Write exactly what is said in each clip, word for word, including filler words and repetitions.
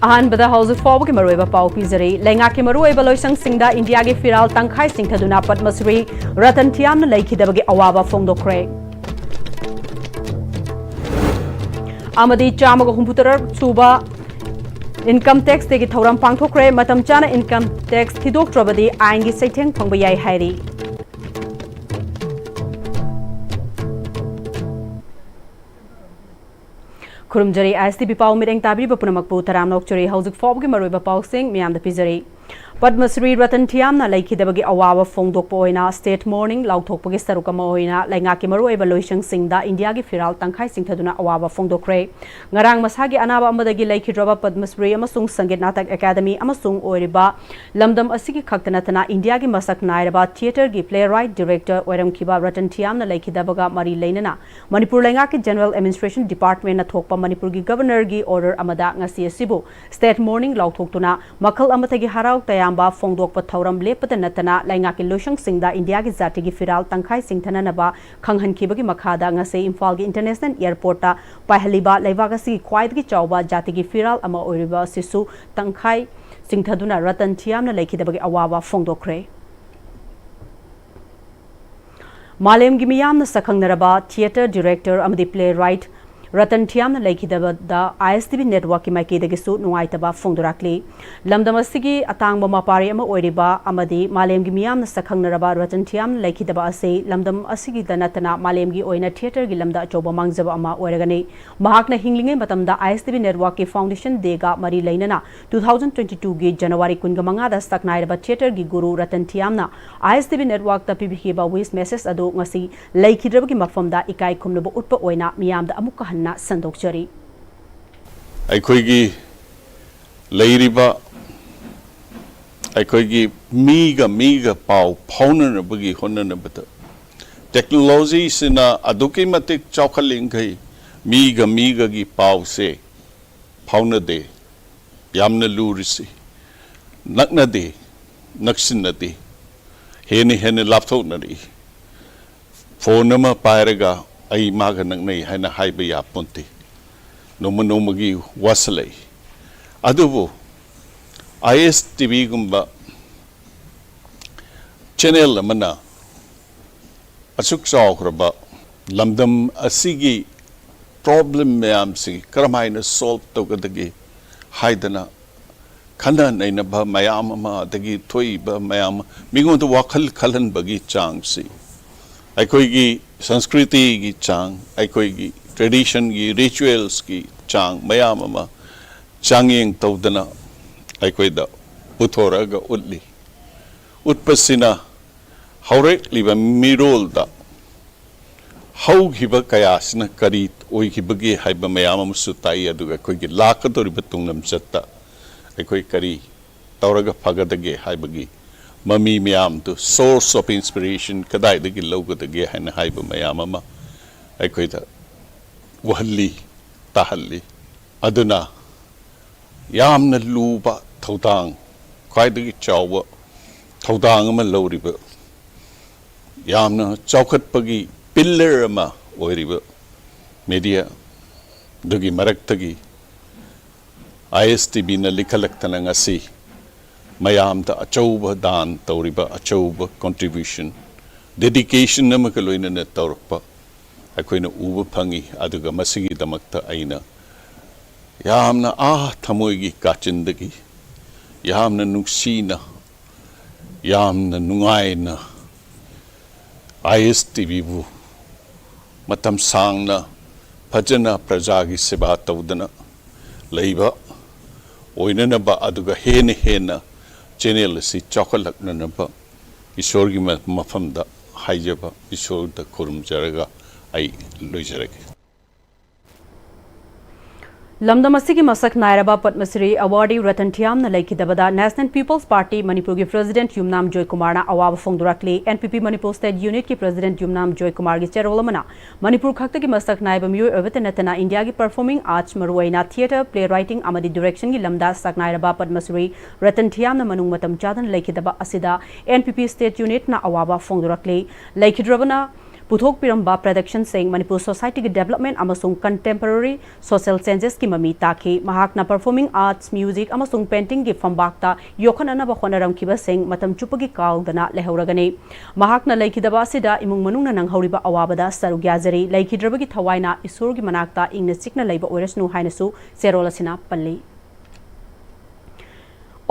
ꯑꯍꯥꯟꯕꯗ ꯍꯧꯖꯤꯛ ꯐꯥꯎꯕꯒꯤ ꯃꯔꯨꯑꯣꯏꯕ ꯄꯥꯎ ꯄꯤꯖꯔꯤ꯫ ꯂꯩꯉꯥꯛꯀꯤ ꯃꯔꯨꯑꯣꯏꯕ ꯂꯣꯏꯁꯪꯁꯤꯡꯗ ꯏꯟꯗꯤꯌꯥꯒꯤ ꯐꯤꯔꯥꯜ ꯇꯪꯈꯥꯏ ꯆꯤꯡꯊꯗꯨꯅ ꯄꯗꯃ ꯁ꯭ꯔꯤ ꯔꯇꯟ ꯊꯤꯌꯥꯝꯅ ꯂꯩꯈꯤꯗꯕꯒꯤ ꯑꯋꯥꯕ ꯐꯣꯡꯗꯣꯛꯈ꯭ꯔꯦ꯫ ꯑꯃꯗꯤ ꯆꯥꯝꯃꯒ ꯍꯨꯝꯐꯨꯇꯔꯨꯛ ꯁꯨꯕ income tax day ꯒꯤ ꯊꯧꯔꯝ ꯄꯥꯡꯊꯣꯛꯈ꯭ꯔꯦ꯫ ꯃꯇꯝ ꯆꯥꯅ income tax ꯊꯤꯗꯣꯛꯇ꯭ꯔꯕꯗꯤ ꯑꯥꯏꯟꯒꯤ ꯆꯩꯊꯦꯡ ꯐꯪꯕ ꯌꯥꯏ ꯍꯥꯏꯔꯤ꯫ ꯈꯨꯔꯨꯝꯖꯔꯤ, ISTV ꯄꯥꯎ ꯃꯤꯠꯌꯦꯡ ꯇꯥꯕꯤꯔꯤꯕ ꯄꯨꯝꯅꯃꯛꯄꯨ ꯇꯔꯥꯝꯅ ꯑꯣꯛꯆꯔꯤ꯫ ꯍꯧꯖꯤꯛ ꯐꯥꯎꯕꯒꯤ ꯃꯔꯨꯑꯣꯏꯕ ꯄꯥꯎꯁꯤꯡ ꯃꯤꯌꯥꯝꯗ ꯄꯤꯖꯔꯤ꯫ ꯄꯗꯃ ꯁ꯭ꯔꯤ ꯔꯇꯟ ꯊꯤꯌꯥꯝꯅ ꯂꯩꯈꯤꯗꯕꯒꯤ ꯑꯋꯥꯕ ꯐꯣꯡꯗꯣꯛꯄ ꯑꯣꯏꯅ state mourning ꯂꯥꯎꯊꯣꯛꯄꯒꯤ ꯁꯔꯨꯛ ꯑꯃ ꯑꯣꯏꯅ ꯂꯩꯉꯥꯛꯀꯤ ꯃꯔꯨꯑꯣꯏꯕ ꯂꯣꯏꯁꯪꯁꯤꯡꯗ ꯏꯟꯗꯤꯌꯥꯒꯤ ꯐꯤꯔꯥꯜ ꯇꯪꯈꯥꯏ ꯆꯤꯡꯊꯗꯨꯅ ꯑꯋꯥꯕ ꯐꯣꯡꯗꯣꯛꯈ꯭ꯔꯦ꯫ ꯉꯔꯥꯡ ꯃꯁꯥꯒꯤ ꯑꯅꯥꯕ ꯑꯃꯗꯒꯤ ꯂꯩꯈꯤꯗ꯭ꯔꯕ ꯄꯗꯃ ꯁ꯭ꯔꯤ ꯑꯃꯁꯨꯡ ꯁꯪꯒꯤꯠ ꯅꯥꯇꯛ ꯑꯦꯀꯥꯗꯃꯤ ꯑꯃꯁꯨꯡ ꯑꯣꯏꯔꯤꯕ ꯂꯝꯗꯝ ꯑꯁꯤꯒꯤ ꯈꯛꯇ ꯅꯠꯇꯅ ꯏꯟꯗꯤꯌꯥꯒꯤ ꯃꯁꯛ ꯅꯥꯏꯔꯕ theatre ꯒꯤ playwright director ꯑꯣꯏꯔꯝꯈꯤꯕ ꯔꯇꯟ ꯊꯤꯌꯥꯝꯅ ꯂꯩꯈꯤꯗꯕꯒ ꯃꯔꯤ ꯂꯩꯅꯅ ꯃꯅꯤꯄꯨꯔ ꯂꯩꯉꯥꯛꯀꯤ General Administration Department ꯅ ꯊꯣꯛꯄ ꯃꯅꯤꯄꯨꯔꯒꯤ Governor ꯒꯤ order ꯑꯃꯗ ꯉꯁꯤ ꯑꯁꯤꯕꯨ state mourning ꯂꯥꯎꯊꯣꯛꯇꯨꯅ ꯃꯈꯜ ꯑꯃꯠꯇꯒꯤ ꯍꯔꯥꯎ ꯇꯌꯥꯝꯕ ꯐꯣꯡꯗꯣꯛꯄ ꯊꯧꯔꯝ ꯂꯦꯞꯄꯗ ꯅꯠꯇꯅ ꯂꯩꯉꯥꯛꯀꯤ ꯂꯣꯏꯁꯪꯁꯤꯡꯗ ꯏꯟꯗꯤꯌꯥꯒꯤ ꯖꯥꯇꯤꯒꯤ ꯐꯤꯔꯥꯜ ꯇꯪꯈꯥꯏ ꯆꯤꯡꯊꯅꯅꯕ ꯈꯪꯍꯟꯈꯤꯕꯒꯤ ꯃꯈꯥꯗ ꯉꯁꯤ ꯏꯝꯐꯥꯜꯒꯤ International Airport ꯇ ꯄꯥꯏꯍꯜꯂꯤꯕ ꯂꯩꯕꯥꯛ ꯑꯁꯤꯒꯤ ꯈ꯭ꯋꯥꯏꯗꯒꯤ ꯆꯥꯎꯕ ꯖꯥꯇꯤꯒꯤ ꯐꯤꯔꯥꯜ ꯑꯃ ꯑꯣꯏꯔꯤꯕ ꯑꯁꯤꯁꯨ ꯇꯪꯈꯥꯏ ꯆꯤꯡꯊꯗꯨꯅ ꯔꯇꯟ ꯊꯤꯌꯥꯝꯅ ꯂꯩꯈꯤꯗꯕꯒꯤ ꯑꯋꯥꯕ ꯐꯣꯡꯗꯣꯛꯈ꯭ꯔꯦ꯫ ꯃꯥꯂꯦꯝꯒꯤ ꯃꯤꯌꯥꯝꯅ ꯁꯛꯈꯪꯅꯔꯕ theatre director ꯑꯃꯗꯤ playwright ꯔꯇꯟ ꯊꯤꯌꯥꯝꯅ ꯂꯩꯈꯤꯗꯕꯗ ISTV network ꯀꯤ ꯃꯥꯏꯀꯩꯗꯒꯤꯁꯨ ꯅꯨꯡꯉꯥꯏꯇꯕ ꯐꯣꯡꯗꯣꯔꯛꯂꯤ꯫ ꯂꯝꯗꯝ ꯑꯁꯤꯒꯤ ꯑꯇꯥꯡꯕ ꯃꯄꯥꯔꯤ ꯑꯃ ꯑꯣꯏꯔꯤꯕ ꯑꯃꯗꯤ ꯃꯥꯂꯦꯝꯒꯤ ꯃꯤꯌꯥꯝꯅ ꯁꯛꯈꯪꯅꯔꯕ ꯔꯇꯟ ꯊꯤꯌꯥꯝꯅ ꯂꯩꯈꯤꯗꯕ ꯑꯁꯤ ꯂꯝꯗꯝ ꯑꯁꯤꯒꯤꯗ ꯅꯠꯇꯅ ꯃꯥꯂꯦꯝꯒꯤ ꯑꯣꯏꯅ theatre ꯒꯤ ꯂꯝꯗ ꯑꯆꯧꯕ ꯃꯥꯡꯖꯕ ꯑꯃ ꯑꯣꯏꯔꯒꯅꯤ꯫ ꯃꯍꯥꯛꯅ ꯍꯤꯡꯂꯤꯉꯩ ꯃꯇꯝꯗ ISTV network ꯀꯤ foundation day ꯒ ꯃꯔꯤ ꯂꯩꯅꯅ two thousand twenty two ꯒꯤ January ꯀꯨꯟꯒ ꯃꯉꯥꯗ ꯁꯛꯅꯥꯏꯔꯕ theatre ꯒꯤ ꯒꯨꯔꯨ ꯔꯇꯟ ꯊꯤꯌꯥꯝꯅ ISTV network ꯇ ꯄꯤꯕꯤꯈꯤꯕ wish message ꯑꯗꯨ ꯉꯁꯤ ꯂꯩꯈꯤꯗ꯭ꯔꯕꯒꯤ ꯃꯐꯝꯗ ꯏꯀꯥꯏ ꯈꯨꯝꯅꯕ ꯎꯠꯄ ꯑꯣꯏꯅ ꯃꯤꯌꯥꯝꯗ ꯑꯃꯨꯛꯀ ꯍꯟꯅ ꯁꯟꯗꯣꯛꯆꯔꯤ꯫ ꯑꯩꯈꯣꯏꯒꯤ ꯂꯩꯔꯤꯕ ꯑꯩꯈꯣꯏꯒꯤ ꯃꯤꯒ ꯃꯤꯒ ꯄꯥꯎ ꯐꯥꯎꯅꯅꯕꯒꯤ ꯍꯣꯠꯅꯅꯕꯗ technology ꯁꯤꯅ ꯑꯗꯨꯛꯀꯤ ꯃꯇꯤꯛ ꯆꯥꯎꯈꯠꯂꯤꯈꯩ ꯃꯤꯒ ꯃꯤꯒꯒꯤ ꯄꯥꯎꯁꯦ ꯐꯥꯎꯅꯗꯦ꯫ ꯌꯥꯝꯅ ꯂꯨꯔꯤꯁꯤ ꯅꯛꯅꯗꯦ, ꯅꯛꯁꯤꯟꯅꯗꯦ, ꯍꯦꯟꯅ ꯍꯦꯟꯅ ꯂꯥꯞꯊꯣꯛꯅꯔꯛꯏ꯫ Phone ꯑꯃ ꯄꯥꯏꯔꯒ ꯑꯩ ꯃꯥꯒ ꯅꯛꯅꯩ ꯍꯥꯏꯅ ꯍꯥꯏꯕ ꯌꯥꯄꯣꯟꯇꯦ꯫ ꯅꯣꯡꯃ ꯅꯣꯡꯃꯒꯤ ꯋꯥꯁꯤꯜꯂꯛꯏ꯫ ꯑꯗꯨꯕꯨ ꯑꯥꯏ ꯑꯦꯁ ꯇꯤ ꯚꯤꯒꯨꯝꯕ ꯆꯦꯅꯦꯜ ꯑꯃꯅ ꯑꯁꯨꯛ ꯆꯥꯎꯈ꯭ꯔꯕ ꯂꯝꯗꯝ ꯑꯁꯤꯒꯤ ꯄ꯭ꯔꯣꯕ꯭ꯂꯦꯝ ꯃꯌꯥꯝꯁꯤ ꯀꯔꯝꯍꯥꯏꯅ ꯁꯣꯜꯕ ꯇꯧꯒꯗꯒꯦ ꯍꯥꯏꯗꯅ ꯈꯟꯅ ꯅꯩꯅꯕ ꯃꯌꯥꯝ ꯑꯃ, ꯑꯗꯒꯤ ꯊꯣꯛꯏꯕ ꯃꯌꯥꯝ ꯑꯃ, ꯃꯤꯉꯣꯟꯗ ꯋꯥꯈꯜ ꯈꯜꯍꯟꯕꯒꯤ ꯆꯥꯡꯁꯤ, ꯑꯩꯈꯣꯏꯒꯤ ꯁꯪꯁꯀ꯭ꯔꯤꯇꯤꯒꯤ ꯆꯥꯡ, ꯑꯩꯈꯣꯏꯒꯤ ꯇ꯭ꯔꯦꯗꯤꯁꯟꯒꯤ, ꯔꯤꯆꯨꯋꯦꯜꯁꯀꯤ ꯆꯥꯡ ꯃꯌꯥꯝ ꯑꯃ ꯆꯥꯡꯌꯦꯡ ꯇꯧꯗꯅ ꯑꯩꯈꯣꯏꯗ ꯄꯨꯊꯣꯔꯛꯑꯒ ꯎꯠꯂꯤ꯫ ꯎꯠꯄꯁꯤꯅ ꯍꯧꯔꯛꯂꯤꯕ ꯃꯤꯔꯣꯜꯗ ꯍꯧꯈꯤꯕ ꯀꯌꯥꯁꯤꯅ ꯀꯔꯤ ꯑꯣꯏꯈꯤꯕꯒꯦ ꯍꯥꯏꯕ ꯃꯌꯥꯝ ꯑꯃꯁꯨ ꯇꯥꯛꯏ, ꯑꯗꯨꯒ ꯑꯩꯈꯣꯏꯒꯤ ꯂꯥꯛꯀꯗꯧꯔꯤꯕ ꯇꯨꯡꯂꯝꯆꯠꯇ ꯑꯩꯈꯣꯏ ꯀꯔꯤ ꯇꯧꯔꯒ ꯐꯒꯗꯒꯦ ꯍꯥꯏꯕꯒꯤ ꯃꯃꯤ ꯃꯌꯥꯝꯗꯨ, source of inspiration ꯀꯗꯥꯏꯗꯒꯤ ꯂꯧꯒꯗꯒꯦ ꯍꯥꯏꯅ ꯍꯥꯏꯕ ꯃꯌꯥꯝ ꯑꯃ ꯑꯩꯈꯣꯏꯗ ꯎꯍꯜꯂꯤ, ꯇꯥꯍꯜꯂꯤ꯫ ꯑꯗꯨꯅ ꯌꯥꯝꯅ ꯂꯨꯕ ꯊꯧꯗꯥꯡ, ꯈ꯭ꯋꯥꯏꯗꯒꯤ ꯆꯥꯎꯕ ꯊꯧꯗꯥꯡ ꯑꯃ ꯂꯧꯔꯤꯕ, ꯌꯥꯝꯅ ꯆꯥꯎꯈꯠꯄꯒꯤ ꯄꯤꯂꯔ ꯑꯃ ꯑꯣꯏꯔꯤꯕ ꯃꯦꯗꯤꯌꯥ ꯑꯗꯨꯒꯤ ꯃꯔꯛꯇꯒꯤ ꯑꯥꯏ ꯑꯦꯁ ꯇꯤ ꯚꯤꯅ ꯂꯤꯈꯠꯂꯛꯇꯅ ꯉꯁꯤ ꯃꯌꯥꯝꯗ ꯑꯆꯧꯕ ꯗꯥꯟ ꯇꯧꯔꯤꯕ, ꯑꯆꯧꯕ ꯀꯣꯟꯇ꯭ꯔꯤꯕ꯭ꯌꯨꯁꯟ, ꯗꯦꯗꯤꯀꯦꯁꯟ ꯑꯃꯒ ꯂꯣꯏꯅꯅ ꯇꯧꯔꯛꯄ ꯑꯩꯈꯣꯏꯅ ꯎꯕ ꯐꯪꯉꯤ꯫ ꯑꯗꯨꯒ ꯃꯁꯤꯒꯤꯗꯃꯛꯇ ꯑꯩꯅ ꯌꯥꯝꯅ ꯑꯥ ꯊꯃꯣꯏꯒꯤ ꯀꯥꯆꯤꯟꯗꯒꯤ ꯌꯥꯝꯅ ꯅꯨꯡꯁꯤꯅ, ꯌꯥꯝꯅ ꯅꯨꯡꯉꯥꯏꯅ ꯑꯥꯏ ꯑꯦꯁ ꯇꯤ ꯚꯤꯕꯨ ꯃꯇꯝ ꯁꯥꯡꯅ ꯐꯖꯅ ꯄ꯭ꯔꯖꯥꯒꯤ ꯁꯦꯕꯥ ꯇꯧꯗꯅ ꯂꯩꯕ ꯑꯣꯏꯅꯅꯕ, ꯑꯗꯨꯒ ꯍꯦꯟꯅ ꯍꯦꯟꯅ ꯆꯦꯅꯦꯜ ꯑꯁꯤ ꯆꯥꯎꯈꯠꯂꯛꯅꯅꯕ ꯏꯁꯣꯔꯒꯤ ꯃ-, ꯃꯐꯝꯗ ꯍꯥꯏꯖꯕ, ꯏꯁꯣꯔꯗ ꯈꯨꯔꯨꯝꯖꯔꯒ ꯑꯩ ꯂꯣꯏꯖꯔꯒꯦ꯫ ꯂꯝꯗꯝ ꯑꯁꯤꯒꯤ ꯃꯁꯛ ꯅꯥꯏꯔꯕ ꯄꯗꯃꯁ꯭ꯔꯤ ꯑꯦꯋꯥꯔꯗꯤ ꯔꯇꯟ ꯊꯤꯌꯥꯝꯅ ꯂꯩꯈꯤꯗꯕꯗ National People's Party ꯃꯅꯤꯄꯨꯔꯒꯤ ꯄ꯭ꯔꯦꯁꯤꯗꯦꯟꯠ ꯌꯨꯝꯅꯥꯝ ꯖꯣꯏꯀꯨꯃꯥꯔꯅ ꯑꯋꯥꯕ ꯐꯣꯡꯗꯣꯔꯛꯂꯤ꯫ N P P Manipur state ꯌꯨꯅꯤꯠꯀꯤ ꯄ꯭ꯔꯦꯁꯤꯗꯦꯟꯠ ꯌꯨꯝꯅꯥꯝ ꯖꯣꯏꯀꯨꯃꯥꯔꯒꯤ ꯆꯦꯔꯣꯜ ꯑꯃꯅ ꯃꯅꯤꯄꯨꯔ ꯈꯛꯇꯒꯤ ꯃꯁꯛ ꯅꯥꯏꯕ ꯃꯤꯑꯣꯏ ꯑꯣꯏꯕꯇ ꯅꯠꯇꯅ ꯏꯟꯗꯤꯌꯥꯒꯤ ꯄꯔꯐꯣꯔꯃꯤꯡ ꯑꯥꯔꯠꯁ, ꯃꯔꯨꯑꯣꯏꯅ ꯊꯤꯌꯦꯇꯔ, ꯄ꯭ꯂꯦ ꯔꯥꯏꯇꯤꯡ ꯑꯃꯗꯤ ꯗꯤꯔꯦꯛꯁꯟꯒꯤ ꯂꯝꯗ ꯁꯛ ꯅꯥꯏꯔꯕ ꯄꯗꯃꯁ꯭ꯔꯤ ꯔꯇꯟ ꯊꯤꯌꯥꯝꯅ ꯃꯅꯨꯡ ꯃꯇꯝ ꯆꯥꯗꯅ ꯂꯩꯈꯤꯗꯕ ꯑꯁꯤꯗ ꯑꯦꯟ ꯄꯤ ꯄꯤ ꯁ꯭ꯇꯦꯠ ꯌꯨꯅꯤꯠꯅ ꯑꯋꯥꯕ ꯐꯣꯡꯗꯣꯔꯛꯂꯤ꯫ ꯂꯩꯈꯤꯗ꯭ꯔꯕꯅ ꯄꯨꯊꯣꯛꯄꯤꯔꯝꯕ ꯄ꯭ꯔꯗꯛꯁꯟꯁꯤꯡ ꯃꯅꯤꯄꯨꯔ ꯁꯣꯁꯥꯏꯇꯤꯒꯤ ꯗꯦꯕꯂꯞꯃꯦꯟ ꯑꯃꯁꯨꯡ ꯀꯟꯇꯦꯝꯄꯔꯔꯤ ꯁꯣꯁꯤꯌꯦꯜ ꯆꯦꯟꯖꯦꯁꯀꯤ ꯃꯃꯤ ꯇꯥꯈꯤ꯫ ꯃꯍꯥꯛꯅ ꯄꯔꯐꯣꯔꯃꯤꯡ ꯑꯥꯔꯠꯁ, ꯃ꯭ꯌꯨꯖꯤꯛ ꯑꯃꯁꯨꯡ ꯄꯦꯟꯇꯤꯡꯒꯤ ꯐꯝꯕꯥꯛꯇ ꯌꯣꯛꯈꯠꯅꯅꯕ ꯍꯣꯠꯅꯔꯝꯈꯤꯕꯁꯤꯡ ꯃꯇꯝ ꯆꯨꯞꯄꯒꯤ ꯀꯥꯎꯗꯅ ꯂꯩꯍꯧꯔꯒꯅꯤ꯫ ꯃꯍꯥꯛꯅ ꯂꯩꯈꯤꯗꯕ ꯑꯁꯤꯗ ꯏꯃꯨꯡ ꯃꯅꯨꯡꯅ ꯅꯪꯍꯧꯔꯤꯕ ꯑꯋꯥꯕꯗ ꯁꯔꯨꯛ ꯌꯥꯖꯔꯤ꯫ ꯂꯩꯈꯤꯗ꯭ꯔꯕꯒꯤ ꯊꯋꯥꯏꯅ ꯏꯁꯣꯔꯒꯤ ꯃꯅꯥꯛꯇ ꯏꯪꯅ ꯆꯤꯛꯅ ꯂꯩꯕ ꯑꯣꯏꯔꯁꯅꯨ ꯍꯥꯏꯅꯁꯨ ꯆꯦꯔꯣꯜ ꯑꯁꯤꯅ ꯄꯜꯂꯤ꯫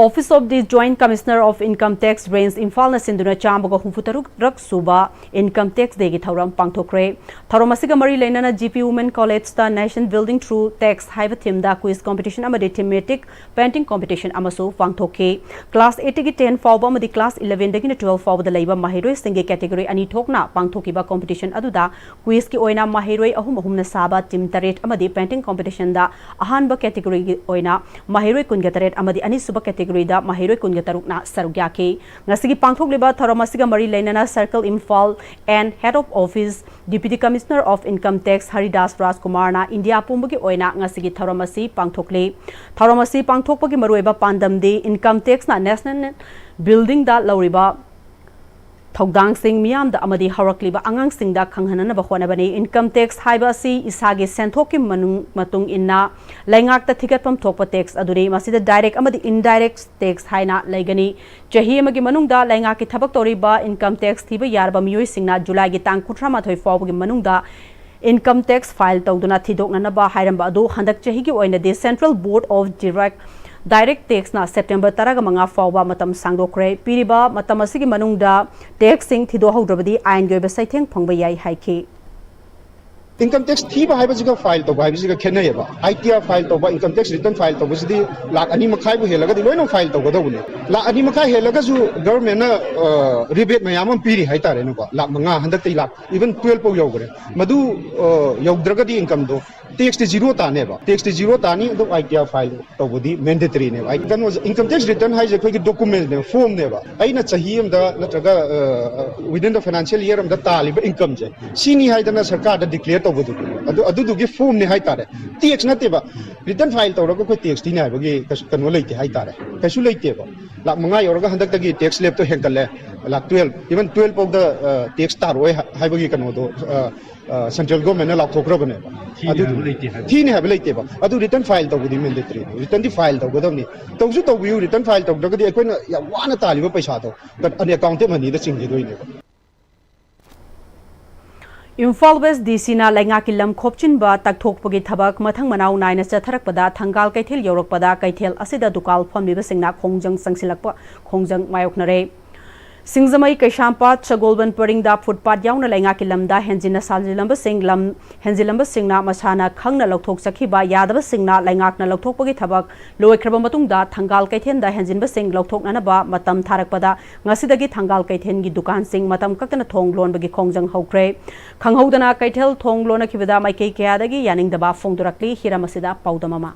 Office of the Joint Commissioner of Income Tax Range, ꯏꯝꯐꯥꯜꯅ ꯁꯤꯟꯗꯨꯅ ꯆꯥꯝꯃꯒ ꯍꯨꯝꯐꯨ ꯇꯔꯨꯛ ꯁꯨꯕ Income Tax Dayꯒꯤ ꯊꯧꯔꯝ ꯄꯥꯡꯊꯣꯛꯈ꯭ꯔꯦ꯫ ꯊꯧꯔꯝ ꯑꯁꯤꯒ ꯃꯔꯤ ꯂꯩꯅꯅ G P Women Collegeꯇ Nation Building Through Tax ꯍꯥꯏꯕ themeꯗ quiz competition ꯑꯃꯗꯤ thematic painting competition ꯑꯃꯁꯨ ꯄꯥꯡꯊꯣꯛꯈꯤ꯫ Class eightꯇꯒꯤ ten ꯐꯥꯎꯕ ꯑꯃꯗꯤ class elevenꯗꯒꯤꯅ twelve ꯐꯥꯎꯕꯗ ꯂꯩꯕ ꯃꯍꯩꯔꯣꯏꯁꯤꯡꯒꯤ category ꯑꯅꯤ ꯊꯣꯛꯅ ꯄꯥꯡꯊꯣꯛꯈꯤꯕ competition ꯑꯗꯨꯗ quizꯀꯤ ꯑꯣꯏꯅ ꯃꯍꯩꯔꯣꯏ ꯑꯍꯨꯝ ꯑꯍꯨꯝꯅ ꯁꯥꯕ team ꯇꯔꯦꯠ ꯑꯃꯗꯤ painting competitionꯗ ꯑꯍꯥꯟꯕ categoryꯒꯤ ꯑꯣꯏꯅ ꯃꯍꯩꯔꯣꯏ ꯀꯨꯟꯒ ꯇꯔꯦꯠ ꯑꯃꯗꯤ ꯑꯅꯤꯁꯨꯕ categoryꯗ ꯃꯍꯩꯔꯣꯏ ꯀꯨꯟꯒ ꯇꯔꯨꯛꯅ ꯁꯔꯨꯛ ꯌꯥꯈꯤ꯫ ꯉꯁꯤꯒꯤ ꯄꯥꯡꯊꯣꯛꯂꯤꯕ ꯊꯧꯔꯝ ꯑꯁꯤꯒ ꯃꯔꯤ ꯂꯩꯅꯅ Circle Imphal and Head of Office, Deputy Commissioner of Income Tax Haridas Rajkumarꯅ ꯏꯟꯗꯤꯌꯥ ꯄꯨꯝꯕꯒꯤ ꯑꯣꯏꯅ ꯉꯁꯤꯒꯤ ꯊꯧꯔꯝ ꯑꯁꯤ ꯄꯥꯡꯊꯣꯛꯂꯤ꯫ ꯊꯧꯔꯝ ꯑꯁꯤ ꯄꯥꯡꯊꯣꯛꯄꯒꯤ ꯃꯔꯨꯑꯣꯏꯕ ꯄꯥꯟꯗꯝꯗꯤ income taxꯅ national buildingꯗ ꯂꯧꯔꯤꯕ ꯊꯧꯗꯥꯡꯁꯤꯡ ꯃꯤꯌꯥꯝꯗ ꯑꯃꯗꯤ ꯍꯧꯔꯛꯂꯤꯕ ꯑꯉꯥꯡꯁꯤꯡꯗ ꯈꯪꯍꯟꯅꯅꯕ ꯍꯣꯠꯅꯕꯅꯤ꯫ Income tax ꯍꯥꯏꯕ ꯑꯁꯤ ꯏꯁꯥꯒꯤ ꯁꯦꯟꯊꯣꯛꯀꯤ ꯃꯅꯨꯡ, ꯃꯇꯨꯡ ꯏꯟꯅ ꯂꯩꯉꯥꯛꯇ ꯊꯤꯒꯠꯐꯝ ꯊꯣꯛꯄ tax ꯑꯗꯨꯅꯤ꯫ ꯃꯁꯤꯗ direct ꯑꯃꯗꯤ indirect tax ꯍꯥꯏꯅ ꯂꯩꯒꯅꯤ꯫ ꯆꯍꯤ ꯑꯃꯒꯤ ꯃꯅꯨꯡꯗ ꯂꯩꯉꯥꯛꯀꯤ ꯊꯕꯛ ꯇꯧꯔꯤꯕ income tax ꯊꯤꯕ ꯌꯥꯔꯕ ꯃꯤꯑꯣꯏꯁꯤꯡꯅ ꯖꯨꯂꯥꯏꯒꯤ ꯇꯥꯡ ꯀꯨꯟꯊ꯭ꯔꯥ ꯃꯥꯊꯣꯏ ꯐꯥꯎꯕꯒꯤ ꯃꯅꯨꯡꯗ income tax file ꯇꯧꯗꯨꯅ ꯊꯤꯗꯣꯛꯅꯅꯕ ꯍꯥꯏꯔꯝꯕ ꯑꯗꯨ ꯍꯟꯗꯛ ꯆꯍꯤꯒꯤ ꯑꯣꯏꯅꯗꯤ Central Board of Direct, Direct Taxꯅ September ꯇꯔꯥꯃꯉꯥ ꯐꯥꯎꯕ ꯃꯇꯝ ꯁꯥꯡꯗꯣꯛꯈ꯭ꯔꯦ꯫ ꯄꯤꯔꯤꯕ ꯃꯇꯝ ꯑꯁꯤꯒꯤ ꯃꯅꯨꯡꯗ taxꯁꯤꯡ ꯊꯤꯗꯣꯛꯍꯧꯗ꯭ꯔꯕꯗꯤ ꯑꯥꯏꯟꯒꯤ ꯑꯣꯏꯕ ꯆꯩꯊꯦꯡ ꯐꯪꯕ ꯌꯥꯏ ꯍꯥꯏꯈꯤ꯫ Income tax ꯊꯤꯕ ꯍꯥꯏꯕꯁꯤꯒ file ꯇꯧꯕ ꯍꯥꯏꯕꯁꯤꯒ ꯈꯦꯠꯅꯩꯌꯦꯕ꯫ ITR file ꯇꯧꯕ, income tax return file ꯇꯧꯕꯁꯤꯗꯤ ꯂꯥꯛ ꯑꯅꯤ ꯃꯈꯥꯏꯕꯨ ꯍꯦꯜꯂꯒꯗꯤ ꯂꯣꯏꯅ file ꯇꯧꯒꯗꯧꯕꯅꯤ꯫ ꯂꯥꯛ ꯑꯅꯤ ꯃꯈꯥꯏ ꯍꯦꯜꯂꯒꯁꯨ governmentꯅ rebate ꯃꯌꯥꯝ ꯑꯃ ꯄꯤꯔꯤ ꯍꯥꯏꯇꯥꯔꯦꯅꯦꯀꯣ꯫ ꯂꯥꯛ ꯃꯉꯥ, ꯍꯟꯗꯛꯇꯤ ꯂꯥꯛ even twelve ꯐꯥꯎ ꯌꯧꯈ꯭ꯔꯦ꯫ ꯃꯗꯨ ꯌꯧꯗ꯭ꯔꯒꯗꯤ incomeꯗꯣ taxꯇꯤ zero ꯇꯥꯅꯦꯕ꯫ Taxꯇꯤ zero ꯇꯥꯅꯤ, ꯑꯗꯨ ITR file ꯇꯧꯕꯗꯤ mandatoryꯅꯦꯕ꯫ ꯑꯩ ꯀꯩꯅꯣ, income tax return ꯍꯥꯏꯁꯦ ꯑꯩꯈꯣꯏꯒꯤ documentꯅꯦꯕ, formꯅꯦꯕ꯫ ꯑꯩꯅ ꯆꯍꯤ ꯑꯃꯗ ꯅꯠꯇ꯭ꯔꯒ within the financial year ꯑꯃꯗ ꯇꯥꯜꯂꯤꯕ incomeꯁꯦ ꯁꯤꯅꯤ ꯍꯥꯏꯗꯅ ꯁꯔꯀꯥꯔꯗ declare ꯇꯧꯕꯗꯨ, ꯑꯗꯨ, ꯑꯗꯨꯗꯨꯒꯤ formꯅꯦ ꯍꯥꯏꯇꯥꯔꯦ꯫ Tax ꯅꯠꯇꯦꯕ꯫ Return file ꯇꯧꯔꯒ ꯑꯩꯈꯣꯏ tax ꯊꯤꯅꯤ ꯍꯥꯏꯕꯒꯤ ꯀꯩꯁꯨ, ꯀꯩꯅꯣ ꯂꯩꯇꯦ ꯍꯥꯏꯇꯥꯔꯦ꯫ ꯀꯩꯁꯨ ꯂꯩꯇꯦꯕ꯫ ꯂꯥꯛ ꯃꯉꯥ ꯌꯧꯔꯒ ꯍꯟꯗꯛꯇꯒꯤ tax slabeꯇꯣ ꯍꯦꯟꯒꯠꯂꯦ꯫ ꯂꯥꯛ ꯇꯨꯌꯦꯜꯞ, even ꯇꯨꯌꯦꯜꯞ ꯐꯥꯎꯗ, ꯑ, ꯇꯦꯛꯁ ꯇꯥꯔꯣꯏ ꯍꯥ-, ꯍꯥꯏꯕꯒꯤ ꯀꯩꯅꯣꯗꯣ, ꯑ, ꯑ, ꯁꯦꯟꯇ꯭ꯔꯦꯜ ꯒꯣꯔꯃꯦꯟꯅ ꯂꯥꯎꯊꯣꯛꯈ꯭ꯔꯕꯅꯦꯕ꯫ ꯊꯤꯅꯤ ꯑꯗꯨꯗꯨ ꯍꯥꯏꯕ ꯂꯩꯇꯦ ꯍꯥꯏꯕ꯫ ꯊꯤꯅꯤ ꯍꯥꯏꯕ ꯂꯩꯇꯦꯕ꯫ ꯑꯗꯨ ꯔꯤꯇꯟ ꯐꯥꯏꯜ ꯇꯧꯕꯗꯤ ꯃꯦꯟꯗꯦꯇꯔꯤꯅꯤ꯫ ꯔꯤꯇꯟꯗꯤ ꯐꯥꯏꯜ ꯇꯧꯒꯗꯕꯅꯤ꯫ ꯇꯧꯁꯨ ꯇꯧꯕꯤꯌꯨ, ꯔꯤꯇꯟ ꯐꯥꯏꯜ ꯇꯧꯗ꯭ꯔꯒꯗꯤ ꯑꯩꯈꯣꯏꯅ ꯌꯥꯝ ꯋꯥꯅ ꯇꯥꯜꯂꯤꯕ ꯄꯩꯁꯥꯗꯣ ꯑꯟꯑꯦꯀꯥꯎꯟꯇꯦꯕꯜ ꯃꯅꯤꯗ ꯆꯤꯡꯈꯤꯗꯣꯏꯅꯦꯕ꯫ ꯏꯝꯐꯥꯜ ꯋꯦꯁ ꯗꯤ ꯁꯤꯅ ꯂꯩꯉꯥꯛꯀꯤ ꯂꯝ ꯈꯣꯞꯆꯤꯟꯕ ꯇꯛꯊꯣꯛꯄꯒꯤ ꯊꯕꯛ ꯃꯊꯪ ꯃꯅꯥꯎ ꯅꯥꯏꯅ ꯆꯠꯊꯔꯛꯄꯗ ꯊꯪꯒꯥꯜ ꯀꯩꯊꯦꯜ ꯌꯧꯔꯛꯄꯗ ꯀꯩꯊꯦꯜ ꯑꯁꯤꯗ ꯗꯨꯀꯥꯟ ꯐꯝꯂꯤꯕꯁꯤꯡꯅ ꯈꯣꯡꯖꯪ ꯆꯪꯁꯤꯜꯂꯛꯄ ꯈꯣꯡꯖꯪ ꯃꯥꯌꯣꯛꯅꯔꯦ꯫ ꯁꯤꯡꯖꯃꯩ, ꯀꯩꯁꯥꯝꯄꯥꯠ, ꯁꯒꯣꯜꯕꯟ ꯄꯔꯤꯡꯗ ꯐꯨꯠꯄꯥꯠ ꯌꯥꯎꯅ ꯂꯩꯉꯥꯛꯀꯤ ꯂꯝꯗ ꯍꯦꯟꯖꯤꯟꯅ ꯁꯥꯖꯤꯜꯂꯝꯕꯁꯤꯡ ꯂꯝ ꯍꯦꯟꯖꯤꯜꯂꯝꯕꯁꯤꯡꯅ ꯃꯁꯥꯅ ꯈꯪꯅ ꯂꯧꯊꯣꯛꯆꯈꯤꯕ ꯌꯥꯗꯕꯁꯤꯡꯅ ꯂꯩꯉꯥꯛꯅ ꯂꯧꯊꯣꯛꯄꯒꯤ ꯊꯕꯛ ꯂꯣꯏꯈ꯭ꯔꯕ ꯃꯇꯨꯡꯗ ꯊꯪꯒꯥꯜ ꯀꯩꯊꯦꯜꯗ ꯍꯦꯟꯖꯤꯟꯕꯁꯤꯡ ꯂꯧꯊꯣꯛꯅꯅꯕ ꯃꯇꯝ ꯊꯥꯔꯛꯄꯗ ꯉꯁꯤꯗꯒꯤ ꯊꯪꯒꯥꯜ ꯀꯩꯊꯦꯜꯒꯤ ꯗꯨꯀꯥꯟꯁꯤꯡ ꯃꯇꯝ ꯀꯛꯇꯅ ꯊꯣꯡ ꯂꯣꯟꯕꯒꯤ ꯈꯣꯡꯖꯪ ꯍꯧꯈ꯭ꯔꯦ꯫ ꯈꯪꯍꯧꯗꯅ ꯀꯩꯊꯦꯜ ꯊꯣꯡ ꯂꯣꯟꯅꯈꯤꯕꯗ ꯃꯥꯏꯀꯩ ꯀꯌꯥꯗꯒꯤ ꯌꯥꯅꯤꯡꯗꯕ ꯐꯣꯡꯗꯣꯔꯛꯂꯤ꯫ ꯍꯤꯔꯝ ꯑꯁꯤꯗ ꯄꯥꯎꯗꯝ ꯑꯃ꯫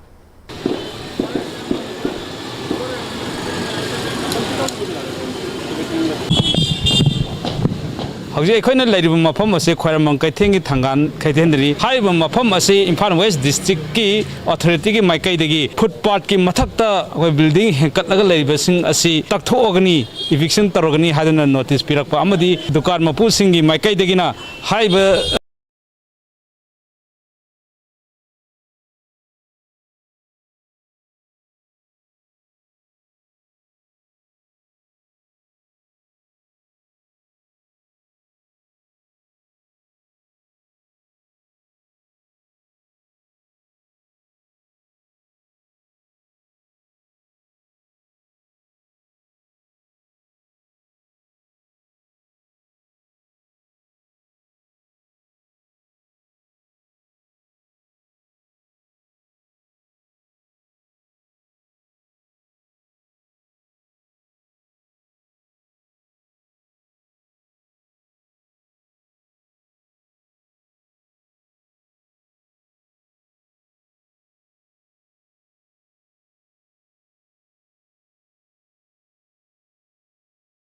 ꯍꯧꯖꯤꯛ ꯑꯩꯈꯣꯏꯅ ꯂꯩꯔꯤꯕ ꯃꯐꯝ ꯑꯁꯤ ꯈ꯭ꯋꯥꯏꯔꯝꯕꯟ ꯀꯩꯊꯦꯜꯒꯤ ꯊꯪꯒꯥꯜ ꯀꯩꯊꯦꯜꯗꯅꯤ꯫ ꯍꯥꯏꯔꯤꯕ ꯃꯐꯝ ꯑꯁꯤ ꯏꯝꯐꯥꯜ ꯋꯦꯁ ꯗꯤꯁꯇ꯭ꯔꯤꯛꯀꯤ ꯑꯣꯊꯣꯔꯤꯇꯤꯒꯤ ꯃꯥꯏꯀꯩꯗꯒꯤ ꯐꯨꯠꯄꯥꯠꯀꯤ ꯃꯊꯛꯇ ꯑꯩꯈꯣꯏ ꯕꯤꯜꯗꯤꯡ ꯍꯦꯟꯀꯠꯂꯒ ꯂꯩꯔꯤꯕꯁꯤꯡ ꯑꯁꯤ ꯇꯛꯊꯣꯛꯑꯒꯅꯤ, ꯏꯚꯤꯛꯁꯟ ꯇꯧꯔꯒꯅꯤ ꯍꯥꯏꯗꯨꯅ ꯅꯣꯇꯤꯁ ꯄꯤꯔꯛꯄ ꯑꯃꯗꯤ ꯗꯨꯀꯥꯟ ꯃꯄꯨꯁꯤꯡꯒꯤ ꯃꯥꯏꯀꯩꯗꯒꯤꯅ ꯍꯥꯏꯔꯤꯕ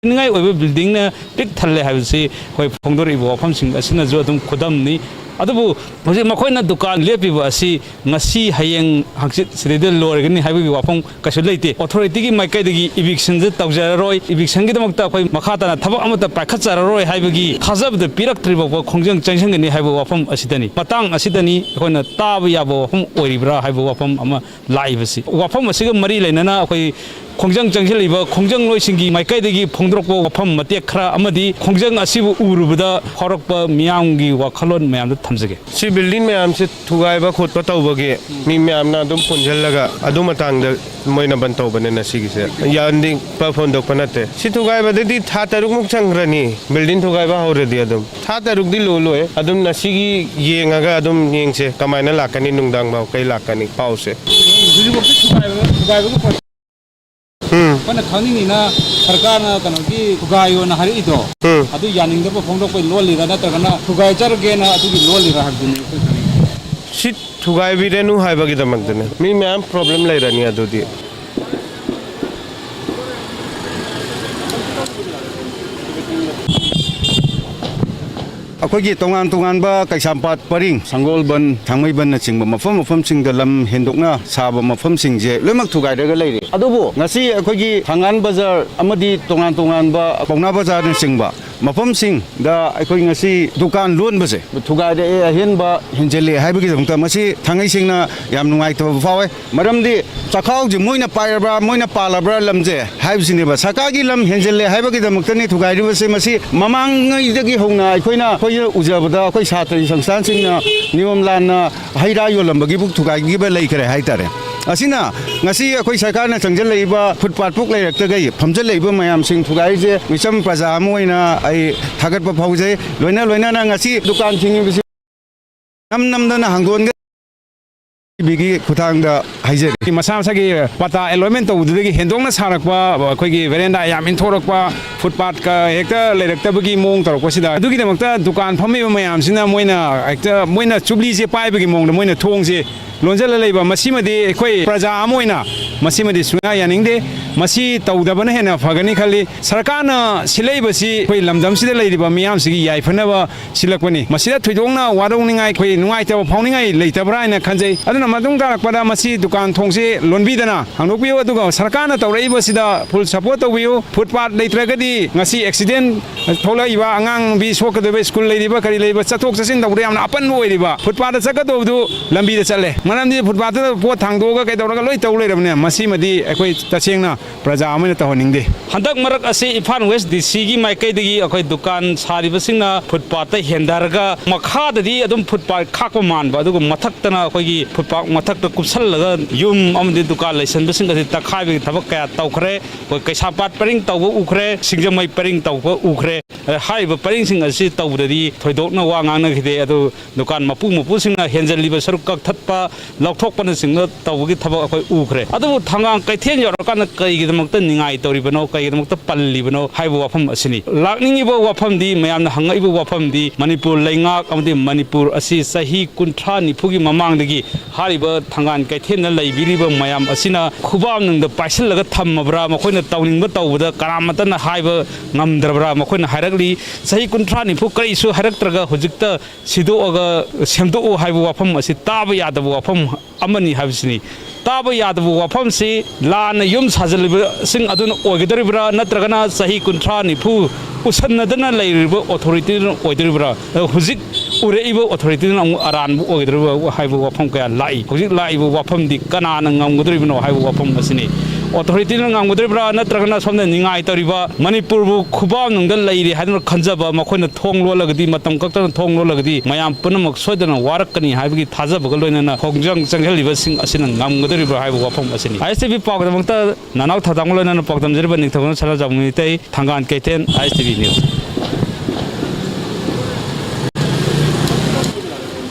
ꯅꯤꯡꯉꯥꯏ ꯑꯣꯏꯕ ꯕꯤꯜꯗꯤꯡꯅ ꯄꯤꯛ ꯊꯜꯂꯦ ꯍꯥꯏꯕꯁꯤ ꯑꯩꯈꯣꯏ ꯐꯣꯡꯗꯣꯔꯛꯏꯕ ꯋꯥꯐꯝꯁꯤꯡ ꯑꯁꯤꯅꯁꯨ ꯑꯗꯨꯝ ꯈꯨꯗꯝꯅꯤ꯫ ꯑꯗꯨꯕꯨ ꯍꯧꯖꯤꯛ ꯃꯈꯣꯏꯅ ꯗꯨꯀꯥꯟ ꯂꯦꯞꯄꯤꯕ ꯑꯁꯤ ꯉꯁꯤ, ꯍꯌꯦꯡ, ꯍꯪꯆꯤꯠ ꯁꯤꯗꯩꯗ ꯂꯣꯏꯔꯒꯅꯤ ꯍꯥꯏꯕꯒꯤ ꯋꯥꯐꯝ ꯀꯩꯁꯨ ꯂꯩꯇꯦ꯫ ꯑꯣꯊꯣꯔꯤꯇꯤꯒꯤ ꯃꯥꯏꯀꯩꯗꯒꯤ ꯏꯚꯤꯛꯁꯟꯁꯦ ꯇꯧꯖꯔꯔꯣꯏ, ꯏꯚꯤꯛꯁꯟꯒꯤꯗꯃꯛꯇ ꯑꯩꯈꯣꯏ ꯃꯈꯥ ꯇꯥꯅ ꯊꯕꯛ ꯑꯃꯠꯇ ꯄꯥꯏꯈꯠꯆꯔꯔꯣꯏ ꯍꯥꯏꯕꯒꯤ ꯊꯥꯖꯕꯗ ꯄꯤꯔꯛꯇ꯭ꯔꯤꯕ ꯐꯥꯎꯕ ꯈꯣꯡꯖꯪ ꯆꯪꯁꯤꯟꯒꯅꯤ ꯍꯥꯏꯕ ꯋꯥꯐꯝ ꯑꯁꯤꯗꯅꯤ꯫ ꯃꯇꯥꯡ ꯑꯁꯤꯗꯅꯤ ꯑꯩꯈꯣꯏꯅ ꯇꯥꯕ ꯌꯥꯕ ꯋꯥꯐꯝ ꯑꯣꯏꯔꯤꯕ꯭ꯔꯥ ꯍꯥꯏꯕ ꯋꯥꯐꯝ ꯑꯃ ꯂꯥꯛꯏꯕꯁꯤ꯫ ꯋꯥꯐꯝ ꯑꯁꯤꯒ ꯃꯔꯤ ꯂꯩꯅꯅ ꯑꯩꯈꯣꯏ ꯈꯣꯡꯖꯪ ꯆꯪꯁꯤꯜꯂꯤꯕ ꯈꯣꯡꯖꯪꯂꯣꯏꯁꯤꯡꯒꯤ ꯃꯥꯏꯀꯩꯗꯒꯤ ꯐꯣꯡꯗꯣꯔꯛꯄ ꯋꯥꯐꯝ ꯃꯇꯦꯛ ꯈꯔ ꯑꯃꯗꯤ ꯈꯣꯡꯖꯪ ꯑꯁꯤꯕꯨ ꯎꯔꯨꯕꯗ ꯐꯥꯎꯔꯛꯄ ꯃꯤꯌꯥꯝꯒꯤ ꯋꯥꯈꯜꯂꯣꯟ ꯃꯌꯥꯝꯗ ꯊꯝꯖꯒꯦ꯫ ꯁꯤ ꯕꯤꯜꯗꯤꯡ ꯃꯌꯥꯝꯁꯦ ꯊꯨꯒꯥꯏꯕ ꯈꯣꯠꯄ ꯇꯧꯕꯒꯤ ꯃꯤ ꯃꯌꯥꯝꯅ ꯑꯗꯨꯝ ꯄꯨꯟꯁꯤꯜꯂꯒ ꯑꯗꯨ ꯃꯇꯥꯡꯗ ꯃꯣꯏꯅ ꯕꯟ ꯇꯧꯕꯅꯦ ꯉꯁꯤꯒꯤꯁꯦ꯫ ꯌꯥꯅꯤꯡꯕ ꯐꯣꯡꯗꯣꯛꯄ ꯅꯠꯇꯦ꯫ ꯁꯤ ꯊꯨꯒꯥꯏꯕꯗꯗꯤ ꯊꯥ ꯇꯔꯨꯛꯃꯨꯛ ꯆꯪꯈ꯭ꯔꯅꯤ, ꯕꯤꯜꯗꯤꯡ ꯊꯨꯒꯥꯏꯕ ꯍꯧꯔꯗꯤ꯫ ꯑꯗꯨꯝ ꯊꯥ ꯇꯔꯨꯛꯇꯤ ꯂꯣꯏ ꯂꯣꯏ꯫ ꯑꯗꯨꯝ ꯉꯁꯤꯒꯤ ꯌꯦꯡꯉꯒ ꯑꯗꯨꯝ ꯌꯦꯡꯁꯦ ꯀꯃꯥꯏꯅ ꯂꯥꯛꯀꯅꯤ, ꯅꯨꯡꯗꯥꯡ ꯐꯥꯎ ꯀꯩ ꯂꯥꯛꯀꯅꯤ ꯄꯥꯎꯁꯦ꯫ ꯍꯧꯖꯤꯛꯐꯥꯎꯗꯤ ꯊꯨꯒꯥꯏꯕ, ꯊꯨꯒꯥꯏꯕꯒꯤ ꯄꯣꯠ ꯎꯝ꯫ ꯑꯩꯈꯣꯏꯅ ꯈꯪꯅꯤꯡꯉꯤꯅ ꯁꯔꯀꯥꯔꯅ ꯀꯩꯅꯣꯒꯤ ꯊꯨꯒꯥꯏꯌꯣꯅ ꯍꯥꯏꯔꯛꯏꯗꯣ, ꯎꯝ꯫ ꯑꯗꯨ ꯌꯥꯅꯤꯡꯗꯕ ꯐꯣꯡꯗꯣꯛꯄꯩ ꯂꯣꯜꯂꯤꯔꯥ ꯅꯠꯇ꯭ꯔꯒꯅ ꯊꯨꯒꯥꯏꯖꯔꯒꯦꯅ ꯑꯗꯨꯒꯤ ꯂꯣꯜꯂꯤꯔꯥ ꯍꯥꯏꯕꯗꯨꯅꯤ ꯑꯩꯈꯣꯏ ꯈꯪꯅꯤꯡꯉꯤ꯫ ꯁꯤ ꯊꯨꯒꯥꯏꯕꯤꯔꯅꯨ ꯍꯥꯏꯕꯒꯤꯗꯃꯛꯇꯅꯦ꯫ ꯃꯤ ꯃꯌꯥꯝ ꯄ꯭ꯔꯣꯕ꯭ꯂꯦꯝ ꯂꯩꯔꯅꯤ ꯑꯗꯨꯗꯤ꯫ ꯑꯩꯈꯣꯏꯒꯤ ꯇꯣꯉꯥꯟ ꯇꯣꯉꯥꯟꯕ ꯀꯩꯁꯥꯝꯄꯥꯠ ꯄꯔꯤꯡ, ꯁꯪꯒꯣꯜꯕꯟ, ꯊꯥꯡꯃꯩꯕꯟꯅꯆꯤꯡꯕ ꯃꯐꯝ ꯃꯐꯝꯁꯤꯡꯗ ꯂꯝ ꯍꯦꯟꯗꯣꯛꯅ ꯁꯥꯕ ꯃꯐꯝꯁꯤꯡꯁꯦ ꯂꯣꯏꯅꯃꯛ ꯊꯨꯒꯥꯏꯔꯒ ꯂꯩꯔꯦ꯫ ꯑꯗꯨꯕꯨ ꯉꯁꯤ ꯑꯩꯈꯣꯏꯒꯤ ꯊꯥꯡꯒꯥꯟ ꯕꯖꯥꯔ ꯑꯃꯗꯤ ꯇꯣꯉꯥꯟ ꯇꯣꯉꯥꯟꯕ ꯄꯥꯎꯅꯥ ꯕꯖꯥꯔꯅꯆꯤꯡꯕ ꯃꯐꯝꯁꯤꯡꯗ ꯑꯩꯈꯣꯏ ꯉꯁꯤ ꯗꯨꯀꯥꯟ ꯂꯣꯟꯕꯁꯦ ꯊꯨꯒꯥꯏꯔꯛꯑꯦ, ꯑꯍꯦꯟꯕ ꯍꯦꯟꯖꯜꯂꯦ ꯍꯥꯏꯕꯒꯤꯗꯃꯛꯇ ꯃꯁꯤ ꯊꯥꯡꯉꯩ ꯁꯦꯡꯅ ꯌꯥꯝ ꯅꯨꯡꯉꯥꯏꯇꯕ ꯐꯥꯎꯋꯦ꯫ ꯃꯔꯝꯗꯤ ꯆꯈꯥꯎꯁꯦ ꯃꯣꯏꯅ ꯄꯥꯏꯔꯕ꯭ꯔꯥ, ꯃꯣꯏꯅ ꯄꯥꯜꯂꯕ꯭ꯔꯥ ꯂꯝꯁꯦ ꯍꯥꯏꯕꯁꯤꯅꯦꯕ꯫ ꯁꯔꯀꯥꯔꯒꯤ ꯂꯝ ꯍꯦꯟꯖꯜꯂꯦ ꯍꯥꯏꯕꯒꯤꯗꯃꯛꯇꯅꯤ ꯊꯨꯒꯥꯏꯔꯤꯕꯁꯦ꯫ ꯃꯁꯤ ꯃꯃꯥꯡꯉꯩꯗꯒꯤ ꯍꯧꯅ ꯑꯩꯈꯣꯏꯅ, ꯑꯩꯈꯣꯏꯅ ꯎꯖꯕꯗ ꯑꯩꯈꯣꯏ ꯁꯥꯇ꯭ꯔꯒꯤ ꯁꯪꯁꯊꯥꯟꯁꯤꯡꯅ ꯅꯤꯌꯣꯝ ꯂꯥꯟꯅ ꯍꯩ ꯔꯥ ꯌꯣꯜꯂꯝꯕꯒꯤꯕꯨ ꯊꯨꯒꯥꯏꯈꯤꯕ ꯂꯩꯈ꯭ꯔꯦ ꯍꯥꯏꯇꯥꯔꯦ꯫ ꯑꯁꯤꯅ ꯉꯁꯤ ꯑꯩꯈꯣꯏ ꯁꯔꯀꯥꯔꯅ ꯆꯪꯁꯤꯜꯂꯛꯏꯕ ꯐꯨꯠꯄꯥꯠ ꯄꯨꯛ ꯂꯩꯔꯛꯇꯒꯩ ꯐꯝꯖꯤꯜꯂꯛꯏꯕ ꯃꯌꯥꯝꯁꯤꯡ ꯊꯨꯒꯥꯏꯔꯤꯁꯦ ꯃꯤꯆꯝ ꯄ꯭ꯔꯖꯥ ꯑꯃ ꯑꯣꯏꯅ ꯑꯩ ꯊꯥꯒꯠꯄ ꯐꯥꯎꯖꯩ꯫ ꯂꯣꯏꯅ ꯂꯣꯏꯅꯅ ꯉꯁꯤ ꯗꯨꯀꯥꯟ ꯊꯤꯡꯉꯤꯕꯁꯤ ꯅꯝ ꯅꯝꯗꯅ ꯍꯥꯡꯗꯣꯛꯍꯟꯒꯦ꯫ ꯕꯤꯒꯤ ꯈꯨꯠꯊꯥꯡꯗ ꯍꯥꯏꯖꯔꯤ꯫ ꯃꯁꯥ ꯃꯁꯥꯒꯤ ꯄꯇꯥ ꯑꯦꯂꯣꯠꯃꯦꯟ ꯇꯧꯕꯗꯨꯗꯒꯤ ꯍꯦꯟꯗꯣꯛꯅ ꯁꯥꯔꯛꯄ, ꯑꯩꯈꯣꯏꯒꯤ ꯕꯦꯔꯦꯟꯗꯥ ꯌꯥꯝ ꯏꯟꯊꯣꯔꯛꯄ, ꯐꯨꯠꯄꯥꯠꯀ ꯍꯦꯛꯇ ꯂꯩꯔꯛꯇꯕꯒꯤ ꯃꯑꯣꯡ ꯇꯧꯔꯛꯄꯁꯤꯗ, ꯑꯗꯨꯒꯤꯗꯃꯛꯇ ꯗꯨꯀꯥꯟ ꯐꯝꯃꯤꯕ ꯃꯌꯥꯝꯁꯤꯅ ꯃꯣꯏꯅ ꯍꯦꯛꯇ, ꯃꯣꯏꯅ ꯆꯨꯕ꯭ꯂꯤꯁꯦ ꯄꯥꯏꯕꯒꯤ ꯃꯑꯣꯡꯗ ꯃꯣꯏꯅ ꯊꯣꯡꯁꯦ ꯂꯣꯟꯖꯜꯂ ꯂꯩꯕ, ꯃꯁꯤꯃꯗꯤ ꯑꯩꯈꯣꯏ ꯄ꯭ꯔꯖꯥ ꯑꯃ ꯑꯣꯏꯅ ꯃꯁꯤꯃꯗꯤ ꯁꯨꯡꯌꯥ ꯌꯥꯅꯤꯡꯗꯦ꯫ ꯃꯁꯤ ꯇꯧꯗꯕꯅ ꯍꯦꯟꯅ ꯐꯒꯅꯤ ꯈꯜꯂꯤ꯫ ꯁꯔꯀꯥꯔꯅ ꯁꯤꯜꯂꯛꯏꯕꯁꯤ ꯑꯩꯈꯣꯏ ꯂꯝꯗꯝꯁꯤꯗ ꯂꯩꯔꯤꯕ ꯃꯤꯌꯥꯝꯁꯤꯒꯤ ꯌꯥꯏꯐꯅꯕ ꯁꯤꯜꯂꯛꯄꯅꯤ꯫ ꯃꯁꯤꯗ ꯊꯣꯏꯗꯣꯛꯅ ꯋꯥꯔꯧꯅꯤꯡꯉꯥꯏ, ꯑꯩꯈꯣꯏ ꯅꯨꯡꯉꯥꯏꯇꯕ ꯐꯥꯎꯅꯤꯡꯉꯥꯏ ꯂꯩꯇꯕ꯭ꯔꯥ ꯍꯥꯏꯅ ꯈꯟꯖꯩ꯫ ꯑꯗꯨꯅ ꯃꯇꯨꯡ ꯇꯥꯔꯛꯄꯗ ꯃꯁꯤ ꯗꯨꯀꯥꯟ ꯊꯣꯡꯁꯤ ꯂꯣꯟꯕꯤꯗꯅ ꯍꯥꯡꯗꯣꯛꯄꯤꯌꯨ꯫ ꯑꯗꯨꯒ ꯁꯔꯀꯥꯔꯅ ꯇꯧꯔꯛꯏꯕꯁꯤꯗ ꯐꯨꯜ ꯁꯄꯣꯔꯠ ꯇꯧꯕꯤꯌꯨ꯫ ꯐꯨꯠꯄꯥꯠ ꯂꯩꯇ꯭ꯔꯒꯗꯤ ꯉꯁꯤ ꯑꯦꯛꯁꯤꯗꯦꯟ ꯊꯣꯛꯂꯛꯏꯕ, ꯑꯉꯥꯡ ꯅꯨꯄꯤ ꯁꯣꯛꯀꯗꯧꯔꯤꯕ, ꯁ꯭ꯀꯨꯜ ꯂꯩꯔꯤꯕ, ꯀꯔꯤ ꯂꯩꯕ, ꯆꯠꯊꯣꯛ ꯆꯠꯁꯤꯟ ꯇꯧꯕꯗ ꯌꯥꯝꯅ ꯑꯄꯟꯕ ꯑꯣꯏꯔꯤꯕ, ꯐꯨꯠꯄꯥꯠꯇ ꯆꯠꯀꯗꯧꯕꯗꯨ ꯂꯝꯕꯤꯗ ꯆꯠꯂꯦ꯫ ꯃꯔꯝꯗꯤ ꯐꯨꯠꯄꯥꯠꯇꯨꯗ ꯄꯣꯠ ꯊꯥꯡꯗꯣꯛꯑꯒ ꯀꯩꯗꯧꯔꯒ ꯂꯣꯏ ꯇꯧ ꯂꯩꯔꯕꯅꯦ꯫ ꯃꯁꯤꯃꯗꯤ ꯑꯩꯈꯣꯏ ꯇꯁꯦꯡꯅ ꯄ꯭ꯔꯖꯥ ꯑꯃ ꯑꯣꯏꯅ ꯇꯧꯍꯟꯅꯤꯡꯗꯦ꯫ ꯍꯟꯗꯛ ꯃꯔꯛ ꯑꯁꯤ ꯏꯝꯐꯥꯜ ꯋꯦꯁ ꯗꯤ ꯁꯤꯒꯤ ꯃꯥꯏꯀꯩꯗꯒꯤ ꯑꯩꯈꯣꯏ ꯗꯨꯀꯥꯟ ꯁꯥꯔꯤꯕꯁꯤꯡꯅ ꯐꯨꯠꯄꯥꯠꯇ ꯍꯦꯟꯊꯔꯒ, ꯃꯈꯥꯗꯗꯤ ꯑꯗꯨꯝ ꯐꯨꯠꯄꯥꯠ ꯈꯥꯛꯄ ꯃꯥꯟꯕ, ꯑꯗꯨꯒ ꯃꯊꯛꯇꯅ ꯑꯩꯈꯣꯏꯒꯤ ꯐꯨꯠꯄꯥꯠ ꯃꯊꯛꯇ ꯀꯨꯞꯁꯜꯂꯒ ꯌꯨꯝ ꯑꯃꯗꯤ ꯗꯨꯀꯥꯟ ꯂꯩꯁꯟꯕꯁꯤꯡ ꯑꯁꯤ ꯇꯛꯈꯥꯏꯕꯒꯤ ꯊꯕꯛ ꯀꯌꯥ ꯇꯧꯈ꯭ꯔꯦ꯫ ꯑꯩꯈꯣꯏ ꯀꯩꯁꯥꯝꯄꯥꯠ ꯄꯔꯤꯡ ꯇꯧꯕ ꯎꯈ꯭ꯔꯦ, ꯁꯤꯡꯖꯃꯩ ꯄꯔꯤꯡ ꯇꯧꯕ ꯎꯈ꯭ꯔꯦ꯫ ꯑ, ꯍꯥꯏꯔꯤꯕ ꯄꯔꯤꯡꯁꯤꯡ ꯑꯁꯤ ꯇꯧꯕꯗꯗꯤ ꯊꯣꯏꯗꯣꯛꯅ ꯋꯥ ꯉꯥꯡꯅꯈꯤꯗꯦ꯫ ꯑꯗꯨ ꯗꯨꯀꯥꯟ ꯃꯄꯨ ꯃꯄꯨꯁꯤꯡꯅ ꯍꯦꯟꯖꯜꯂꯤꯕ ꯁꯔꯨꯛ ꯀꯛꯊꯠꯄ, ꯂꯧꯊꯣꯛꯄꯅꯆꯤꯡꯕ ꯇꯧꯕꯒꯤ ꯊꯕꯛ ꯑꯩꯈꯣꯏ ꯎꯈ꯭ꯔꯦ꯫ ꯑꯗꯨꯕꯨ ꯊꯪꯒꯥꯜ ꯀꯩꯊꯦꯜ ꯌꯧꯔꯀꯥꯟꯗ ꯀꯔꯤꯒꯤꯗꯃꯛꯇ ꯅꯤꯡꯉꯥꯏ ꯇꯧꯔꯤꯕꯅꯣ, ꯀꯔꯤꯒꯤꯗꯃꯛꯇ ꯄꯜꯂꯤꯕꯅꯣ ꯍꯥꯏꯕ ꯋꯥꯐꯝ ꯑꯁꯤꯅꯤ꯫ ꯂꯥꯛꯅꯤꯡꯉꯤꯕ ꯋꯥꯐꯝꯗꯤ, ꯃꯌꯥꯝꯅ ꯍꯪꯉꯛꯏꯕ ꯋꯥꯐꯝꯗꯤ, ꯃꯅꯤꯄꯨꯔ ꯂꯩꯉꯥꯛ ꯑꯃꯗꯤ ꯃꯅꯤꯄꯨꯔ ꯑꯁꯤ ꯆꯍꯤ ꯀꯨꯟꯊ꯭ꯔꯥ ꯅꯤꯐꯨꯒꯤ ꯃꯃꯥꯡꯗꯒꯤ ꯍꯥꯏꯔꯤꯕ ꯊꯪꯒꯥꯜ ꯀꯩꯊꯦꯜꯗ ꯂꯩꯕꯤꯔꯤꯕ ꯃꯌꯥꯝ ꯑꯁꯤꯅ ꯈꯨꯕꯥꯛꯅꯨꯡꯗ ꯄꯥꯏꯁꯤꯜꯂꯒ ꯊꯝꯃꯕ꯭ꯔꯥ, ꯃꯈꯣꯏꯅ ꯇꯧꯅꯤꯡꯕ ꯇꯧꯕꯗ ꯀꯅꯥꯃꯠꯇꯅ ꯍꯥꯏꯕ ꯉꯝꯗ꯭ꯔꯕ꯭ꯔꯥ? ꯃꯈꯣꯏꯅ ꯍꯥꯏꯔꯛꯂꯤ, ꯆꯍꯤ ꯀꯨꯟꯊ꯭ꯔꯥ ꯅꯤꯐꯨ ꯀꯔꯤꯁꯨ ꯍꯥꯏꯔꯛꯇ꯭ꯔꯒ ꯍꯧꯖꯤꯛꯇ ꯁꯤꯗꯣꯛꯑꯒ ꯁꯦꯝꯗꯣꯛꯎ ꯍꯥꯏꯕ ꯋꯥꯐꯝ ꯑꯁꯤ ꯇꯥꯕ ꯌꯥꯗꯕ ꯋꯥꯐꯝ ꯑꯃꯅꯤ ꯍꯥꯏꯕꯁꯤꯅꯤ꯫ ꯇꯥꯕ ꯌꯥꯗꯕ ꯋꯥꯐꯝꯁꯤ ꯂꯥꯟꯅ ꯌꯨꯝ ꯁꯥꯖꯤꯜꯂꯤꯕꯁꯤꯡ ꯑꯗꯨꯅ ꯑꯣꯏꯒꯗꯧꯔꯤꯕ꯭ꯔꯥ, ꯅꯠꯇ꯭ꯔꯒꯅ ꯆꯍꯤ ꯀꯨꯟꯊ꯭ꯔꯥ ꯅꯤꯐꯨ ꯎꯁꯟꯅꯗꯅ ꯂꯩꯔꯤꯕ ꯑꯣꯊꯣꯔꯤꯇꯤꯗꯨꯅ ꯑꯣꯏꯗꯧꯔꯤꯕ꯭ꯔꯥ? ꯑꯗꯣ ꯍꯧꯖꯤꯛ ꯎꯔꯛꯏꯕ ꯑꯣꯊꯣꯔꯤꯇꯤꯗꯨꯅ ꯑꯃꯨꯛ ꯑꯔꯥꯟꯕ ꯑꯣꯏꯒꯗꯧꯔꯤꯕ꯭ꯔꯥ ꯍꯥꯏꯕ ꯋꯥꯐꯝ ꯀꯌꯥ ꯂꯥꯛꯏ꯫ ꯍꯧꯖꯤꯛ ꯂꯥꯛꯏꯕ ꯋꯥꯐꯝꯗꯤ ꯀꯅꯥꯅ ꯉꯝꯒꯗꯧꯔꯤꯕꯅꯣ ꯍꯥꯏꯕ ꯋꯥꯐꯝ ꯑꯁꯤꯅꯤ꯫ ꯑꯣꯊꯣꯔꯤꯇꯤꯅ ꯉꯝꯒꯗꯧꯔꯤꯕ꯭ꯔꯥ, ꯅꯠꯇ꯭ꯔꯒꯅ ꯁꯣꯝꯗ ꯅꯤꯡꯉꯥꯏ ꯇꯧꯔꯤꯕ, ꯃꯅꯤꯄꯨꯔꯕꯨ ꯈꯨꯕꯥꯛꯅꯨꯡꯗ ꯂꯩꯔꯦ ꯍꯥꯏꯗꯨꯅ ꯈꯟꯖꯕ, ꯃꯈꯣꯏꯅ ꯊꯣꯡ ꯂꯣꯜꯂꯒꯗꯤ, ꯃꯇꯝ ꯀꯛꯇꯅ ꯊꯣꯡ ꯂꯣꯜꯂꯒꯗꯤ ꯃꯌꯥꯝ ꯄꯨꯝꯅꯃꯛ ꯁꯣꯏꯗꯅ ꯋꯥꯔꯛꯀꯅꯤ ꯍꯥꯏꯕꯒꯤ ꯊꯥꯖꯕꯒ ꯂꯣꯏꯅꯅ ꯈꯣꯡꯖꯪ ꯆꯪꯁꯤꯜꯂꯤꯕꯁꯤꯡ ꯑꯁꯤꯅ ꯉꯝꯒꯗꯧꯔꯤꯕ꯭ꯔꯥ ꯍꯥꯏꯕ ꯋꯥꯐꯝ ꯑꯁꯤꯅꯤ꯫ ꯑꯥꯏ ꯑꯦꯁ ꯇꯤ ꯚꯤ ꯄꯥꯎꯒꯤꯗꯃꯛꯇ ꯅꯅꯥꯎ ꯊꯧꯗꯥꯡ ꯂꯣꯏꯅꯅ ꯄꯥꯎꯗꯝꯖꯔꯤꯕ ꯅꯤꯡꯊꯧ ꯁꯅꯥꯖꯥꯎꯕ ꯃꯩꯇꯩ, ꯊꯪꯒꯥꯜ ꯀꯩꯊꯦꯜ, ꯑꯥꯏ ꯑꯦꯁ ꯇꯤ ꯚꯤ ꯅ꯭ꯌꯨꯁ꯫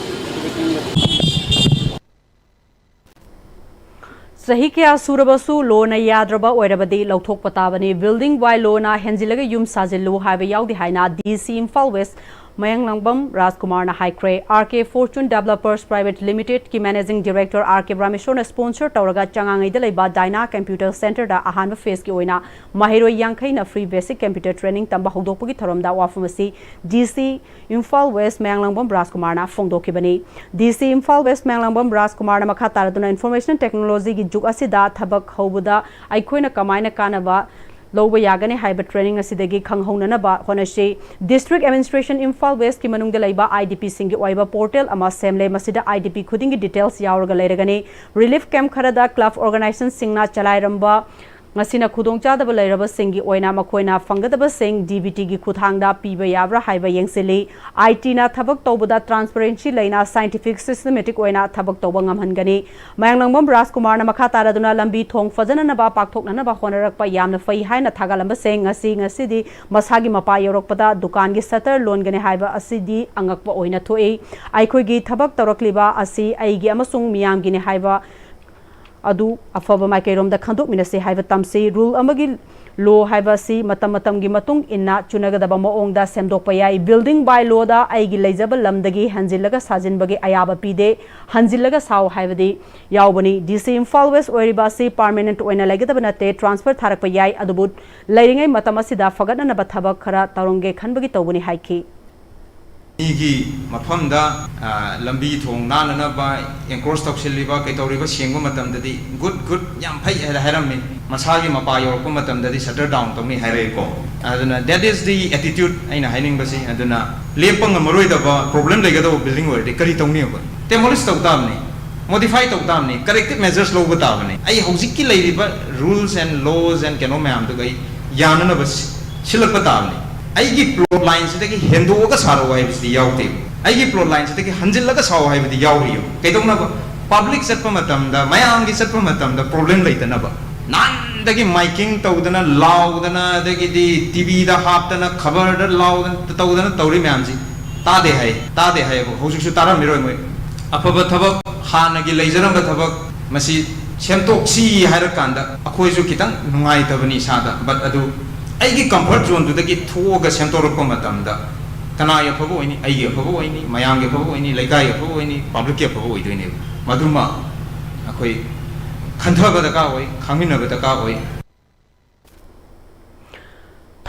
ꯆꯍꯤ ꯀꯌꯥ ꯁꯨꯔꯕꯁꯨ ꯂꯣꯅ ꯌꯥꯗ꯭ꯔꯕ ꯑꯣꯏꯔꯕꯗꯤ ꯂꯧꯊꯣꯛꯄ ꯇꯥꯕꯅꯤ꯫ ꯕꯤꯜꯗꯤꯡ ꯋꯥꯏ ꯂꯣꯅ ꯍꯦꯟꯖꯤꯜꯂꯒ ꯌꯨꯝ ꯁꯥꯖꯤꯜꯂꯨ ꯍꯥꯏꯕ ꯌꯥꯎꯗꯦ ꯍꯥꯏꯅ ꯗꯤ ꯁꯤ ꯏꯝꯐꯥꯜ ꯋꯦꯁ ꯃꯌꯥꯡꯂꯥꯡꯕꯝ ꯔꯥꯖꯀꯨꯃꯥꯔꯅ ꯍꯥꯏꯈ꯭ꯔꯦ꯫ ꯑꯥꯔ ꯀꯦ Fortune Developers Private Limited ꯀꯤ Managing Director ꯑꯥꯔ ꯀꯦ ꯕ꯭ꯔꯍꯃꯦꯁꯣꯔꯅ sponsor ꯇꯧꯔꯒ ꯆꯉꯥꯡꯉꯩꯗ ꯂꯩꯕ Dyna Computer Center ꯗ ꯑꯍꯥꯟꯕ phase ꯀꯤ ꯑꯣꯏꯅ ꯃꯍꯩꯔꯣꯏ ꯌꯥꯡꯈꯩꯅ free basic computer training ꯇꯝꯕ ꯍꯧꯗꯣꯛꯄꯒꯤ ꯊꯧꯔꯝꯗ ꯋꯥꯐꯝ ꯑꯁꯤ ꯗꯤ ꯁꯤ ꯏꯝꯐꯥꯜ ꯋꯦꯁ ꯃꯌꯥꯡꯂꯥꯡꯕꯝ ꯔꯥꯖꯀꯨꯃꯥꯔꯅ ꯐꯣꯡꯗꯣꯛꯈꯤꯕꯅꯤ꯫ ꯗꯤ ꯁꯤ ꯏꯝꯐꯥꯜ ꯋꯦꯁ ꯃꯌꯥꯡꯂꯥꯡꯕꯝ ꯔꯥꯖꯀꯨꯃꯥꯔꯅ ꯃꯈꯥ ꯇꯥꯔꯗꯨꯅ information technology ꯒꯤ ꯖꯨꯒ ꯑꯁꯤꯗ ꯊꯕꯛ ꯍꯧꯕꯗ ꯑꯩꯈꯣꯏꯅ ꯀꯃꯥꯏꯅ ꯀꯥꯟꯅꯕ ꯂꯧꯕ ꯌꯥꯒꯅꯤ ꯍꯥꯏꯕ training ꯑꯁꯤꯗꯒꯤ ꯈꯪꯍꯧꯅꯅꯕ ꯍꯣꯠꯅꯁꯤ꯫ District Administration ꯏꯝꯐꯥꯜ ꯋꯦꯁꯀꯤ ꯃꯅꯨꯡꯗ ꯂꯩꯕ ꯑꯥꯏ ꯗꯤ ꯄꯤ ꯁꯤꯡꯒꯤ ꯑꯣꯏꯕ portal ꯑꯃ ꯁꯦꯝꯂꯦ꯫ ꯃꯁꯤꯗ ꯑꯥꯏ ꯗꯤ ꯄꯤ ꯈꯨꯗꯤꯡꯒꯤ details ꯌꯥꯎꯔꯒ ꯂꯩꯔꯒꯅꯤ꯫ Relief camp ꯈꯔꯗ club organization ꯁꯤꯡꯅ ꯆꯂꯥꯏꯔꯝꯕ ꯉꯁꯤꯅ ꯈꯨꯗꯣꯡꯆꯥꯗꯕ ꯂꯩꯔꯕꯁꯤꯡꯒꯤ ꯑꯣꯏꯅ ꯃꯈꯣꯏꯅ ꯐꯪꯒꯗꯕꯁꯤꯡ ꯗꯤ ꯕꯤ ꯇꯤꯒꯤ ꯈꯨꯠꯊꯥꯡꯗ ꯄꯤꯕ ꯌꯥꯕ꯭ꯔꯥ ꯍꯥꯏꯕ ꯌꯦꯡꯁꯤꯜꯂꯤ꯫ ꯑꯥꯏ ꯇꯤꯅ ꯊꯕꯛ ꯇꯧꯕꯗ transparency ꯂꯩꯅ scientific systematic ꯑꯣꯏꯅ ꯊꯕꯛ ꯇꯧꯕ ꯉꯝꯍꯟꯒꯅꯤ꯫ ꯃꯌꯥꯡꯂꯥꯡꯕꯝ ꯔꯥꯖꯀꯨꯃꯥꯔꯅ ꯃꯈꯥ ꯇꯥꯔꯗꯨꯅ ꯂꯝꯕꯤ ꯊꯣꯡ ꯐꯖꯅꯅꯕ ꯄꯥꯛꯊꯣꯛꯅꯅꯕ ꯍꯣꯠꯅꯔꯛꯄ ꯌꯥꯝꯅ ꯐꯩ ꯍꯥꯏꯅ ꯊꯥꯒꯠꯂꯝꯕꯁꯤꯡ ꯉꯁꯤ ꯉꯁꯤꯗꯤ ꯃꯁꯥꯒꯤ ꯃꯄꯥ ꯌꯧꯔꯛꯄꯗ ꯗꯨꯀꯥꯟꯒꯤ shutter ꯂꯣꯟꯒꯅꯤ ꯍꯥꯏꯕ ꯑꯁꯤꯗꯤ ꯑꯉꯛꯄ ꯑꯣꯏꯅ ꯊꯣꯛꯏ꯫ ꯑꯩꯈꯣꯏꯒꯤ ꯊꯕꯛ ꯇꯧꯔꯛꯂꯤꯕ ꯑꯁꯤ ꯑꯩꯒꯤ ꯑꯃꯁꯨꯡ ꯃꯤꯌꯥꯝꯒꯤꯅꯤ ꯍꯥꯏꯕ ꯑꯗꯨ ꯑꯐꯕ ꯃꯥꯏꯀꯩꯔꯣꯝꯗ ꯈꯟꯗꯣꯛꯃꯤꯟꯅꯁꯤ ꯍꯥꯏꯕ ꯇꯝꯁꯤ꯫ Rule ꯑꯃꯒꯤ law ꯍꯥꯏꯕ ꯑꯁꯤ ꯃꯇꯝ ꯃꯇꯝꯒꯤ ꯃꯇꯨꯡ ꯏꯟꯅ ꯆꯨꯅꯒꯗꯕ ꯃꯑꯣꯡꯗ ꯁꯦꯝꯗꯣꯛꯄ ꯌꯥꯏ꯫ Building by law ꯗ ꯑꯩꯒꯤ ꯂꯩꯖꯕ ꯂꯝꯗꯒꯤ ꯍꯟꯖꯤꯜꯂꯒ ꯁꯥꯖꯤꯟꯕꯒꯤ ꯑꯌꯥꯕ ꯄꯤꯗꯦ꯫ ꯍꯟꯖꯤꯜꯂꯒ ꯁꯥꯎ ꯍꯥꯏꯕꯗꯤ ꯌꯥꯎꯕꯅꯤ꯫ ꯗꯤ ꯁꯤ ꯏꯝꯐꯥꯜ ꯋꯦꯁ ꯑꯣꯏꯔꯤꯕ ꯑꯁꯤ permanent ꯑꯣꯏꯅ ꯂꯩꯒꯗꯕ ꯅꯠꯇꯦ, transfer ꯊꯥꯔꯛꯄ ꯌꯥꯏ꯫ ꯑꯗꯨꯕꯨ ꯂꯩꯔꯤꯉꯩ ꯃꯇꯝ ꯑꯁꯤꯗ ꯐꯒꯠꯅꯅꯕ ꯊꯕꯛ ꯈꯔ ꯇꯧꯔꯝꯒꯦ ꯈꯟꯕꯒꯤ ꯇꯧꯕꯅꯤ ꯍꯥꯏꯈꯤ꯫ ꯃꯤꯒꯤ ꯃꯐꯝꯗ, ꯑ, ꯂꯝꯕꯤ ꯊꯣꯡ ꯅꯥꯟꯅꯅꯕ encroach ꯇꯧꯁꯤꯜꯂꯤꯕ, ꯀꯩꯇꯧꯔꯤꯕ ꯁꯦꯡꯕ ꯃꯇꯝꯗꯗꯤ good, good, ꯌꯥꯝ ꯐꯩ ꯍꯥꯏꯅ ꯍꯥꯏꯔꯝꯃꯤ꯫ ꯃꯁꯥꯒꯤ ꯃꯄꯥ ꯌꯧꯔꯛꯄ ꯃꯇꯝꯗꯗꯤ shutter down ꯇꯧꯅꯤ ꯍꯥꯏꯔꯛꯑꯦꯀꯣ꯫ ꯑꯗꯨꯅ that is the attitude ꯑꯩꯅ ꯍꯥꯏꯅꯤꯡꯕꯁꯤ꯫ ꯑꯗꯨꯅ ꯂꯦꯞꯄ ꯉꯝꯃꯔꯣꯏꯗꯕ problem ꯂꯩꯒꯗꯕ building ꯑꯣꯏꯔꯗꯤ ꯀꯔꯤ ꯇꯧꯅꯤ ꯑꯩꯈꯣꯏ? Demolish ꯇꯧ ꯇꯥꯕꯅꯤ, modify ꯇꯧ ꯇꯥꯕꯅꯤ, corrective measures ꯂꯧꯕ ꯇꯥꯕꯅꯤ꯫ ꯑꯩ ꯍꯧꯖꯤꯛꯀꯤ ꯂꯩꯔꯤꯕ rules and laws and ꯀꯩꯅꯣ ꯃꯌꯥꯝꯗꯨꯒ ꯑꯩ ꯌꯥꯅꯅꯕ ꯁꯤ-, ꯁꯤꯜꯂꯛꯄ ꯇꯥꯕꯅꯤ꯫ ꯑꯩꯒꯤ plot line ꯁꯤꯗꯒꯤ ꯍꯦꯟꯗꯣꯛꯑꯒ ꯁꯥꯔꯛꯑꯣ ꯍꯥꯏꯕꯁꯤꯗꯤ ꯌꯥꯎꯗꯦ꯫ ꯑꯩꯒꯤ plot line ꯁꯤꯗꯒꯤ ꯍꯟꯖꯤꯜꯂꯒ ꯁꯥꯎ ꯍꯥꯏꯕꯗꯤ ꯌꯥꯎꯔꯤꯌꯨ꯫ ꯀꯩꯗꯧꯅꯕ? Public ꯆꯠꯄ ꯃꯇꯝꯗ, ꯃꯌꯥꯝꯒꯤ ꯆꯠꯄ ꯃꯇꯝꯗ problem ꯂꯩꯇꯅꯕ꯫ ꯅꯍꯥꯟꯗꯒꯤ miking ꯇꯧꯗꯅ, ꯂꯥꯎꯗꯅ, ꯑꯗꯒꯤꯗꯤ ꯇꯤ ꯚꯤꯗ ꯍꯥꯞꯇꯅ, ꯈꯕꯔꯗ ꯂꯥꯎꯗꯅ, ꯇꯧꯗꯅ ꯇꯧꯔꯤ ꯃꯌꯥꯝꯁꯤ ꯇꯥꯗꯦ ꯍꯥꯏ, ꯇꯥꯗꯦ ꯍꯥꯏꯌꯦꯕ꯫ ꯍꯧꯖꯤꯛꯁꯨ ꯇꯥꯔꯝꯃꯤꯔꯣꯏ ꯃꯣꯏ꯫ ꯑꯐꯕ ꯊꯕꯛ, ꯍꯥꯟꯅꯒꯤ ꯂꯩꯖꯔꯝꯕ ꯊꯕꯛ, ꯃꯁꯤ ꯁꯦꯝꯗꯣꯛꯁꯤ ꯍꯥꯏꯔꯀꯥꯟꯗ ꯑꯩꯈꯣꯏꯁꯨ ꯈꯤꯇꯪ ꯅꯨꯡꯉꯥꯏꯇꯕꯅꯤ ꯏꯁꯥꯗ꯫ But ꯑꯗꯨ ꯑꯩꯒꯤ comfort zoneꯗꯨꯗꯒꯤ ꯊꯣꯛꯑꯒ ꯁꯦꯝꯗꯣꯔꯛꯄ ꯃꯇꯝꯗ ꯀꯅꯥꯒꯤ ꯑꯐꯕ ꯑꯣꯏꯅꯤ? ꯑꯩꯒꯤ ꯑꯐꯕ ꯑꯣꯏꯅꯤ, ꯃꯌꯥꯝꯒꯤ ꯑꯐꯕ ꯑꯣꯏꯅꯤ, ꯂꯩꯀꯥꯏꯒꯤ ꯑꯐꯕ ꯑꯣꯏꯅꯤ, ꯄꯕ꯭ꯂꯤꯛꯀꯤ ꯑꯐꯕ ꯑꯣꯏꯗꯣꯏꯅꯦꯕ꯫ ꯃꯗꯨꯃ ꯑꯩꯈꯣꯏ ꯈꯟꯊꯕ ꯗꯔꯀꯥꯔ ꯑꯣꯏ, ꯈꯪꯃꯤꯟꯅꯕ ꯗꯔꯀꯥꯔ ꯑꯣꯏ꯫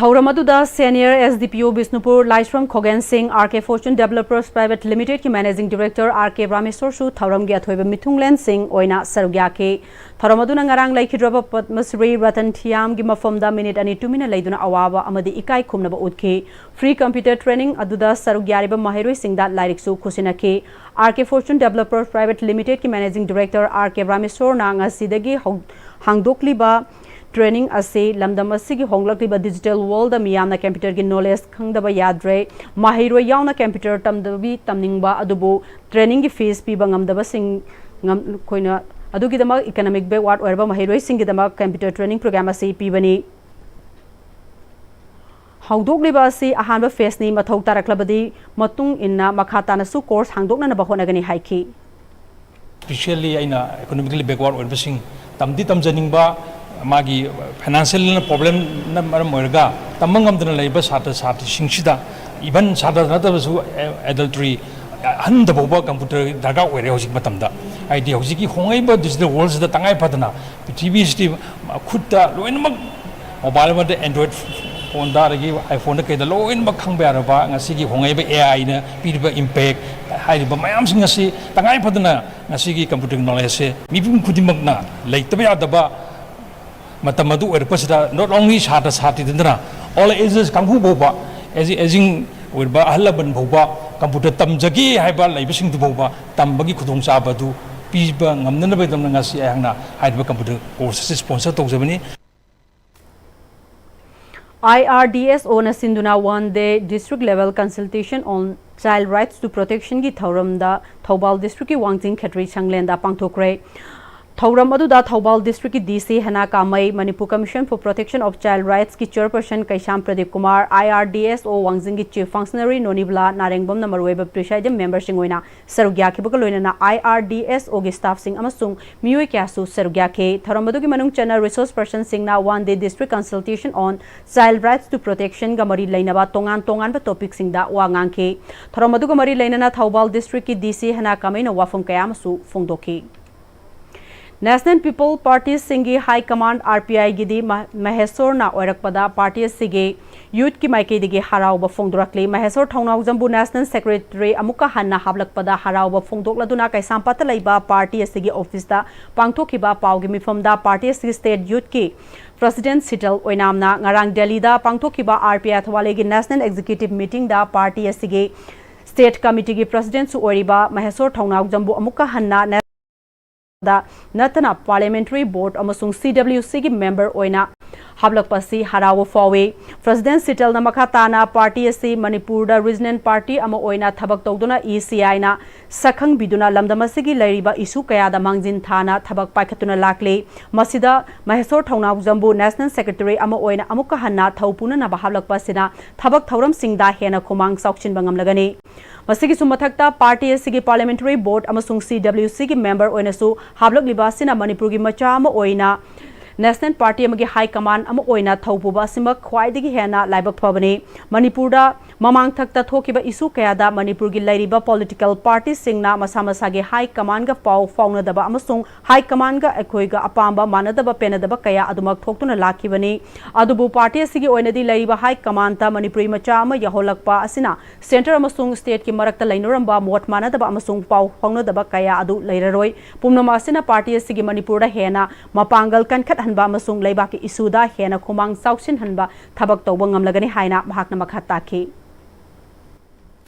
ꯊꯧꯔꯝ ꯑꯗꯨꯗ Senior S D P O Bishnupur ꯂꯥꯏꯁ꯭ꯔꯝ ꯈꯣꯒꯦꯟ ꯁꯤꯡ, R K Fortune Developers Private Limited ꯀꯤ Managing Director R K ꯔꯥꯃꯦꯁꯣꯔꯁꯨ ꯊꯧꯔꯝꯒꯤ ꯑꯊꯣꯏꯕ ꯃꯤꯊꯨꯡꯂꯦꯟꯁꯤꯡ ꯑꯣꯏꯅ ꯁꯔꯨꯛ ꯌꯥꯈꯤ꯫ ꯊꯧꯔꯝ ꯑꯗꯨꯅ ꯉꯔꯥꯡ ꯂꯩꯈꯤꯗ꯭ꯔꯕ ꯄꯗꯃ ꯁ꯭ꯔꯤ ꯔꯇꯟ ꯊꯤꯌꯥꯝꯒꯤ ꯃꯐꯝꯗ ꯃꯤꯅꯤꯠ ꯑꯅꯤ ꯇꯨꯃꯤꯟꯅ ꯂꯩꯗꯨꯅ ꯑꯋꯥꯕ ꯑꯃꯗꯤ ꯏꯀꯥꯏ ꯈꯨꯝꯅꯕ ꯎꯠꯈꯤ꯫ Free computer training ꯑꯗꯨꯗ ꯁꯔꯨꯛ ꯌꯥꯔꯤꯕ ꯃꯍꯩꯔꯣꯏꯁꯤꯡꯗ ꯂꯥꯏꯔꯤꯛꯁꯨ ꯈꯨꯠꯁꯤꯟꯅꯈꯤ꯫ R K Fortune Developers Private Limited ꯀꯤ Managing Director R K ꯔꯥꯃꯦꯁꯣꯔꯅ ꯉꯁꯤꯗꯒꯤ ꯍꯧ-, ꯍꯥꯡꯗꯣꯛꯂꯤꯕ training ꯑꯁꯤ ꯂꯝꯗꯝ ꯑꯁꯤꯒꯤ ꯍꯣꯡꯂꯛꯂꯤꯕ digital world ꯗ ꯃꯤꯌꯥꯝꯅ computer ꯒꯤ knowledge ꯈꯪꯗꯕ ꯌꯥꯗ꯭ꯔꯦ꯫ ꯃꯍꯩꯔꯣꯏ ꯌꯥꯎꯅ computer ꯇꯝꯗꯕꯤ ꯇꯝꯅꯤꯡꯕ ꯑꯗꯨꯕꯨ training ꯒꯤ fees ꯄꯤꯕ ꯉꯝꯗꯕꯁꯤꯡ ꯉꯝ-, ꯑꯩꯈꯣꯏꯅ ꯑꯗꯨꯒꯤꯗꯃꯛ economic backward ꯑꯣꯏꯔꯕ ꯃꯍꯩꯔꯣꯏꯁꯤꯡꯒꯤꯗꯃꯛ computer training program ꯑꯁꯤ ꯄꯤꯕꯅꯤ꯫ ꯍꯧꯗꯣꯛꯂꯤꯕ ꯑꯁꯤ ꯑꯍꯥꯟꯕ phase ꯅꯤ꯫ ꯃꯊꯧ ꯇꯥꯔꯛꯂꯕꯗꯤ ꯃꯇꯨꯡ ꯏꯟꯅ ꯃꯈꯥ ꯇꯥꯅꯁꯨ course ꯍꯥꯡꯗꯣꯛꯅꯅꯕ ꯍꯣꯠꯅꯒꯅꯤ ꯍꯥꯏꯈꯤ꯫ Especially ꯑꯩꯅ economically backward ꯑꯣꯏꯕꯁꯤꯡ, ꯇꯝꯗꯤ ꯇꯝꯖꯅꯤꯡꯕ, ꯃꯥꯒꯤ financial problem ꯅ ꯃꯔꯝ ꯑꯣꯏꯔꯒ ꯇꯝꯕ ꯉꯝꯗꯅ ꯂꯩꯕ ꯁꯥꯇ꯭ꯔ ꯁꯥꯇ꯭ꯔꯤꯁꯤꯡꯁꯤꯗ, even ꯁꯥꯇ꯭ꯔ ꯅꯠꯇꯕꯁꯨ adultry ꯑꯍꯟꯗ ꯐꯥꯎꯕ computer ꯗꯔꯀꯥꯔ ꯑꯣꯏꯔꯦ ꯍꯧꯖꯤꯛ ꯃꯇꯝꯗ꯫ ꯍꯥꯏꯗꯤ ꯍꯧꯖꯤꯛꯀꯤ ꯍꯣꯡꯂꯛꯏꯕ digital world ꯁꯤꯗ ꯇꯉꯥꯏ ꯐꯗꯅ ꯄ꯭ꯔꯤꯊꯤꯕꯤꯁꯤꯗꯤ ꯈꯨꯠꯇ ꯂꯣꯏꯅꯃꯛ, mobile ꯑꯃꯗ Android phone ꯗ, ꯑꯗꯒꯤ iPhone ꯗ, ꯀꯩꯗ ꯂꯣꯏꯅꯃꯛ ꯈꯪꯕ ꯌꯥꯔꯕ ꯉꯁꯤꯒꯤ ꯍꯣꯡꯂꯛꯏꯕ A I ꯅ ꯄꯤꯔꯤꯕ impact ꯍꯥꯏꯔꯤꯕ ꯃꯌꯥꯝꯁꯤꯡ ꯑꯁꯤ ꯇꯉꯥꯏ ꯐꯗꯅ ꯉꯁꯤꯒꯤ computer knowledge ꯁꯦ ꯃꯤꯄꯨꯝ ꯈꯨꯗꯤꯡꯃꯛꯅ ꯂꯩꯇꯕ ꯌꯥꯗꯕ ꯃꯇꯝ ꯑꯗꯨ ꯑꯣꯏꯔꯛꯄꯁꯤꯗ, not only ꯁꯥꯇ꯭ꯔ ꯁꯥꯇ꯭ꯔꯤ ꯅꯠꯇꯅ all ages ꯀꯥꯡꯕꯨ ꯐꯥꯎꯕ, aging ꯑꯣꯏꯔꯕ ꯑꯍꯜ ꯂꯃꯟ ꯐꯥꯎꯕ computer ꯇꯝꯖꯒꯦ ꯍꯥꯏꯕ ꯂꯩꯕꯁꯤꯡꯗꯨ ꯐꯥꯎꯕ ꯇꯝꯕꯒꯤ ꯈꯨꯗꯣꯡꯆꯥꯕ ꯑꯗꯨ ꯄꯤꯕ ꯉꯝꯅꯅꯕꯒꯤꯗꯃꯛ ꯉꯁꯤ ꯑꯩꯍꯥꯛꯅ ꯍꯥꯏꯔꯤꯕ computer course ꯑꯁꯤ sponsor ꯇꯧꯖꯕꯅꯤ꯫ I R D S O ꯅ ꯁꯤꯟꯗꯨꯅ one day district level consultation on child rights to protection ꯒꯤ ꯊꯧꯔꯝꯗ ꯊꯧꯕꯥꯜ district ꯀꯤ ꯋꯥꯡꯖꯤꯡ ꯈꯦꯇ꯭ꯔꯤ ꯁꯪꯂꯦꯟꯗ ꯄꯥꯡꯊꯣꯛꯈ꯭ꯔꯦ꯫ ꯊꯧꯔꯝ ꯑꯗꯨꯗ ꯊꯧꯕꯥꯜ ꯗꯤꯁꯇ꯭ꯔꯤꯛꯀꯤ D C Hena Kamei, Manipur commission for protection of child ꯔꯥꯏꯠꯁꯀꯤ chairperson Keisham Pradip Kumar, I R D S O ꯋꯥꯡꯖꯤꯡꯒꯤ ꯆꯤꯐ ꯐꯪꯁꯅꯔꯤ ꯅꯣꯅꯤꯕꯂꯥ ꯅꯥꯔꯦꯡꯕꯝꯅ ꯃꯔꯨꯑꯣꯏꯕ ꯄ꯭ꯔꯤꯁꯥꯏꯗꯤꯡ ꯃꯦꯝꯕꯔꯁꯤꯡ ꯑꯣꯏꯅ ꯁꯔꯨꯛ ꯌꯥꯈꯤꯕꯒ ꯂꯣꯏꯅꯅ ꯑꯥꯏ ꯑꯥꯔ ꯗꯤ ꯑꯦꯁ ꯑꯣꯒꯤ ꯁ꯭ꯇꯥꯐꯁꯤꯡ ꯑꯃꯁꯨꯡ ꯃꯤꯑꯣꯏ ꯀꯌꯥꯁꯨ ꯁꯔꯨꯛ ꯌꯥꯈꯤ꯫ ꯊꯧꯔꯝ ꯑꯗꯨꯒꯤ ꯃꯅꯨꯡ ꯆꯟꯅ ꯔꯤꯁꯣꯔꯁ ꯄꯔꯁꯟꯁꯤꯡꯅ One Day District Consultation on Child Rights to Protectionꯒ ꯃꯔꯤ ꯂꯩꯅꯕ ꯇꯣꯉꯥꯟ ꯇꯣꯉꯥꯟꯕ ꯇꯣꯄꯤꯛꯁꯤꯡꯗ ꯋꯥ ꯉꯥꯡꯈꯤ꯫ ꯊꯧꯔꯝ ꯑꯗꯨꯒ ꯃꯔꯤ ꯂꯩꯅꯅ ꯊꯧꯕꯥꯜ ꯗꯤꯁꯇ꯭ꯔꯤꯛꯀꯤ ꯗꯤ ꯁꯤ ꯍꯦꯅꯥ ꯀꯥꯃꯩꯅ ꯋꯥꯐꯝ ꯀꯌꯥ ꯑꯃꯁꯨ ꯐꯣꯡꯗꯣꯛꯈꯤ꯫ National People Partyꯁꯤꯡꯒꯤ ꯍꯥꯏ ꯀꯃꯥꯟ, ꯑꯥꯔ ꯄꯤ ꯑꯥꯏꯒꯤꯗꯤ ꯃ-, ꯃꯍꯦꯁꯣꯔꯅ ꯑꯣꯏꯔꯛꯄꯗ ꯄꯥꯔꯇꯤ ꯑꯁꯤꯒꯤ ꯌꯨꯠꯀꯤ ꯃꯥꯏꯀꯩꯗꯒꯤ ꯍꯔꯥꯎꯕ ꯐꯣꯡꯗꯣꯔꯛꯂꯤ꯫ ꯃꯍꯦꯁꯣꯔ ꯊꯧꯅꯥꯎꯖꯝꯕꯨ ꯅꯦꯁꯅꯦꯜ ꯁꯦꯀ꯭ꯔꯦꯇꯔꯤ ꯑꯃꯨꯛꯀ ꯍꯟꯅ ꯍꯥꯞꯂꯛꯄꯗ ꯍꯔꯥꯎꯕ ꯐꯣꯡꯗꯣꯛꯂꯗꯨꯅ ꯀꯩꯁꯥꯝꯄꯥꯠꯇ ꯂꯩꯕ ꯄꯥꯔꯇꯤ ꯑꯁꯤꯒꯤ ꯑꯣꯐꯤꯁꯇ ꯄꯥꯡꯊꯣꯛꯈꯤꯕ ꯄꯥꯎꯒꯤ ꯃꯤꯐꯝꯗ ꯄꯥꯔꯇꯤ ꯑꯁꯤꯒꯤ ꯁ꯭ꯇꯦꯠ ꯌꯨꯠꯀꯤ ꯄ꯭ꯔꯁꯤꯗꯦꯟꯠ ꯁꯤꯇꯜ ꯑꯣꯏꯅꯥꯝꯅ ꯉꯔꯥꯡ ꯗꯦꯜꯂꯤꯗ ꯄꯥꯡꯊꯣꯛꯈꯤꯕ ꯑꯥꯔ ꯄꯤ ꯑꯥꯏ ꯊꯧꯕꯥꯜꯒꯤ ꯅꯦꯁꯅꯦꯜ ꯑꯦꯛꯖꯤꯀ꯭ꯌꯨꯇꯤꯚ ꯃꯤꯇꯤꯡꯗ ꯄꯥꯔꯇꯤ ꯑꯁꯤꯒꯤ ꯁ꯭ꯇꯦꯠ ꯀꯃꯤꯇꯤꯒꯤ ꯄ꯭ꯔꯁꯤꯗꯦꯟꯠꯁꯨ ꯑꯣꯏꯔꯤꯕ ꯃꯍꯦꯁꯣꯔ ꯊꯧꯅꯥꯎꯖꯝꯕꯨ ꯑꯃꯨꯛꯀ ꯍꯟꯅ ꯗ ꯅꯠꯇꯅ ꯄꯥꯔꯂꯤꯌꯥꯃꯦꯟꯇꯔꯤ ꯕꯣꯔꯗ ꯑꯃꯁꯨꯡ ꯁꯤ ꯗꯕ꯭ꯂꯤꯌꯨ ꯁꯤꯒꯤ ꯃꯦꯝꯕꯔ ꯑꯣꯏꯅ ꯍꯥꯞꯂꯛꯄ ꯑꯁꯤ ꯍꯔꯥꯎꯕ ꯐꯥꯎꯏ꯫ ꯄ꯭ꯔꯁꯤꯗꯦꯟꯠ ꯁꯤꯇꯜꯅ ꯃꯈꯥ ꯇꯥꯅ ꯄꯥꯔꯇꯤ ꯑꯁꯤ ꯃꯅꯤꯄꯨꯔꯗ ꯔꯤꯖꯅꯦꯜ ꯄꯥꯔꯇꯤ ꯑꯃ ꯑꯣꯏꯅ ꯊꯕꯛ ꯇꯧꯗꯨꯅ ꯏ ꯁꯤ ꯑꯥꯏꯅ ꯁꯛꯈꯪꯕꯤꯗꯨꯅ ꯂꯝꯗꯝ ꯑꯁꯤꯒꯤ ꯂꯩꯔꯤꯕ ꯏꯁꯨ ꯀꯌꯥꯗ ꯃꯥꯡꯖꯤꯟ ꯊꯥꯅ ꯊꯕꯛ ꯄꯥꯏꯈꯠꯇꯨꯅ ꯂꯥꯛꯂꯤ꯫ ꯃꯁꯤꯗ ꯃꯍꯦꯁꯣꯔ ꯊꯧꯅꯥꯎꯖꯝꯕꯨ ꯅꯦꯁꯅꯦꯜ ꯁꯦꯀ꯭ꯔꯦꯇꯔꯤ ꯑꯃ ꯑꯣꯏꯅ ꯑꯃꯨꯛꯀ ꯍꯟꯅ ꯊꯧ ꯄꯨꯅꯅꯕ ꯍꯥꯞꯂꯛꯄ ꯑꯁꯤꯅ ꯊꯕꯛ ꯊꯧꯔꯝꯁꯤꯡꯗ ꯍꯦꯟꯅ ꯈꯨꯃꯥꯡ ꯆꯥꯎꯁꯤꯟꯕ ꯉꯝꯂꯒꯅꯤ꯫ ꯃꯁꯤꯒꯤꯁꯨ ꯃꯊꯛꯇ ꯄꯥꯔꯇꯤ ꯑꯁꯤꯒꯤ ꯄꯥꯔꯂꯤꯌꯥꯃꯦꯟꯇꯔꯤ ꯕꯣꯔꯗ ꯑꯃꯁꯨꯡ ꯁꯤ ꯗꯕ꯭ꯂꯤꯌꯨ ꯁꯤꯒꯤ ꯃꯦꯝꯕꯔ ꯑꯣꯏꯅꯁꯨ ꯍꯥꯞꯂꯛꯂꯤꯕ ꯑꯁꯤꯅ ꯃꯅꯤꯄꯨꯔꯒꯤ ꯃꯆꯥ ꯑꯃ ꯑꯣꯏꯅ ꯅꯦꯁꯅꯦꯜ ꯄꯥꯔꯇꯤ ꯑꯃꯒꯤ ꯍꯥꯏ ꯀꯃꯥꯟ ꯑꯃ ꯑꯣꯏꯅ ꯊꯧ ꯄꯨꯕ ꯑꯁꯤꯃꯛ ꯈ꯭ꯋꯥꯏꯗꯒꯤ ꯍꯦꯟꯅ ꯂꯥꯏꯕꯛ ꯐꯕꯅꯤ꯫ ꯃꯅꯤꯄꯨꯔꯗ ꯃꯃꯥꯡꯊꯛꯇ ꯊꯣꯛꯈꯤꯕ ꯏꯁꯨ ꯀꯌꯥꯗ ꯃꯅꯤꯄꯨꯔꯒꯤ ꯂꯩꯔꯤꯕ ꯄꯣꯂꯤꯇꯤꯀꯦꯜ ꯄꯥꯔꯇꯤꯁꯤꯡꯅ ꯃꯁꯥ ꯃꯁꯥꯒꯤ ꯍꯥꯏ ꯀꯃꯥꯟꯒ ꯄꯥꯎ ꯐꯥꯎꯅꯗꯕ ꯑꯃꯁꯨꯡ ꯍꯥꯏ ꯀꯃꯥꯟꯒ ꯑꯩꯈꯣꯏꯒ ꯑꯄꯥꯝꯕ ꯃꯥꯟꯅꯗꯕ ꯄꯦꯟꯅꯗꯕ ꯀꯌꯥ ꯑꯗꯨꯃꯛ ꯊꯣꯛꯇꯨꯅ ꯂꯥꯛꯈꯤꯕꯅꯤ꯫ ꯑꯗꯨꯕꯨ ꯄꯥꯔꯇꯤ ꯑꯁꯤꯒꯤ ꯑꯣꯏꯅꯗꯤ ꯂꯩꯔꯤꯕ ꯍꯥꯏ ꯀꯃꯥꯟꯗ ꯃꯅꯤꯄꯨꯔꯤ ꯃꯆꯥ ꯑꯃ ꯌꯥꯎꯍꯜꯂꯛꯄ ꯑꯁꯤꯅ ꯁꯦꯟꯇꯔ ꯑꯃꯁꯨꯡ ꯁ꯭ꯇꯦꯠꯀꯤ ꯃꯔꯛꯇ ꯂꯩꯅꯔꯝꯕ ꯃꯣꯠ ꯃꯥꯟꯅꯗꯕ ꯑꯃꯁꯨꯡ ꯄꯥꯎ ꯐꯥꯎꯅꯗꯕ ꯀꯌꯥ ꯑꯗꯨ ꯂꯩꯔꯔꯣꯏ꯫ ꯄꯨꯝꯅꯃꯛ ꯑꯁꯤꯅ ꯄꯥꯔꯇꯤ ꯑꯁꯤꯒꯤ ꯃꯅꯤꯄꯨꯔꯗ ꯍꯦꯟꯅ ꯃꯄꯥꯡꯒꯜ ꯀꯟꯈꯠꯍꯟꯕ ꯑꯃꯁꯨꯡ ꯂꯩꯕꯥꯛꯀꯤ ꯏꯁꯨꯗ ꯍꯦꯟꯅ ꯈꯨꯃꯥꯡ ꯆꯥꯎꯁꯤꯟꯍꯟꯕ ꯊꯕꯛ ꯇꯧꯕ ꯉꯝꯂꯒꯅꯤ ꯍꯥꯏꯅ ꯃꯍꯥꯛꯅ ꯃꯈꯥ ꯇꯥꯈꯤ꯫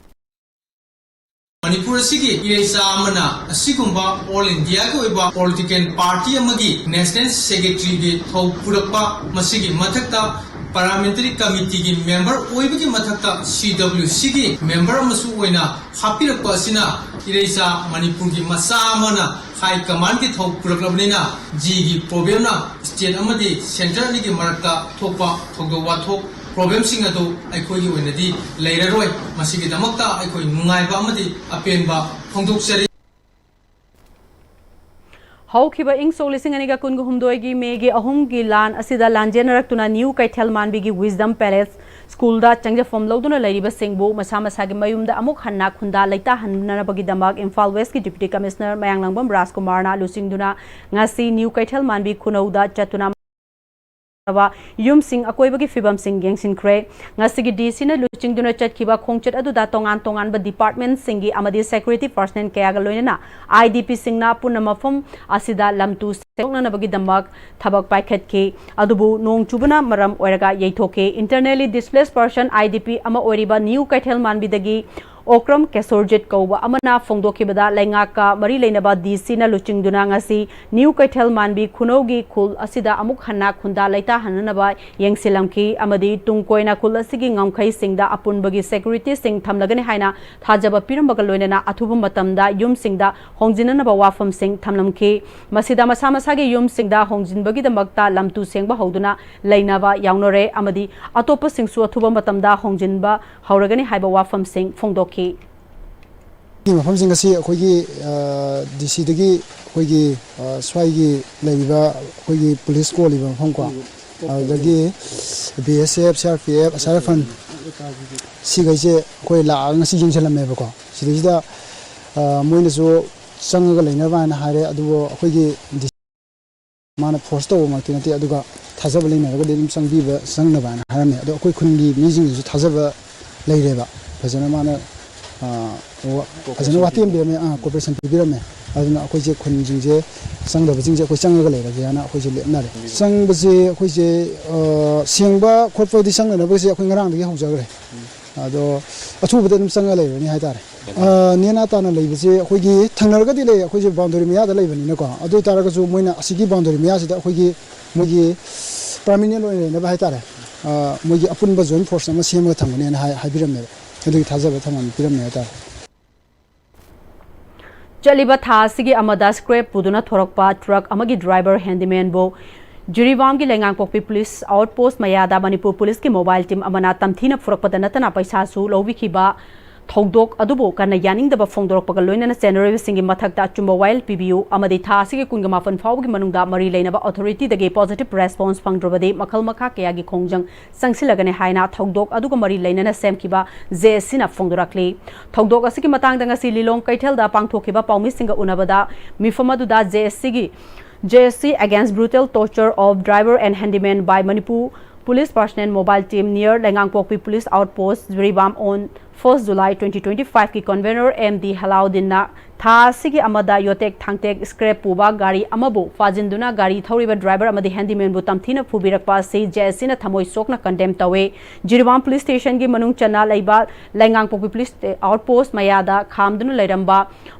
ꯃꯅꯤꯄꯨꯔ ꯑꯁꯤꯒꯤ ꯏꯔꯩꯆꯥ ꯑꯃꯅ ꯑꯁꯤꯒꯨꯝꯕ ꯑꯣꯜ ꯏꯟꯗꯤꯌꯥꯒꯤ ꯑꯣꯏꯕ ꯄꯣꯂꯤꯇꯤꯀꯦꯜ ꯄꯥꯔꯇꯤ ꯑꯃꯒꯤ ꯅꯦꯁꯅꯦꯜ ꯁꯦꯀ꯭ꯔꯦꯇꯔꯤꯒꯤ ꯊꯧ ꯄꯨꯔꯛꯄ, ꯃꯁꯤꯒꯤ ꯃꯊꯛꯇ ꯄꯥꯔꯂꯤꯌꯥꯃꯦꯟꯇꯔꯤ ꯀꯃꯤꯇꯤꯒꯤ ꯃꯦꯝꯕꯔ ꯑꯣꯏꯕꯒꯤ ꯃꯊꯛꯇ ꯁꯤ ꯗꯕ꯭ꯂꯤꯌꯨ ꯁꯤꯒꯤ ꯃꯦꯝꯕꯔ ꯑꯃꯁꯨ ꯑꯣꯏꯅ ꯍꯥꯞꯄꯤꯔꯛꯄ ꯑꯁꯤꯅ ꯏꯔꯩꯆꯥ ꯃꯅꯤꯄꯨꯔꯒꯤ ꯃꯆꯥ ꯑꯃꯅ High Commandꯀꯤ ꯊꯧ ꯄꯨꯔꯛꯂꯕꯅꯤꯅ, ꯖꯤꯒꯤ problemꯅ state ꯑꯃꯗꯤ centre ꯑꯅꯤꯒꯤ ꯃꯔꯛꯇ ꯊꯣꯛꯄ ꯊꯧꯗꯣꯛ ꯋꯥꯊꯣꯛ problemꯁꯤꯡ ꯑꯗꯨ ꯑꯩꯈꯣꯏꯒꯤ ꯑꯣꯏꯅꯗꯤ ꯂꯩꯔꯔꯣꯏ꯫ ꯃꯁꯤꯒꯤꯗꯃꯛꯇ ꯑꯩꯈꯣꯏ ꯅꯨꯡꯉꯥꯏꯕ ꯑꯃꯗꯤ ꯑꯄꯦꯟꯕ ꯐꯣꯡꯗꯣꯛꯆꯔꯤ꯫ ꯍꯧꯈꯤꯕ ꯏꯪ ꯁꯣꯛ ꯂꯤꯁꯤꯡ ꯑꯅꯤꯒ ꯀꯨꯟꯒ ꯍꯨꯝꯗꯣꯏꯒꯤ ꯃꯦꯒꯤ ꯑꯍꯨꯝꯒꯤ ꯂꯥꯟ ꯑꯁꯤꯗ ꯂꯥꯟꯖꯦꯟꯅꯔꯛꯇꯨꯅ ꯅ꯭ꯌꯨ ꯀꯩꯊꯦꯜ ꯃꯥꯟꯕꯤꯒꯤ Wisdom Palace ꯁ꯭ꯀꯨꯜꯗ ꯆꯪꯖꯐꯝ ꯂꯧꯗꯨꯅ ꯂꯩꯔꯤꯕꯁꯤꯡꯕꯨ ꯃꯁꯥ ꯃꯁꯥꯒꯤ ꯃꯌꯨꯝꯗ ꯑꯃꯨꯛ ꯍꯟꯅ ꯈꯨꯟꯗꯥ ꯂꯩꯇꯥꯍꯟꯅꯅꯕꯒꯤꯗꯃꯛ ꯏꯝꯐꯥꯜ ꯋꯦꯁꯀꯤ Deputy Commissioner ꯃꯌꯥꯡꯂꯥꯡꯕꯝ ꯔꯥꯖꯀꯨꯃꯥꯔꯅ ꯂꯨꯆꯤꯡꯗꯨꯅ ꯉꯁꯤ ꯅ꯭ꯌꯨ ꯀꯩꯊꯦꯜ ꯃꯥꯟꯕꯤ ꯈꯨꯅꯧꯗ ꯆꯠꯇꯨꯅ ꯌꯨꯝꯁꯤꯡ ꯑꯀꯣꯏꯕꯒꯤ ꯐꯤꯕꯝꯁꯤꯡ ꯌꯦꯡꯁꯤꯟꯈ꯭ꯔꯦ꯫ ꯉꯁꯤꯒꯤ ꯗꯤ ꯁꯤꯅ ꯂꯨꯆꯤꯡꯗꯨꯅ ꯆꯠꯈꯤꯕ ꯈꯣꯡꯆꯠ ꯑꯗꯨꯗ ꯇꯣꯉꯥꯟ ꯇꯣꯉꯥꯟꯕ departmentꯁꯤꯡꯒꯤ ꯑꯃꯗꯤ security personnel ꯀꯌꯥꯒ ꯂꯣꯏꯅꯅ IDPꯁꯤꯡꯅ ꯄꯨꯟꯅ ꯃꯐꯝ ꯑꯁꯤꯗ ꯂꯝ ꯇꯨ ꯁꯦꯡꯗꯣꯛꯅꯅꯕꯒꯤꯗꯃꯛ ꯊꯕꯛ ꯄꯥꯏꯈꯠꯈꯤ꯫ ꯑꯗꯨꯕꯨ ꯅꯣꯡ ꯆꯨꯕꯅ ꯃꯔꯝ ꯑꯣꯏꯔꯒ ꯌꯩꯊꯣꯛꯈꯤ꯫ Internally displaced person IDP ꯑꯃ ꯑꯣꯏꯔꯤꯕ ꯅ꯭ꯌꯨ ꯀꯩꯊꯦꯜ ꯃꯥꯟꯕꯤꯗꯒꯤ ꯑꯣꯀ꯭ꯔꯝ ꯀꯦꯁꯣꯔꯖꯤꯠ ꯀꯧꯕ ꯑꯃꯅ ꯐꯣꯡꯗꯣꯛꯈꯤꯕꯗ, ꯂꯩꯉꯥꯛꯀ ꯃꯔꯤ ꯂꯩꯅꯕ ꯗꯤ ꯁꯤꯅ ꯂꯨꯆꯤꯡꯗꯨꯅ ꯉꯁꯤ ꯅ꯭ꯌꯨ ꯀꯩꯊꯦꯜ ꯃꯥꯟꯕꯤ ꯈꯨꯅꯧꯒꯤ ꯈꯨꯜ ꯑꯁꯤꯗ ꯑꯃꯨꯛ ꯍꯟꯅ ꯈꯨꯟꯗꯥ ꯂꯩꯇꯥꯍꯟꯅꯅꯕ ꯌꯦꯡꯁꯤꯜꯂꯝꯈꯤ ꯑꯃꯗꯤ ꯇꯨꯡ ꯀꯣꯏꯅ ꯈꯨꯜ ꯑꯁꯤꯒꯤ ꯉꯝꯈꯩꯁꯤꯡꯗ ꯑꯄꯨꯟꯕꯒꯤ securityꯁꯤꯡ ꯊꯝꯂꯒꯅꯤ ꯍꯥꯏꯅ ꯊꯥꯖꯕ ꯄꯤꯔꯝꯕꯒ ꯂꯣꯏꯅꯅ ꯑꯊꯨꯕ ꯃꯇꯝꯗ ꯌꯨꯝꯁꯤꯡꯗ ꯍꯣꯡꯖꯤꯟꯅꯅꯕ ꯋꯥꯐꯝꯁꯤꯡ ꯊꯝꯂꯝꯈꯤ꯫ ꯃꯁꯤꯗ ꯃꯁꯥ ꯃꯁꯥꯒꯤ ꯌꯨꯝꯁꯤꯡꯗ ꯍꯣꯡꯖꯤꯟꯕꯒꯤꯗꯃꯛꯇ ꯂꯝ ꯇꯨ ꯁꯦꯡꯕ ꯍꯧꯗꯨꯅ ꯂꯩꯅꯕ ꯌꯥꯎꯅꯔꯦ ꯑꯃꯗꯤ ꯑꯇꯣꯞꯄꯁꯤꯡꯁꯨ ꯑꯊꯨꯕ ꯃꯇꯝꯗ ꯍꯣꯡꯖꯤꯟꯕ ꯍꯧꯔꯒꯅꯤ ꯍꯥꯏꯕ ꯋꯥꯐꯝꯁꯤꯡ ꯐꯣꯡꯗꯣꯛꯈꯤ꯫ ꯃꯐꯝꯁꯤꯡ ꯑꯁꯤ ꯑꯩꯈꯣꯏꯒꯤ, ꯑ, ꯗꯤ ꯁꯤꯗꯒꯤ ꯑꯩꯈꯣꯏꯒꯤ, ꯑ, ꯁ꯭ꯋꯥꯏꯒꯤ ꯂꯩꯔꯤꯕ ꯑꯩꯈꯣꯏꯒꯤ ꯄꯨꯂꯤꯁ ꯀꯣꯜꯂꯤꯕ ꯃꯐꯝ ꯀꯣ, ꯑꯗꯨꯗꯒꯤ B S F, C R P F, ꯑꯁꯥꯔ ꯐꯟ, ꯁꯤꯈꯩꯁꯦ ꯑꯩꯈꯣꯏ ꯂꯥꯛꯑꯒ ꯉꯁꯤ ꯌꯦꯡꯁꯤꯜꯂꯝꯃꯦꯕꯀꯣ꯫ ꯁꯤꯗꯩꯁꯤꯗ, ꯑ, ꯃꯣꯏꯅꯁꯨ ꯆꯪꯉꯒ ꯂꯩꯅꯕ ꯍꯥꯏꯅ ꯍꯥꯏꯔꯦ, ꯑꯗꯨꯕꯨ ꯑꯩꯈꯣꯏꯒꯤ ꯗꯤ ꯃꯥꯅ ꯐꯣꯔꯁ ꯇꯧꯕꯃꯛꯇꯤ ꯅꯠꯇꯦ, ꯑꯗꯨꯒ ꯊꯥꯖꯕ ꯂꯩꯅꯔꯒꯗꯤ ꯑꯗꯨꯝ ꯆꯪꯕꯤꯕ, ꯆꯪꯅꯕ ꯍꯥꯏꯅ ꯍꯥꯏꯔꯝꯃꯦ꯫ ꯑꯗꯣ ꯑꯩꯈꯣꯏ ꯈꯨꯟꯒꯤ ꯃꯤꯁꯤꯡꯗꯁꯨ ꯊꯥꯖꯕ ꯂꯩꯔꯦꯕ, ꯐꯖꯅ ꯃꯥꯅ, ꯑ, ꯋꯥ-, ꯐꯖꯅ ꯋꯥꯇꯦꯝꯕꯤꯔꯝꯃꯦ, ꯑ, cooperation ꯄꯤꯕꯤꯔꯝꯃꯦ꯫ ꯑꯗꯨꯅ ꯑꯩꯈꯣꯏꯁꯦ ꯈꯨꯟꯁꯤꯡꯁꯦ, ꯆꯪꯗꯕꯁꯤꯡꯁꯦ ꯑꯩꯈꯣꯏ ꯆꯪꯉꯒ ꯂꯩꯔꯒꯦ ꯍꯥꯏꯅ ꯑꯩꯈꯣꯏꯁꯦ ꯂꯦꯞꯅꯔꯦ꯫ ꯆꯪꯕꯁꯦ ꯑꯩꯈꯣꯏꯁꯦ, ꯑ, ꯁꯦꯡꯕ ꯈꯣꯠꯄꯗꯤ ꯆꯪꯅꯅꯕꯁꯦ ꯑꯩꯈꯣꯏ ꯉꯔꯥꯡꯗꯒꯤ ꯍꯧꯖꯈ꯭ꯔꯦ꯫ ꯑꯗꯣ ꯑꯊꯨꯕꯗ ꯑꯗꯨꯝ ꯆꯪꯉ ꯂꯩꯔꯅꯤ ꯍꯥꯏꯇꯥꯔꯦ꯫ ꯑ, ꯅꯦꯅꯥ ꯇꯥꯅ ꯂꯩꯕꯁꯦ ꯑꯩꯈꯣꯏꯒꯤ ꯊꯪꯅꯔꯒꯗꯤ ꯂꯩ, ꯑꯩꯈꯣꯏꯁꯦ boundary ꯃꯌꯥꯗ ꯂꯩꯕꯅꯤꯅꯀꯣ꯫ ꯑꯗꯨ ꯑꯣꯏ ꯇꯥꯔꯒꯁꯨ ꯃꯣꯏꯅ ꯑꯁꯤꯒꯤ boundary ꯃꯌꯥꯁꯤꯗ ꯑꯩꯈꯣꯏꯒꯤ ꯃꯣꯏꯒꯤ permanent ꯑꯣꯏꯅ ꯂꯩꯅꯕ ꯍꯥꯏꯇꯥꯔꯦ, ꯑ, ꯃꯣꯏꯒꯤ ꯑꯄꯨꯟꯕ joint force ꯑꯃ ꯁꯦꯝꯃꯒ ꯊꯝꯒꯅꯦꯅ ꯍꯥꯏ-, ꯍꯥꯏꯕꯤꯔꯝꯃꯦꯕ꯫ ꯑꯗꯨꯒꯤ ꯊꯥꯖꯕ ꯊꯝꯃꯝ-, ꯄꯤꯔꯝꯃꯦ ꯍꯥꯏꯇꯥꯔꯦ꯫ ꯆꯠꯂꯤꯕ ꯊꯥ ꯑꯁꯤꯒꯤ ꯑꯃꯗ scrap ꯄꯨꯗꯨꯅ ꯊꯣꯔꯛꯄ truck ꯑꯃꯒꯤ driver handyman ꯕꯨ ꯖꯤꯔꯤꯕꯥꯝꯒꯤ ꯂꯩꯉꯥꯡꯄꯣꯛꯄꯤ police outpost ꯃꯌꯥꯗ ꯃꯅꯤꯄꯨꯔ police ꯀꯤ mobile team ꯑꯃꯅ ꯇꯝꯊꯤꯅ ꯐꯨꯔꯛꯄꯗ ꯅꯠꯇꯅ ꯄꯩꯁꯥꯁꯨ ꯂꯧꯕꯤꯈꯤꯕ ꯊꯧꯗꯣꯛ ꯑꯗꯨꯕꯨ ꯀꯟꯅ ꯌꯥꯅꯤꯡꯗꯕ ꯐꯣꯡꯗꯣꯔꯛꯄꯒ ꯂꯣꯏꯅꯅ ꯆꯦꯟꯅꯔꯤꯕꯁꯤꯡꯒꯤ ꯃꯊꯛꯇ ꯑꯆꯨꯝꯕ ꯋꯥꯌꯦꯜ ꯄꯤꯕꯤꯌꯨ ꯑꯃꯗꯤ ꯊꯥ ꯑꯁꯤꯒꯤ ꯀꯨꯟꯒ ꯃꯥꯄꯟ ꯐꯥꯎꯕꯒꯤ ꯃꯅꯨꯡꯗ ꯃꯔꯤ ꯂꯩꯅꯕ authority ꯗꯒꯤ positive response ꯐꯪꯗ꯭ꯔꯕꯗꯤ ꯃꯈꯜ ꯃꯈꯥ ꯀꯌꯥꯒꯤ ꯈꯣꯡꯖꯪ ꯆꯪꯁꯤꯜꯂꯒꯅꯤ ꯍꯥꯏꯅ ꯊꯧꯗꯣꯛ ꯑꯗꯨꯒ ꯃꯔꯤ ꯂꯩꯅꯅ ꯁꯦꯝꯈꯤꯕ J A C ꯅ ꯐꯣꯡꯗꯣꯔꯛꯂꯤ꯫ ꯊꯧꯗꯣꯛ ꯑꯁꯤꯒꯤ ꯃꯇꯥꯡꯗ ꯉꯁꯤ ꯂꯤꯂꯣꯡ ꯀꯩꯊꯦꯜꯗ ꯄꯥꯡꯊꯣꯛꯈꯤꯕ ꯄꯥꯎꯃꯤꯁꯤꯡꯒ ꯎꯅꯕꯗ ꯃꯤꯐꯝ ꯑꯗꯨꯗ J A C ꯒꯤ J A C against brutal torture of driver and handyman by Manipur police personnel mobile team near ꯂꯩꯉꯥꯡꯄꯣꯛꯄꯤ police outpost Jiribam on first July twenty twenty-five ꯀꯤ convener M D ꯍꯂꯥꯎꯗꯤꯟꯅ ꯊꯥ ꯑꯁꯤꯒꯤ ꯑꯃꯗ ꯌꯣꯇꯦꯛ ꯊꯥꯡꯇꯦꯛ scrap ꯄꯨꯕ ꯒꯥꯔꯤ ꯑꯃꯕꯨ ꯐꯥꯖꯤꯟꯗꯨꯅ ꯒꯥꯔꯤ ꯊꯧꯔꯤꯕ driver ꯑꯃꯗꯤ handyman ꯕꯨ ꯇꯝꯊꯤꯅ ꯐꯨꯕꯤꯔꯛꯄ ꯑꯁꯤ J A C ꯅ ꯊꯃꯣꯏ ꯁꯣꯛꯅ condemn ꯇꯧꯏ꯫ ꯖꯤꯔꯤꯕꯥꯝ police station ꯒꯤ ꯃꯅꯨꯡ ꯆꯟꯅ ꯂꯩꯕ ꯂꯩꯉꯥꯡꯄꯣꯛꯄꯤ police outpost ꯃꯌꯥꯗ ꯈꯥꯝꯗꯨꯅ ꯂꯩꯔꯝꯕ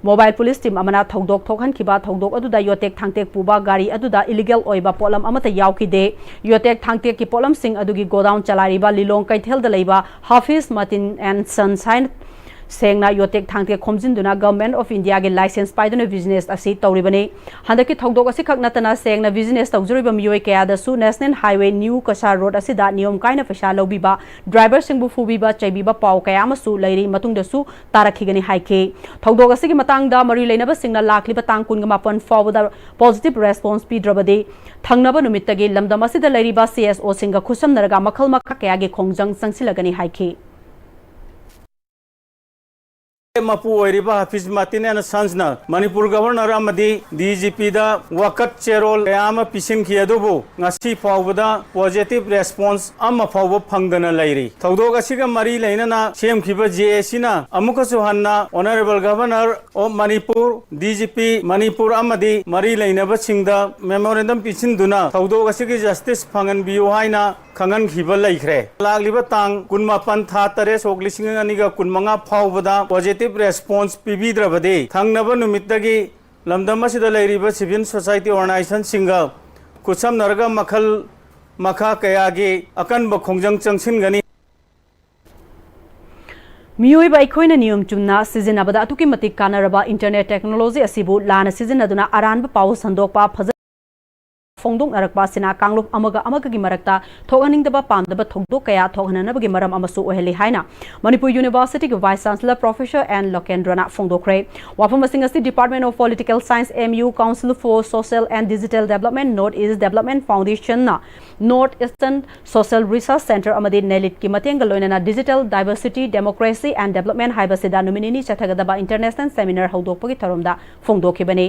mobile police team ꯑꯃꯅ ꯊꯧꯗꯣꯛ ꯊꯣꯛꯍꯟꯈꯤꯕ ꯊꯧꯗꯣꯛ ꯑꯗꯨꯗ ꯌꯣꯇꯦꯛ ꯊꯥꯡꯇꯦꯛ ꯄꯨꯕ ꯒꯥꯔꯤ ꯑꯗꯨꯗ illegal ꯑꯣꯏꯕ ꯄꯣꯠꯂꯝ ꯑꯃꯠꯇ ꯌꯥꯎꯈꯤꯗꯦ꯫ ꯌꯣꯇꯦꯛ ꯊꯥꯡꯇꯦꯛꯀꯤ ꯄꯣꯠꯂꯝꯁꯤꯡ ꯑꯗꯨꯒꯤ godown ꯆꯂꯥꯏꯔꯤꯕ ꯂꯤꯂꯣꯡ ꯀꯩꯊꯦꯜꯗ ꯂꯩꯕ Hafiz Matin and Sons ꯍꯥꯏꯅ ꯁꯦꯡꯅ ꯌꯣꯇꯦꯛ ꯊꯥꯡꯇꯦꯛ ꯈꯣꯝꯖꯤꯟꯗꯨꯅ Government of India ꯒꯤ license ꯄꯥꯏꯗꯨꯅ business ꯑꯁꯤ ꯇꯧꯔꯤꯕꯅꯤ꯫ ꯍꯟꯗꯛꯀꯤ ꯊꯧꯗꯣꯛ ꯑꯁꯤꯈꯛ ꯅꯠꯇꯅ ꯁꯦꯡꯅ business ꯇꯧꯖꯔꯤꯕ ꯃꯤꯑꯣꯏ ꯀꯌꯥꯗꯁꯨ National Highway New Cachar Road ꯑꯁꯤꯗ ꯅꯤꯌꯣꯝ ꯀꯥꯏꯅ ꯄꯩꯁꯥ ꯂꯧꯕꯤꯕ, driver ꯁꯤꯡꯕꯨ ꯐꯨꯕꯤꯕ, ꯆꯩꯕꯤꯕ ꯄꯥꯎ ꯀꯌꯥ ꯑꯃꯁꯨ ꯂꯩꯔꯤ, ꯃꯇꯨꯡꯗꯁꯨ ꯇꯥꯔꯛꯈꯤꯒꯅꯤ ꯍꯥꯏꯈꯤ꯫ ꯊꯧꯗꯣꯛ ꯑꯁꯤꯒꯤ ꯃꯇꯥꯡꯗ ꯃꯔꯤ ꯂꯩꯅꯕꯁꯤꯡꯅ ꯂꯥꯛꯂꯤꯕ ꯇꯥꯡ ꯀꯨꯟꯒ ꯃꯥꯄꯟ ꯐꯥꯎꯕꯗ positive response ꯄꯤꯗ꯭ꯔꯕꯗꯤ ꯊꯪꯅꯕ ꯅꯨꯃꯤꯠꯇꯒꯤ ꯂꯝꯗꯝ ꯑꯁꯤꯗ ꯂꯩꯔꯤꯕ C S O ꯁꯤꯡꯒ ꯈꯨꯠꯁꯝꯅꯔꯒ ꯃꯈꯜ ꯃꯈꯥ ꯀꯌꯥꯒꯤ ꯈꯣꯡꯖꯪ ꯆꯪꯁꯤꯜꯂꯒꯅꯤ ꯍꯥꯏꯈꯤ꯫ ꯃꯄꯨ ꯑꯣꯏꯔꯤꯕ Hafiz Matin and Sons ꯅ ꯃꯅꯤꯄꯨꯔ Governor ꯑꯃꯗꯤ D G P ꯗ ꯋꯥꯀꯠ ꯆꯦꯔꯣꯜ ꯀꯌꯥ ꯑꯃ ꯄꯤꯁꯤꯟꯈꯤ, ꯑꯗꯨꯕꯨ ꯉꯁꯤ ꯐꯥꯎꯕꯗ positive response ꯑꯃ ꯐꯥꯎꯕ ꯐꯪꯗꯅ ꯂꯩꯔꯤ꯫ ꯊꯧꯗꯣꯛ ꯑꯁꯤꯒ ꯃꯔꯤ ꯂꯩꯅꯅ ꯁꯦꯝꯈꯤꯕ J A C ꯅ ꯑꯃꯨꯛꯀꯁꯨ ꯍꯟꯅ Honourable Governor of Manipur, D G P Manipur ꯑꯃꯗꯤ ꯃꯔꯤ ꯂꯩꯅꯕꯁꯤꯡꯗ memorandum ꯄꯤꯁꯤꯟꯗꯨꯅ ꯊꯧꯗꯣꯛ ꯑꯁꯤꯒꯤ justice ꯐꯪꯍꯟꯕꯤꯌꯨ ꯍꯥꯏꯅ ꯈꯪꯍꯟꯈꯤꯕ ꯂꯩꯈ꯭ꯔꯦ꯫ ꯂꯥꯛꯂꯤꯕ ꯇꯥꯡ ꯀꯨꯟꯃꯥꯄꯟ ꯊꯥ ꯇꯔꯦꯠ ꯁꯣꯛ ꯂꯤꯁꯤꯡ ꯑꯅꯤꯒ ꯀꯨꯟꯃꯉꯥ ꯐꯥꯎꯕꯗ positive response ꯄꯤꯕꯤꯗ꯭ꯔꯕꯗꯤ ꯊꯪꯅꯕ ꯅꯨꯃꯤꯠꯇꯒꯤ ꯂꯝꯗꯝ ꯑꯁꯤꯗ ꯂꯩꯔꯤꯕ civil society organization ꯁꯤꯡꯒ ꯈꯨꯠꯁꯝꯅꯔꯒ ꯃꯈꯜ ꯃꯈꯥ ꯀꯌꯥꯒꯤ ꯑꯀꯟꯕ ꯈꯣꯡꯖꯪ ꯆꯪꯁꯤꯟꯒꯅꯤ꯫ ꯃꯤꯑꯣꯏꯕ ꯑꯩꯈꯣꯏꯅ ꯅꯤꯌꯣꯝ ꯆꯨꯝꯅ ꯁꯤꯖꯤꯟꯅꯕꯗ ꯑꯗꯨꯛꯀꯤ ꯃꯇꯤꯛ ꯀꯥꯟꯅꯔꯕ internet technology ꯑꯁꯤꯕꯨ ꯂꯥꯟꯅ ꯁꯤꯖꯤꯟꯅꯗꯨꯅ ꯑꯔꯥꯟꯕ ꯄꯥꯎ ꯁꯟꯗꯣꯛꯄ, ꯐꯖ-, ꯐꯣꯡꯗꯣꯛꯅꯔꯛꯄ ꯑꯁꯤꯅ ꯀꯥꯡꯂꯨꯞ ꯑꯃꯒ ꯑꯃꯒꯒꯤ ꯃꯔꯛꯇ ꯊꯣꯛꯍꯟꯅꯤꯡꯗꯕ ꯄꯥꯝꯗꯕ ꯊꯧꯗꯣꯛ ꯀꯌꯥ ꯊꯣꯛꯍꯟꯅꯅꯕꯒꯤ ꯃꯔꯝ ꯑꯃꯁꯨ ꯑꯣꯏꯍꯜꯂꯤ ꯍꯥꯏꯅ ꯃꯅꯤꯄꯨꯔ University ꯒꯤ Vice Chancellor Professor N ꯂꯣꯀꯦꯟꯗ꯭ꯔꯅ ꯐꯣꯡꯗꯣꯛꯈ꯭ꯔꯦ꯫ ꯋꯥꯐꯝ ꯑꯁꯤꯡ ꯑꯁꯤ Department of Political Science, M U, Council for Social and Digital Development, North East Development Foundation ꯅ North Eastern Social Research Centre ꯑꯃꯗꯤ ꯅꯦꯂꯤꯠꯀꯤ ꯃꯇꯦꯡꯒ ꯂꯣꯏꯅꯅ Digital Diversity, Democracy and Development ꯍꯥꯏꯕꯁꯤꯗ ꯅꯨꯃꯤꯠ ꯅꯤꯅꯤ ꯆꯠꯊꯒꯗꯕ international seminar ꯍꯧꯗꯣꯛꯄꯒꯤ ꯊꯧꯔꯝꯗ ꯐꯣꯡꯗꯣꯛꯈꯤꯕꯅꯤ꯫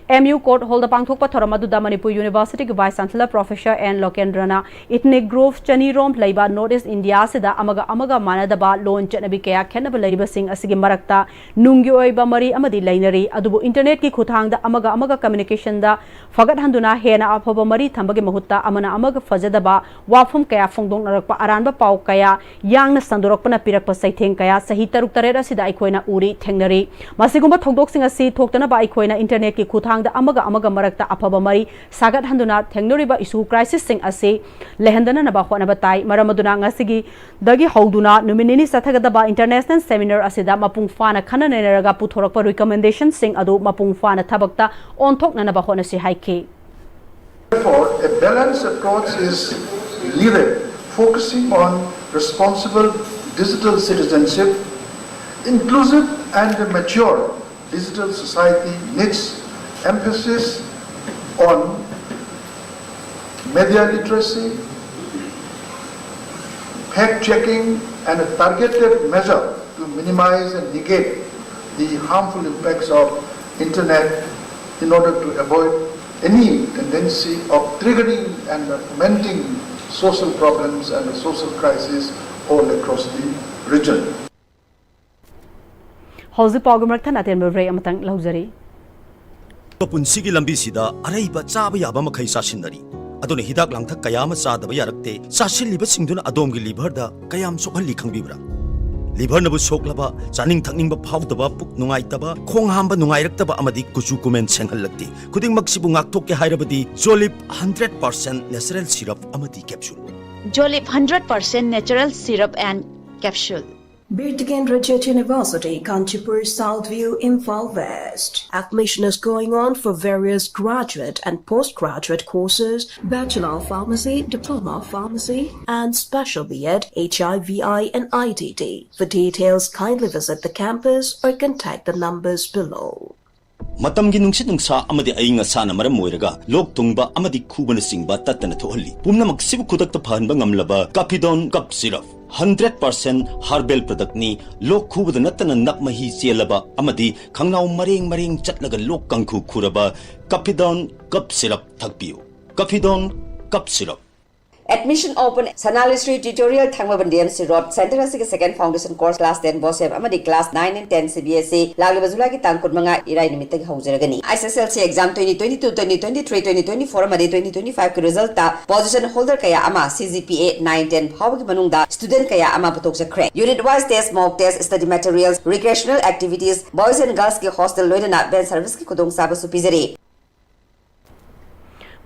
M U Court Hall ꯗ ꯄꯥꯡꯊꯣꯛꯄ ꯊꯧꯔꯝ ꯑꯗꯨꯗ ꯃꯅꯤꯄꯨꯔ University ꯒꯤ Vice Chancellor Professor N ꯂꯣꯀꯦꯟꯗ꯭ꯔꯅ ethnic group ꯆꯅꯤꯔꯣꯝ ꯂꯩꯕ North East India ꯑꯁꯤꯗ ꯑꯃꯒ ꯑꯃꯒ ꯃꯥꯟꯅꯗꯕ ꯂꯣꯟ ꯆꯠꯅꯕꯤ ꯀꯌꯥ ꯈꯦꯠꯅꯕ ꯂꯩꯔꯤꯕꯁꯤꯡ ꯑꯁꯤꯒꯤ ꯃꯔꯛꯇ ꯅꯨꯡꯒꯤ ꯑꯣꯏꯕ ꯃꯔꯤ ꯑꯃꯗꯤ ꯂꯩꯅꯔꯤ, ꯑꯗꯨꯕꯨ internet ꯀꯤ ꯈꯨꯠꯊꯥꯡꯗ ꯑꯃꯒ ꯑꯃꯒ communication ꯗ ꯐꯒꯠꯍꯟꯗꯨꯅ ꯍꯦꯟꯅ ꯑꯐꯕ ꯃꯔꯤ ꯊꯝꯕꯒꯤ ꯃꯍꯨꯠꯇ ꯑꯃꯅ ꯑꯃꯒ ꯐꯖꯗꯕ ꯋꯥꯐꯝ ꯀꯌꯥ ꯐꯣꯡꯗꯣꯛꯅꯔꯛꯄ, ꯑꯔꯥꯟꯕ ꯄꯥꯎ ꯀꯌꯥ ꯌꯥꯡꯅ ꯁꯟꯗꯣꯔꯛꯄꯅ ꯄꯤꯔꯛꯄ ꯆꯩꯊꯦꯡ ꯀꯌꯥ ꯆꯍꯤ ꯇꯔꯨꯛ ꯇꯔꯦꯠ ꯑꯁꯤꯗ ꯑꯩꯈꯣꯏꯅ ꯎꯔꯤ, ꯊꯦꯡꯅꯔꯤ꯫ ꯃꯁꯤꯒꯨꯝꯕ ꯊꯧꯗꯣꯛꯁꯤꯡ ꯑꯁꯤ ꯊꯣꯛꯇꯅꯕ ꯑꯩꯈꯣꯏꯅ internet ꯀꯤ ꯈꯨꯠꯊꯥꯡꯗ ꯑꯃꯒ ꯑꯃꯒ ꯃꯔꯛꯇ ꯑꯐꯕ ꯃꯔꯤ ꯁꯥꯒꯠꯍꯟꯗꯨꯅ ꯊꯦꯡꯅꯔꯤꯕ issue crisis ꯁꯤꯡ ꯑꯁꯤ ꯂꯩꯍꯟꯗꯅꯅꯕ ꯍꯣꯠꯅꯕ ꯇꯥꯏ꯫ ꯃꯔꯝ ꯑꯗꯨꯅ ꯉꯁꯤꯒꯤ ꯗꯒꯤ ꯍꯧꯗꯨꯅ ꯅꯨꯃꯤꯠ ꯅꯤꯅꯤ ꯆꯠꯊꯒꯗꯕ international seminar ꯑꯁꯤꯗ ꯃꯄꯨꯡ ꯐꯥꯅ ꯈꯟꯅ ꯅꯩꯅꯔꯒ ꯄꯨꯊꯣꯔꯛꯄ recommendation ꯁꯤꯡ ꯑꯗꯨ ꯃꯄꯨꯡ ꯐꯥꯅ ꯊꯕꯛꯇ ꯑꯣꯟꯊꯣꯛꯅꯅꯕ ꯍꯣꯠꯅꯁꯤ ꯍꯥꯏꯈꯤ꯫ Therefore, a balanced approach is needed, focusing on responsible digital citizenship. Inclusive and mature digital society needs emphasis on media literacy, fact checking, and a targeted measure to minimize and negate the harmful impacts of internet in order to avoid any tendency of triggering and fomenting social problems and social crises all across the region. ꯍꯧꯖꯤꯛ ꯄꯥꯎꯒꯤ ꯃꯔꯛ ꯊꯠꯅ ꯑꯇꯦꯟꯕ break ꯑꯃꯇꯪ ꯂꯧꯖꯔꯤ꯫ ꯄꯨꯟꯁꯤꯒꯤ ꯂꯝꯕꯤꯁꯤꯗ ꯑꯔꯩꯕ ꯆꯥꯕ ꯌꯥꯕ ꯃꯈꯩ ꯆꯥꯁꯤꯟꯅꯔꯤ꯫ ꯑꯗꯨꯅ ꯍꯤꯗꯥꯛ ꯂꯥꯡꯊꯛ ꯀꯌꯥ ꯑꯃ ꯆꯥꯗꯕ ꯌꯥꯔꯛꯇꯦ꯫ ꯆꯥꯁꯤꯜꯂꯤꯕꯁꯤꯡꯗꯨꯅ ꯑꯗꯣꯝꯒꯤ liver ꯗ ꯀꯌꯥꯝ ꯁꯣꯛꯍꯜꯂꯤ ꯈꯪꯕꯤꯕ꯭ꯔꯥ? Liver ꯅꯕꯨ ꯁꯣꯛꯂꯕ, ꯆꯥꯅꯤꯡ ꯊꯛꯅꯤꯡꯕ ꯐꯥꯎꯗꯕ, ꯄꯨꯛ ꯅꯨꯡꯉꯥꯏꯇꯕ, ꯈꯣꯡ ꯍꯥꯝꯕ ꯅꯨꯡꯉꯥꯏꯔꯛꯇꯕ ꯑꯃꯗꯤ ꯀꯨꯆꯨ ꯀꯨꯃꯦꯟ ꯁꯦꯡꯍꯜꯂꯛꯇꯦ꯫ ꯈꯨꯗꯤꯡꯃꯛꯁꯤꯕꯨ ꯉꯥꯛꯊꯣꯛꯀꯦ ꯍꯥꯏꯔꯕꯗꯤ Jolib hundred percent natural syrup ꯑꯃꯗꯤ capsule꯫ Jolib hundred percent natural syrup and capsule. Birth Kendra Jet University, Kanchipur, South View, Imphal West. Admission is going on for various graduate and postgraduate courses, Bachelor of Pharmacy, Diploma of Pharmacy, and Special B Ed, H I V I, and I T T. For details, kindly visit the campus or contact the numbers below. ꯃꯇꯝꯒꯤ ꯅꯨꯡꯁꯤꯠ ꯅꯨꯡꯁꯥ ꯑꯃꯗꯤ ꯑꯏꯪ ꯑꯁꯥꯅ ꯃꯔꯝ ꯑꯣꯏꯔꯒ ꯂꯣꯛ ꯊꯨꯡꯕ ꯑꯃꯗꯤ ꯈꯨꯕꯅꯆꯤꯡꯕ ꯇꯠꯇꯅ ꯊꯣꯛꯍꯜꯂꯤ꯫ ꯄꯨꯝꯅꯃꯛꯁꯤꯕꯨ ꯈꯨꯗꯛꯇ ꯐꯍꯟꯕ ꯉꯝꯂꯕ ꯀꯥꯐꯤꯗꯣꯟ ꯀꯞ ꯁꯤꯔꯞ, ꯍꯟꯗ꯭ꯔꯦꯠ ꯄꯥꯔꯁꯦꯟ ꯍꯥꯔꯕꯦꯜ ꯄ꯭ꯔꯗꯛꯅꯤ꯫ ꯂꯣꯛ ꯈꯨꯕꯗ ꯅꯠꯇꯅ ꯅꯞ ꯃꯍꯤ ꯆꯦꯜꯂꯕ ꯑꯃꯗꯤ ꯈꯪꯅꯥꯎ ꯃꯔꯦꯡ ꯃꯔꯦꯡ ꯆꯠꯂꯒ ꯂꯣꯛ ꯀꯥꯡꯈꯨ ꯈꯨꯔꯕ ꯀꯥꯐꯤꯗꯣꯟ ꯀꯞ ꯁꯤꯔꯞ ꯊꯛꯄꯤꯌꯨ꯫ ꯀꯥꯐꯤꯗꯣꯟ ꯀꯞ syrup. Admission open, Sanalishri Tutorial, Thangmaban D M C Road, Center ꯑꯁꯤꯒꯤ second foundation course class ten BOSEM ꯑꯃꯗꯤ class nine and ten C B S E ꯂꯥꯛꯂꯤꯕ ꯖꯨꯂꯥꯏꯒꯤ ꯇꯥꯡ ꯀꯨꯟꯃꯉꯥ ꯏꯔꯥꯏ ꯅꯨꯃꯤꯠꯇꯒꯤ ꯍꯧꯖꯔꯒꯅꯤ꯫ S S L C exam twenty twenty-two, twenty twenty-three, twenty twenty-four ꯑꯃꯗꯤ twenty twenty-five ꯀꯤ result ꯇ position holder ꯀꯌꯥ ꯑꯃ C G P A nine ten ꯐꯥꯎꯕꯒꯤ ꯃꯅꯨꯡꯗ student ꯀꯌꯥ ꯑꯃ ꯄꯨꯊꯣꯛꯆꯈ꯭ꯔꯦ꯫ Unit wise test, mock test, study materials, recreational activities, boys and girls ꯀꯤ hostel ꯂꯣꯏꯅꯅ van service ꯀꯤ ꯈꯨꯗꯣꯡꯆꯥꯕꯁꯨ ꯄꯤꯖꯔꯤ꯫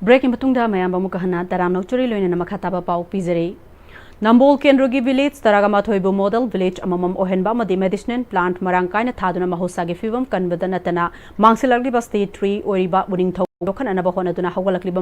Break ꯀꯤ ꯃꯇꯨꯡꯗ ꯃꯌꯥꯝꯕꯨ ꯑꯃꯨꯛꯀ ꯍꯟꯅ ꯇꯔꯥꯝꯅ ꯑꯣꯛꯆꯔꯤ, ꯂꯣꯏꯅꯅ ꯃꯈꯥ ꯇꯥꯕ ꯄꯥꯎ ꯄꯤꯖꯔꯤ꯫ ꯅꯝꯕꯣꯜ ꯀꯦꯟꯗ꯭ꯔꯒꯤ village ꯇꯔꯥꯒ ꯃꯥꯊꯣꯏꯕꯨ model village ꯑꯃꯃꯝ ꯑꯣꯏꯍꯟꯕ ꯑꯃꯗꯤ medicinal plant ꯃꯔꯥꯡ ꯀꯥꯏꯅ ꯊꯥꯗꯨꯅ ꯃꯍꯧꯁꯥꯒꯤ ꯐꯤꯕꯝ ꯀꯟꯕꯗ ꯅꯠꯇꯅ ꯃꯥꯡꯁꯤꯜꯂꯛꯂꯤꯕ state tree ꯑꯣꯏꯔꯤꯕ ꯎꯅꯤꯡꯊꯧ ꯌꯣꯛꯈꯠꯅꯅꯕ ꯍꯣꯠꯅꯗꯨꯅ ꯍꯧꯒꯠꯂꯛꯂꯤꯕ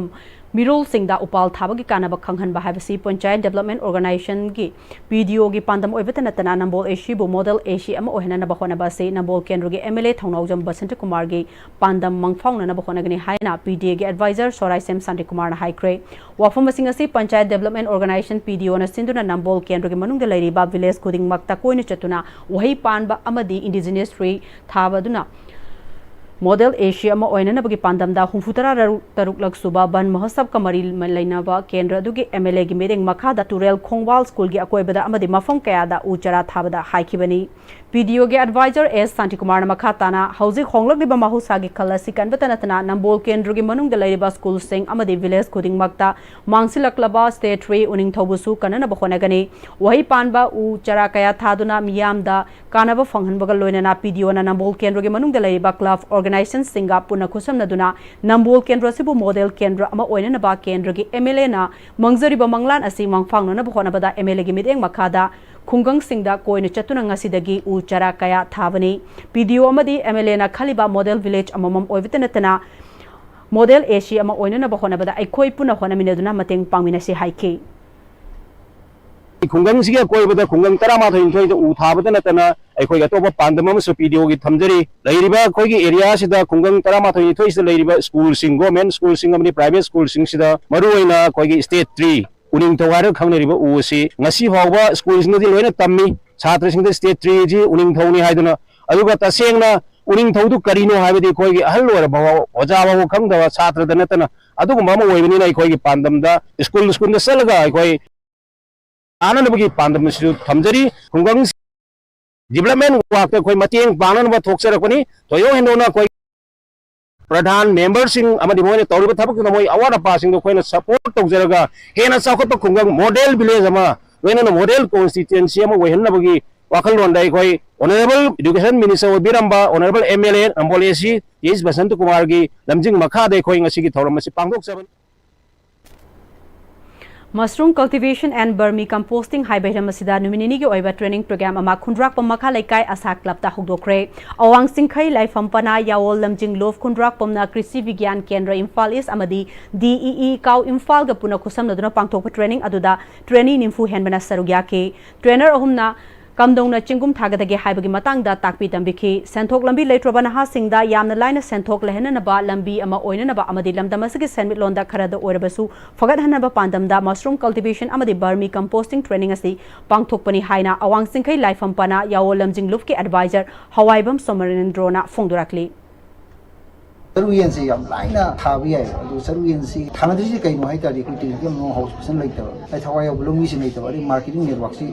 ꯃꯤꯔꯣꯜꯁꯤꯡꯗ ꯎꯄꯥꯜ ꯊꯥꯕꯒꯤ ꯀꯥꯟꯅꯕ ꯈꯪꯍꯟꯕ ꯍꯥꯏꯕꯁꯤ Panchayat Development Organization ꯒꯤ P D O ꯒꯤ ꯄꯥꯟꯗꯝ ꯑꯣꯏꯕꯇ ꯅꯠꯇꯅ ꯅꯝꯕꯣꯜ A C ꯕꯨ model A C ꯑꯃ ꯑꯣꯏꯍꯟꯅꯅꯕ ꯍꯣꯠꯅꯕ ꯑꯁꯤ ꯅꯝꯕꯣꯜ ꯀꯦꯟꯗ꯭ꯔꯒꯤ M L A ꯊꯧꯅꯥꯎꯖꯝ ꯕꯁꯟꯇ ꯀꯨꯃꯥꯔꯒꯤ ꯄꯥꯟꯗꯝ ꯃꯪꯐꯥꯎꯅꯅꯕ ꯍꯣꯠꯅꯒꯅꯤ ꯍꯥꯏꯅ P D A ꯒꯤ advisor ꯁꯣꯔꯥꯏꯁꯦꯝ ꯁꯥꯟꯇꯤꯀꯨꯃꯥꯔꯅ ꯍꯥꯏꯈ꯭ꯔꯦ꯫ ꯋꯥꯐꯝ ꯑꯁꯤꯡ ꯑꯁꯤ Panchayat Development Organization P D O ꯅ ꯁꯤꯟꯗꯨꯅ ꯅꯝꯕꯣꯜ ꯀꯦꯟꯗ꯭ꯔꯒꯤ ꯃꯅꯨꯡꯗ ꯂꯩꯔꯤꯕ village ꯈꯨꯗꯤꯡꯃꯛꯇ ꯀꯣꯏꯅ ꯆꯠꯇꯨꯅ ꯎꯍꯩ ꯄꯥꯟꯕ ꯑꯃꯗꯤ indigenous tree ꯊꯥꯕꯗꯨꯅ model A C ꯑꯃ ꯑꯣꯏꯅꯅꯕꯒꯤ ꯄꯥꯟꯗꯝꯗ ꯍꯨꯝꯐꯨꯇꯔꯥ ꯇꯔꯨꯛꯂꯛ ꯁꯨꯕ ꯕꯟ ꯃꯍꯣꯠꯁꯕꯀ ꯃꯔꯤ ꯂꯩꯅꯕ ꯀꯦꯟꯗ꯭ꯔ ꯑꯗꯨꯒꯤ M L A ꯒꯤ ꯃꯤꯠꯌꯦꯡ ꯃꯈꯥꯗ ꯇꯨꯔꯦꯜ ꯈꯣꯡꯕꯥꯜ ꯁ꯭ꯀꯨꯜꯒꯤ ꯑꯀꯣꯏꯕꯗ ꯑꯃꯗꯤ ꯃꯐꯝ ꯀꯌꯥꯗ ꯎ ꯆꯥꯔꯥ ꯊꯥꯕꯗ ꯍꯥꯏꯈꯤꯕꯅꯤ꯫ P D O ꯒꯤ advisor S ꯁꯥꯟꯇꯤꯀꯨꯃꯥꯔꯅ ꯃꯈꯥ ꯇꯥꯅ ꯍꯧꯖꯤꯛ ꯍꯣꯡꯂꯛꯂꯤꯕ ꯃꯍꯧꯁꯥꯒꯤ ꯈꯜ ꯑꯁꯤ ꯀꯟꯕꯇ ꯅꯠꯇꯅ ꯅꯝꯕꯣꯜ ꯀꯦꯟꯗ꯭ꯔꯒꯤ ꯃꯅꯨꯡꯗ ꯂꯩꯔꯤꯕ ꯁ꯭ꯀꯨꯜꯁꯤꯡ ꯑꯃꯗꯤ village ꯈꯨꯗꯤꯡꯃꯛꯇ ꯃꯥꯡꯁꯤꯜꯂꯛꯂꯕ state tree ꯎꯅꯤꯡꯊꯧꯕꯨꯁꯨ ꯀꯟꯅꯅꯕ ꯍꯣꯠꯅꯒꯅꯤ꯫ ꯎꯍꯩ ꯄꯥꯟꯕ ꯎ ꯆꯥꯔꯥ ꯀꯌꯥ ꯊꯥꯗꯨꯅ ꯃꯤꯌꯥꯝꯗ ꯀꯥꯟꯅꯕ ꯐꯪꯍꯟꯕꯒ ꯂꯣꯏꯅꯅ P D O ꯅ ꯅꯝꯕꯣꯜ ꯀꯦꯟꯗ꯭ꯔꯒꯤ ꯃꯅꯨꯡꯗ ꯂꯩꯔꯤꯕ club organization ꯁꯤꯡꯒ ꯄꯨꯟꯅ ꯈꯨꯠꯁꯝꯅꯗꯨꯅ ꯅꯝꯕꯣꯜ ꯀꯦꯟꯗ꯭ꯔ ꯑꯁꯤꯕꯨ model ꯀꯦꯟꯗ꯭ꯔ ꯑꯃ ꯑꯣꯏꯅꯅꯕ ꯀꯦꯟꯗ꯭ꯔꯒꯤ M L A ꯅ ꯃꯪꯖꯔꯤꯕ ꯃꯪꯂꯥꯟ ꯑꯁꯤ ꯃꯪꯐꯥꯎꯅꯅꯕ ꯍꯣꯠꯅꯕꯗ M L A ꯒꯤ ꯃꯤꯠꯌꯦꯡ ꯃꯈꯥꯗ ꯈꯨꯡꯒꯪꯁꯤꯡꯗ ꯀꯣꯏꯅ ꯆꯠꯇꯨꯅ ꯉꯁꯤꯗꯒꯤ ꯎ ꯆꯥꯔꯥ ꯀꯌꯥ ꯊꯥꯕꯅꯤ꯫ ꯄꯤ ꯗꯤ ꯑꯣ ꯑꯃꯗꯤ ꯑꯦꯝ ꯑꯦꯜ ꯑꯦꯅ ꯈꯜꯂꯤꯕ ꯃꯣꯗꯦꯜ ꯚꯤꯂꯦꯖ ꯑꯃꯃꯝ ꯑꯣꯏꯕꯇ ꯅꯠꯇꯅ ꯃꯣꯗꯦꯜ ꯑꯦ ꯁꯤ ꯑꯃ ꯑꯣꯏꯅꯅꯕ ꯍꯣꯠꯅꯕꯗ ꯑꯩꯈꯣꯏ ꯄꯨꯟꯅ ꯍꯣꯠꯅꯃꯤꯟꯅꯗꯨꯅ ꯃꯇꯦꯡ ꯄꯥꯡꯃꯤꯟꯅꯁꯤ ꯍꯥꯏꯈꯤ꯫ ꯈꯨꯡꯒꯪꯁꯤꯒꯤ ꯑꯀꯣꯏꯕꯗ ꯈꯨꯡꯒꯪ ꯇꯔꯥꯃꯥꯊꯣꯏ ꯅꯤꯊꯣꯏꯗ ꯎ ꯊꯥꯕꯇ ꯅꯠꯇꯅ ꯑꯩꯈꯣꯏꯒꯤ ꯑꯇꯣꯞꯄ ꯄꯥꯟꯗꯝ ꯑꯃꯁꯨ ꯄꯤ ꯗꯤ ꯑꯣꯒꯤ ꯊꯝꯖꯔꯤ꯫ ꯂꯩꯔꯤꯕ ꯑꯩꯈꯣꯏꯒꯤ ꯑꯦꯔꯤꯌꯥꯁꯤꯗ ꯈꯨꯡꯒꯪ ꯇꯔꯥꯃꯥꯊꯣꯏ ꯅꯤꯊꯣꯏꯁꯤꯗ ꯂꯩꯔꯤꯕ ꯁ꯭ꯀꯨꯜꯁꯤꯡ, ꯒꯣꯔꯃꯦꯟ ꯁ꯭ꯀꯨꯜꯁꯤꯡ ꯑꯃꯗꯤ ꯄ꯭ꯔꯥꯏꯚꯦꯠ ꯁ꯭ꯀꯨꯜꯁꯤꯡꯁꯤꯗ ꯃꯔꯨꯑꯣꯏꯅ ꯑꯩꯈꯣꯏꯒꯤ ꯁ꯭ꯇꯦꯠ ꯇ꯭ꯔꯤ, ꯎꯅꯤꯡꯊꯧ ꯍꯥꯏꯔꯒ ꯈꯪꯅꯔꯤꯕ ꯎ ꯑꯁꯤ ꯉꯁꯤ ꯐꯥꯎꯕ ꯁ꯭ꯀꯨꯜꯁꯤꯡꯗꯗꯤ ꯂꯣꯏꯅ ꯇꯝꯃꯤ꯫ ꯁꯥꯇ꯭ꯔꯁꯤꯡꯗ ꯁ꯭ꯇꯦꯠ ꯇ꯭ꯔꯤꯁꯤ ꯎꯅꯤꯡꯊꯧꯅꯤ ꯍꯥꯏꯗꯨꯅ꯫ ꯑꯗꯨꯒ ꯇꯁꯦꯡꯅ ꯎꯅꯤꯡꯊꯧꯗꯨ ꯀꯔꯤꯅꯣ ꯍꯥꯏꯕꯗꯤ ꯑꯩꯈꯣꯏꯒꯤ ꯑꯍꯜ ꯑꯣꯏꯔꯕ ꯐꯥꯎ, ꯑꯣꯖꯥ ꯐꯥꯎꯕ ꯈꯪꯗꯕ ꯁꯥꯇ꯭ꯔꯗ ꯅꯠꯇꯅ ꯑꯗꯨꯒꯨꯝꯕ ꯑꯃ ꯑꯣꯏꯕꯅꯤꯅ ꯑꯩꯈꯣꯏꯒꯤ ꯄꯥꯟꯗꯝꯗ ꯁ꯭ꯀꯨꯜ ꯁ꯭ꯀꯨꯜꯗ ꯆꯠꯂꯒ ꯑꯩꯈꯣꯏ ꯇꯥꯅꯅꯕꯒꯤ ꯄꯥꯟꯗꯝ ꯑꯁꯤꯁꯨ ꯊꯝꯖꯔꯤ꯫ ꯈꯨꯡꯒꯪ ꯗꯤꯕꯂꯞꯃꯦꯟ ꯋꯥꯛꯇ ꯑꯩꯈꯣꯏ ꯃꯇꯦꯡ ꯄꯥꯡꯅꯅꯕ ꯊꯣꯛꯆꯔꯛꯄꯅꯤ꯫ ꯊꯣꯏꯗꯣꯛ ꯍꯦꯟꯗꯣꯛꯅ ꯑꯩꯈꯣꯏ ꯄ꯭ꯔꯙꯥꯟ ꯃꯦꯝꯕꯔꯁꯤꯡ ꯑꯃꯗꯤ ꯃꯣꯏꯅ ꯇꯧꯔꯤꯕ ꯊꯕꯛꯇꯨꯗ ꯃꯣꯏ ꯑꯋꯥꯠ ꯑꯄꯥꯁꯤꯡꯗꯣ ꯑꯩꯈꯣꯏꯅ ꯁꯄꯣꯔꯠ ꯇꯧꯖꯔꯒ ꯍꯦꯟꯅ ꯆꯥꯎꯈꯠꯄ ꯈꯨꯡꯒꯪ, ꯃꯣꯗꯦꯜ ꯚꯤꯂꯦꯖ ꯑꯃ, ꯂꯣꯏꯅꯅ ꯃꯣꯗꯦꯜ ꯀꯣꯟꯁꯇꯤꯇ꯭ꯋꯦꯟꯁꯤ ꯑꯃ ꯑꯣꯏꯍꯟꯅꯕꯒꯤ ꯋꯥꯈꯜꯂꯣꯟꯗ ꯑꯩꯈꯣꯏ ꯑꯣꯅꯔꯦꯕꯜ ꯏꯗꯨꯀꯦꯁꯟ ꯃꯤꯅꯤꯁꯇꯔ ꯑꯣꯏꯕꯤꯔꯝꯕ honourable M L A Nambol A C T H Basanta ꯀꯨꯃꯥꯔꯒꯤ ꯂꯝꯖꯤꯡ ꯃꯈꯥꯗ ꯑꯩꯈꯣꯏ ꯉꯁꯤꯒꯤ ꯊꯧꯔꯝ ꯑꯁꯤ ꯄꯥꯡꯊꯣꯛꯆꯕꯅꯤ꯫ Mushroom Cultivation and Vermi Composting ꯍꯥꯏꯕ ꯍꯤꯔꯝ ꯑꯁꯤꯗ ꯅꯨꯃꯤꯠ ꯅꯤꯅꯤꯒꯤ ꯑꯣꯏꯕ training program ꯑꯃ ꯈꯨꯟꯗ꯭ꯔꯥꯛꯄꯝ ꯃꯈꯥ ꯂꯩꯀꯥꯏ ꯑꯁꯥ clubꯇ ꯍꯧꯗꯣꯛꯈ꯭ꯔꯦ꯫ ꯑꯋꯥꯡ ꯆꯤꯡꯈꯩ ꯂꯥꯏꯐꯝ ꯄꯅꯥ ꯌꯥꯋꯣꯜ ꯂꯝꯖꯤꯡ ꯂꯨꯞ ꯈꯨꯟꯗ꯭ꯔꯥꯛꯄꯝꯅ ꯀ꯭ꯔꯤꯁꯤ ꯕꯤꯒ꯭ꯌꯥꯟ ꯀꯦꯟꯗ꯭ꯔ ꯏꯝꯐꯥꯜ ꯏꯁ ꯑꯃꯗꯤ ꯗꯤ ꯏ ꯏ ꯀꯥꯎ ꯏꯝꯐꯥꯜꯒ ꯄꯨꯟꯅ ꯈꯨꯠꯁꯝꯅꯗꯨꯅ ꯄꯥꯡꯊꯣꯛꯄ training ꯑꯗꯨꯗ trainee ꯅꯤꯐꯨ ꯍꯦꯟꯕꯅ ꯁꯔꯨꯛ ꯌꯥꯈꯤ꯫ Trainer ꯑꯍꯨꯝꯅ ꯀꯝꯗꯧꯅ ꯆꯦꯡꯒꯨꯝ ꯊꯥꯒꯗꯒꯦ ꯍꯥꯏꯕꯒꯤ ꯃꯇꯥꯡꯗ ꯇꯥꯛꯄꯤ ꯇꯝꯕꯤꯈꯤ꯫ ꯁꯦꯟꯊꯣꯛ ꯂꯝꯕꯤ ꯂꯩꯇ꯭ꯔꯕ ꯅꯍꯥꯁꯤꯡꯗ ꯌꯥꯝꯅ ꯂꯥꯏꯅ ꯁꯦꯟꯊꯣꯛ ꯂꯩꯍꯟꯅꯅꯕ ꯂꯝꯕꯤ ꯑꯃ ꯑꯣꯏꯅꯅꯕ ꯑꯃꯗꯤ ꯂꯝꯗꯝ ꯑꯁꯤꯒꯤ ꯁꯦꯟꯃꯤꯠꯂꯣꯟꯗ ꯈꯔꯗ ꯑꯣꯏꯔꯕꯁꯨ ꯐꯒꯠꯍꯟꯅꯕ ꯄꯥꯟꯗꯝꯗ mushroom cultivation ꯑꯃꯗꯤ vermi composting training ꯑꯁꯤ ꯄꯥꯡꯊꯣꯛꯄꯅꯤ ꯍꯥꯏꯅ ꯑꯋꯥꯡ ꯆꯤꯡꯈꯩ ꯂꯥꯏꯐꯝ ꯄꯅꯥ ꯌꯥꯋꯣꯜ ꯂꯝꯖꯤꯡ ꯂꯨꯞꯀꯤ advisor ꯍꯋꯥꯏꯕꯝ ꯁꯣꯃꯔꯦꯟꯗ꯭ꯔꯣꯅ ꯐꯣꯡꯗꯣꯔꯛꯂꯤ꯫ ꯆꯔꯨ ꯌꯦꯟꯁꯦ ꯌꯥꯝ ꯂꯥꯏꯅ ꯊꯥꯕ ꯌꯥꯏ꯫ ꯑꯗꯨ ꯆꯔꯨ ꯌꯦꯟꯁꯤ ꯊꯥꯅꯗ꯭ꯔꯤꯁꯦ ꯀꯩꯅꯣ ꯍꯥꯏ ꯇꯥꯔꯗꯤ, ꯑꯩꯈꯣꯏ technical know how ꯐꯖꯅ ꯂꯩꯇꯕ, ꯑꯩ ꯊꯋꯥꯏ ꯌꯥꯎꯕ ꯂꯧꯃꯤꯁꯤꯡ ꯂꯩꯇꯕ, ꯑꯗꯩ marketing networkꯁꯤ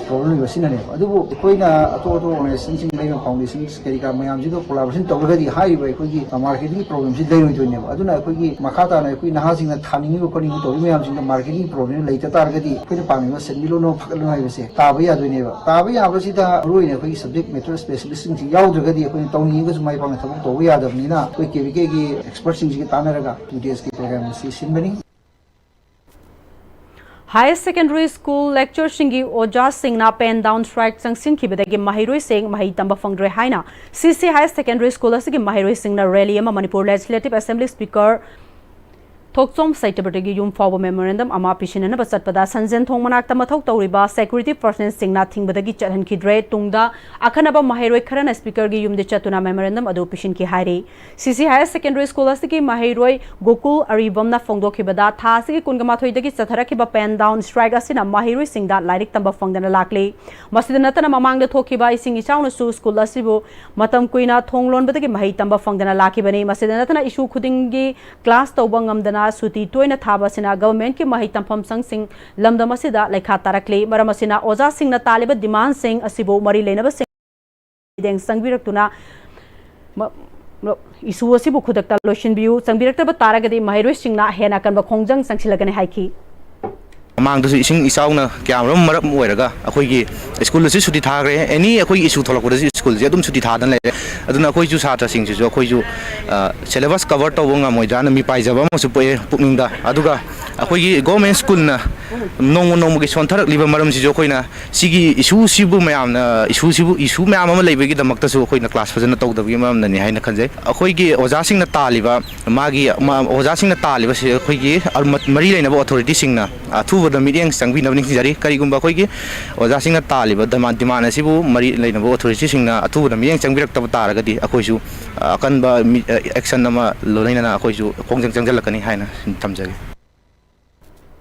problem ꯂꯩꯕ ꯁꯤꯅꯅꯦꯕ꯫ ꯑꯗꯨꯕꯨ ꯑꯩꯈꯣꯏꯅ ꯑꯇꯣꯞ ꯑꯇꯣꯞꯄ organizationꯁꯤꯡ, ꯂꯩꯕ foundations ꯀꯔꯤ ꯀꯔꯥ ꯃꯌꯥꯝꯁꯤꯒ collaboration ꯇꯧꯔꯒꯗꯤ ꯍꯥꯏꯔꯤꯕ ꯑꯩꯈꯣꯏꯒꯤ marketingꯒꯤ problemꯁꯤ ꯂꯩꯔꯣꯏꯗꯣꯏꯅꯦꯕ꯫ ꯑꯗꯨꯅ ꯑꯩꯈꯣꯏꯒꯤ ꯃꯈꯥ ꯇꯥꯅ ꯑꯩꯈꯣꯏ ꯅꯍꯥꯁꯤꯡꯅ ꯊꯥꯅꯤꯡꯉꯤꯕ ꯈꯣꯠꯅꯤꯡꯉꯤꯕ ꯇꯧꯔꯤꯕ ꯃꯌꯥꯝꯁꯤꯡꯗꯣ marketing problemꯗꯨ ꯂꯩꯇ ꯇꯥꯔꯒꯗꯤ ꯑꯩꯈꯣꯏꯅ ꯄꯥꯝꯃꯤꯕ ꯁꯦꯟꯃꯤꯠꯂꯣꯟ ꯑꯃ ꯐꯒꯠꯂꯅꯨ ꯍꯥꯏꯕꯁꯦ ꯇꯥꯕ ꯌꯥꯗꯣꯏꯅꯦꯕ꯫ ꯇꯥꯕ ꯌꯥꯕꯁꯤꯗ ꯃꯔꯨꯑꯣꯏꯅ ꯑꯩꯈꯣꯏꯒꯤ subject matter specialistꯁꯤꯡꯁꯤ ꯌꯥꯎꯗ꯭ꯔꯒꯗꯤ ꯑꯩꯈꯣꯏꯅ ꯇꯧꯅꯤꯡꯉꯒꯁꯨ ꯃꯥꯏ ꯄꯥꯛꯅ ꯊꯕꯛ ꯇꯧꯕ ꯌꯥꯗꯕꯅꯤꯅ ꯑꯩꯈꯣꯏ ꯀꯦ ꯚꯤ ꯀꯦꯒꯤ expertꯁꯤꯡꯁꯤꯒ ꯇꯥꯟꯅꯔꯒ two daysꯀꯤ program ꯑꯁꯤ ꯁꯤꯟꯕꯅꯤ꯫ Higher Secondary School lecturerꯁꯤꯡꯒꯤ ꯑꯣꯖꯥꯁꯤꯡꯅ pen down strike ꯆꯪꯁꯤꯟꯈꯤꯕꯗꯒꯤ ꯃꯍꯩꯔꯣꯏꯁꯤꯡ ꯃꯍꯩ ꯇꯝꯕ ꯐꯪꯗ꯭ꯔꯦ ꯍꯥꯏꯅ C C Higher Secondary School ꯑꯁꯤꯒꯤ ꯃꯍꯩꯔꯣꯏꯁꯤꯡꯅ rally ꯑꯃ Manipur Legislative Assembly Speaker ꯊꯣꯛꯆꯣꯝ ꯁꯩꯇꯕ꯭ꯔꯇꯒꯤ ꯌꯨꯝ ꯐꯥꯎꯕ memorandum ꯑꯃ ꯄꯤꯁꯤꯟꯅꯅꯕ ꯆꯠꯄꯗ ꯁꯟꯖꯦꯟ ꯊꯣꯡ ꯃꯅꯥꯛꯇ ꯃꯊꯧ ꯇꯧꯔꯤꯕ security personnelꯁꯤꯡꯅ ꯊꯤꯡꯕꯗꯒꯤ ꯆꯠꯍꯟꯈꯤꯗ꯭ꯔꯦ꯫ ꯇꯨꯡꯗ ꯑꯈꯟꯅꯕ ꯃꯍꯩꯔꯣꯏ ꯈꯔꯅ Speakerꯒꯤ ꯌꯨꯝꯗ ꯆꯠꯇꯨꯅ memorandum ꯑꯗꯨ ꯄꯤꯁꯤꯟꯈꯤ ꯍꯥꯏꯔꯤ꯫ C C Higher Secondary School ꯑꯁꯤꯒꯤ ꯃꯍꯩꯔꯣꯏ ꯒꯣꯀꯨꯜ ꯑꯔꯤꯕꯝꯅ ꯐꯣꯡꯗꯣꯛꯈꯤꯕꯗ, ꯊꯥ ꯑꯁꯤꯒꯤ ꯀꯨꯟꯃꯥꯊꯣꯏꯗꯒꯤ ꯆꯠꯊꯔꯛꯈꯤꯕ pen down strike ꯑꯁꯤꯅ ꯃꯍꯩꯔꯣꯏꯁꯤꯡꯗ ꯂꯥꯏꯔꯤꯛ ꯇꯝꯕ ꯐꯪꯗꯅ ꯂꯥꯛꯂꯤ꯫ ꯃꯁꯤꯗ ꯅꯠꯇꯅ ꯃꯃꯥꯡꯗ ꯊꯣꯛꯈꯤꯕ ꯏꯁꯤꯡ ꯏꯆꯥꯎꯅꯁꯨ school ꯑꯁꯤꯕꯨ ꯃꯇꯝ ꯀꯨꯏꯅ ꯊꯣꯡ ꯂꯣꯟꯕꯗꯒꯤ ꯃꯍꯩ ꯇꯝꯕ ꯐꯪꯗꯅ ꯂꯥꯛꯈꯤꯕꯅꯤ꯫ ꯃꯁꯤꯗ ꯅꯠꯇꯅ issue ꯈꯨꯗꯤꯡꯒꯤ class ꯇꯧꯕ ꯉꯝꯗꯅ ꯁꯨꯇꯤ ꯇꯣꯏꯅ ꯊꯥꯕ ꯑꯁꯤꯅ governmentꯀꯤ ꯃꯍꯩ ꯇꯝꯐꯝ ꯁꯪꯁꯤꯡ ꯂꯝꯗꯝ ꯑꯁꯤꯗ ꯂꯩꯈꯥ ꯇꯥꯔꯛꯂꯤ꯫ ꯃꯔꯝ ꯑꯁꯤꯅ ꯑꯣꯖꯥꯁꯤꯡꯅ ꯇꯥꯜꯂꯤꯕ demandꯁꯤꯡ ꯑꯁꯤꯕꯨ ꯃꯔꯤ ꯂꯩꯅꯕꯁꯤꯡ ꯃꯤꯠꯌꯦꯡ ꯆꯪꯕꯤꯔꯛꯇꯨꯅ ꯃ-, ꯃ-, issue ꯑꯁꯤꯕꯨ ꯈꯨꯗꯛꯇ ꯂꯣꯏꯁꯤꯟꯕꯤꯌꯨ꯫ ꯆꯪꯕꯤꯔꯛꯇꯕ ꯇꯥꯔꯒꯗꯤ ꯃꯍꯩꯔꯣꯏꯁꯤꯡꯅ ꯍꯦꯟꯅ ꯑꯀꯟꯕ ꯈꯣꯡꯖꯪ ꯆꯪꯁꯤꯜꯂꯒꯅꯤ ꯍꯥꯏꯈꯤ꯫ ꯃꯃꯥꯡꯗꯁꯨ ꯏꯁꯤꯡ ꯏꯆꯥꯎꯅ ꯀꯌꯥꯃꯔꯨꯝ ꯃꯔꯝ ꯑꯣꯏꯔꯒ ꯑꯩꯈꯣꯏꯒꯤ school ꯑꯁꯤ ꯁꯨꯇꯤ ꯊꯥꯈ꯭ꯔꯦ꯫ Any ꯑꯩꯈꯣꯏꯒꯤ issue ꯊꯣꯛꯂꯛꯄꯗꯁꯨ schoolꯁꯦ ꯑꯗꯨꯝ ꯁꯨꯇꯤ ꯊꯥꯗꯅ ꯂꯩꯔꯦ꯫ ꯑꯗꯨꯅ ꯑꯩꯈꯣꯏꯁꯨ ꯁꯥꯇ꯭ꯔꯁꯤꯡꯁꯤꯁꯨ ꯑꯩꯈꯣꯏꯁꯨ, ꯑ, syllabus cover ꯇꯧꯕ ꯉꯝꯃꯣꯏꯗ꯭ꯔꯥꯅ ꯃꯤꯄꯥꯏꯖꯕ ꯑꯃꯁꯨ ꯄꯣꯛꯑꯦ ꯄꯨꯛꯅꯤꯡꯗ꯫ ꯑꯗꯨꯒ ꯑꯩꯈꯣꯏꯒꯤ government schoolꯅ ꯅꯣꯡꯃ ꯅꯣꯡꯃꯒꯤ ꯁꯣꯟꯊꯔꯛꯂꯤꯕ ꯃꯔꯝꯁꯤꯁꯨ ꯑꯩꯈꯣꯏꯅ ꯁꯤꯒꯤ issueꯁꯤꯕꯨ ꯃꯌꯥꯝꯅ, issueꯁꯤꯕꯨ, issue ꯃꯌꯥꯝ ꯑꯃ ꯂꯩꯕꯒꯤꯗꯃꯛꯇꯁꯨ ꯑꯩꯈꯣꯏꯅ class ꯐꯖꯅ ꯇꯧꯗꯕꯒꯤ ꯃꯔꯝꯅꯅꯤ ꯍꯥꯏꯅ ꯈꯟꯖꯩ꯫ ꯑꯩꯈꯣꯏꯒꯤ ꯑꯣꯖꯥꯁꯤꯡꯅ ꯇꯥꯜꯂꯤꯕ, ꯃꯥꯒꯤ, ꯃ-, ꯑꯣꯖꯥꯁꯤꯡꯅ ꯇꯥꯜꯂꯤꯕꯁꯤ ꯑꯩꯈꯣꯏꯒꯤ ꯑꯔ-, ꯃ-, ꯃꯔꯤ ꯂꯩꯅꯕ authorityꯁꯤꯡꯅ ꯑꯊꯨꯕꯗ ꯃꯤꯠꯌꯦꯡ ꯆꯪꯕꯤꯅꯕ ꯅꯤꯡꯁꯤꯡꯖꯔꯤ꯫ ꯀꯔꯤꯒꯨꯝꯕ ꯑꯩꯈꯣꯏꯒꯤ ꯑꯣꯖꯥꯁꯤꯡꯅ ꯇꯥꯜꯂꯤꯕ demand, demand ꯑꯁꯤꯕꯨ ꯃꯔꯤ ꯂꯩꯅꯕ authorityꯁꯤꯡꯅ ꯑꯊꯨꯕꯗ ꯃꯤꯠꯌꯦꯡ ꯆꯪꯕꯤꯔꯛꯇꯕ ꯇꯥꯔꯒꯗꯤ ꯑꯩꯈꯣꯏꯁꯨ, ꯑ, ꯑꯀꯟꯕ ꯃꯤ-, ꯑ, action ꯑꯃ ꯂꯣꯏꯅꯅ ꯑꯩꯈꯣꯏꯁꯨ ꯈꯣꯡꯖꯪ ꯆꯪꯁꯤꯜꯂꯛꯀꯅꯤ ꯍꯥꯏꯅ ꯊꯝꯖꯒꯦ꯫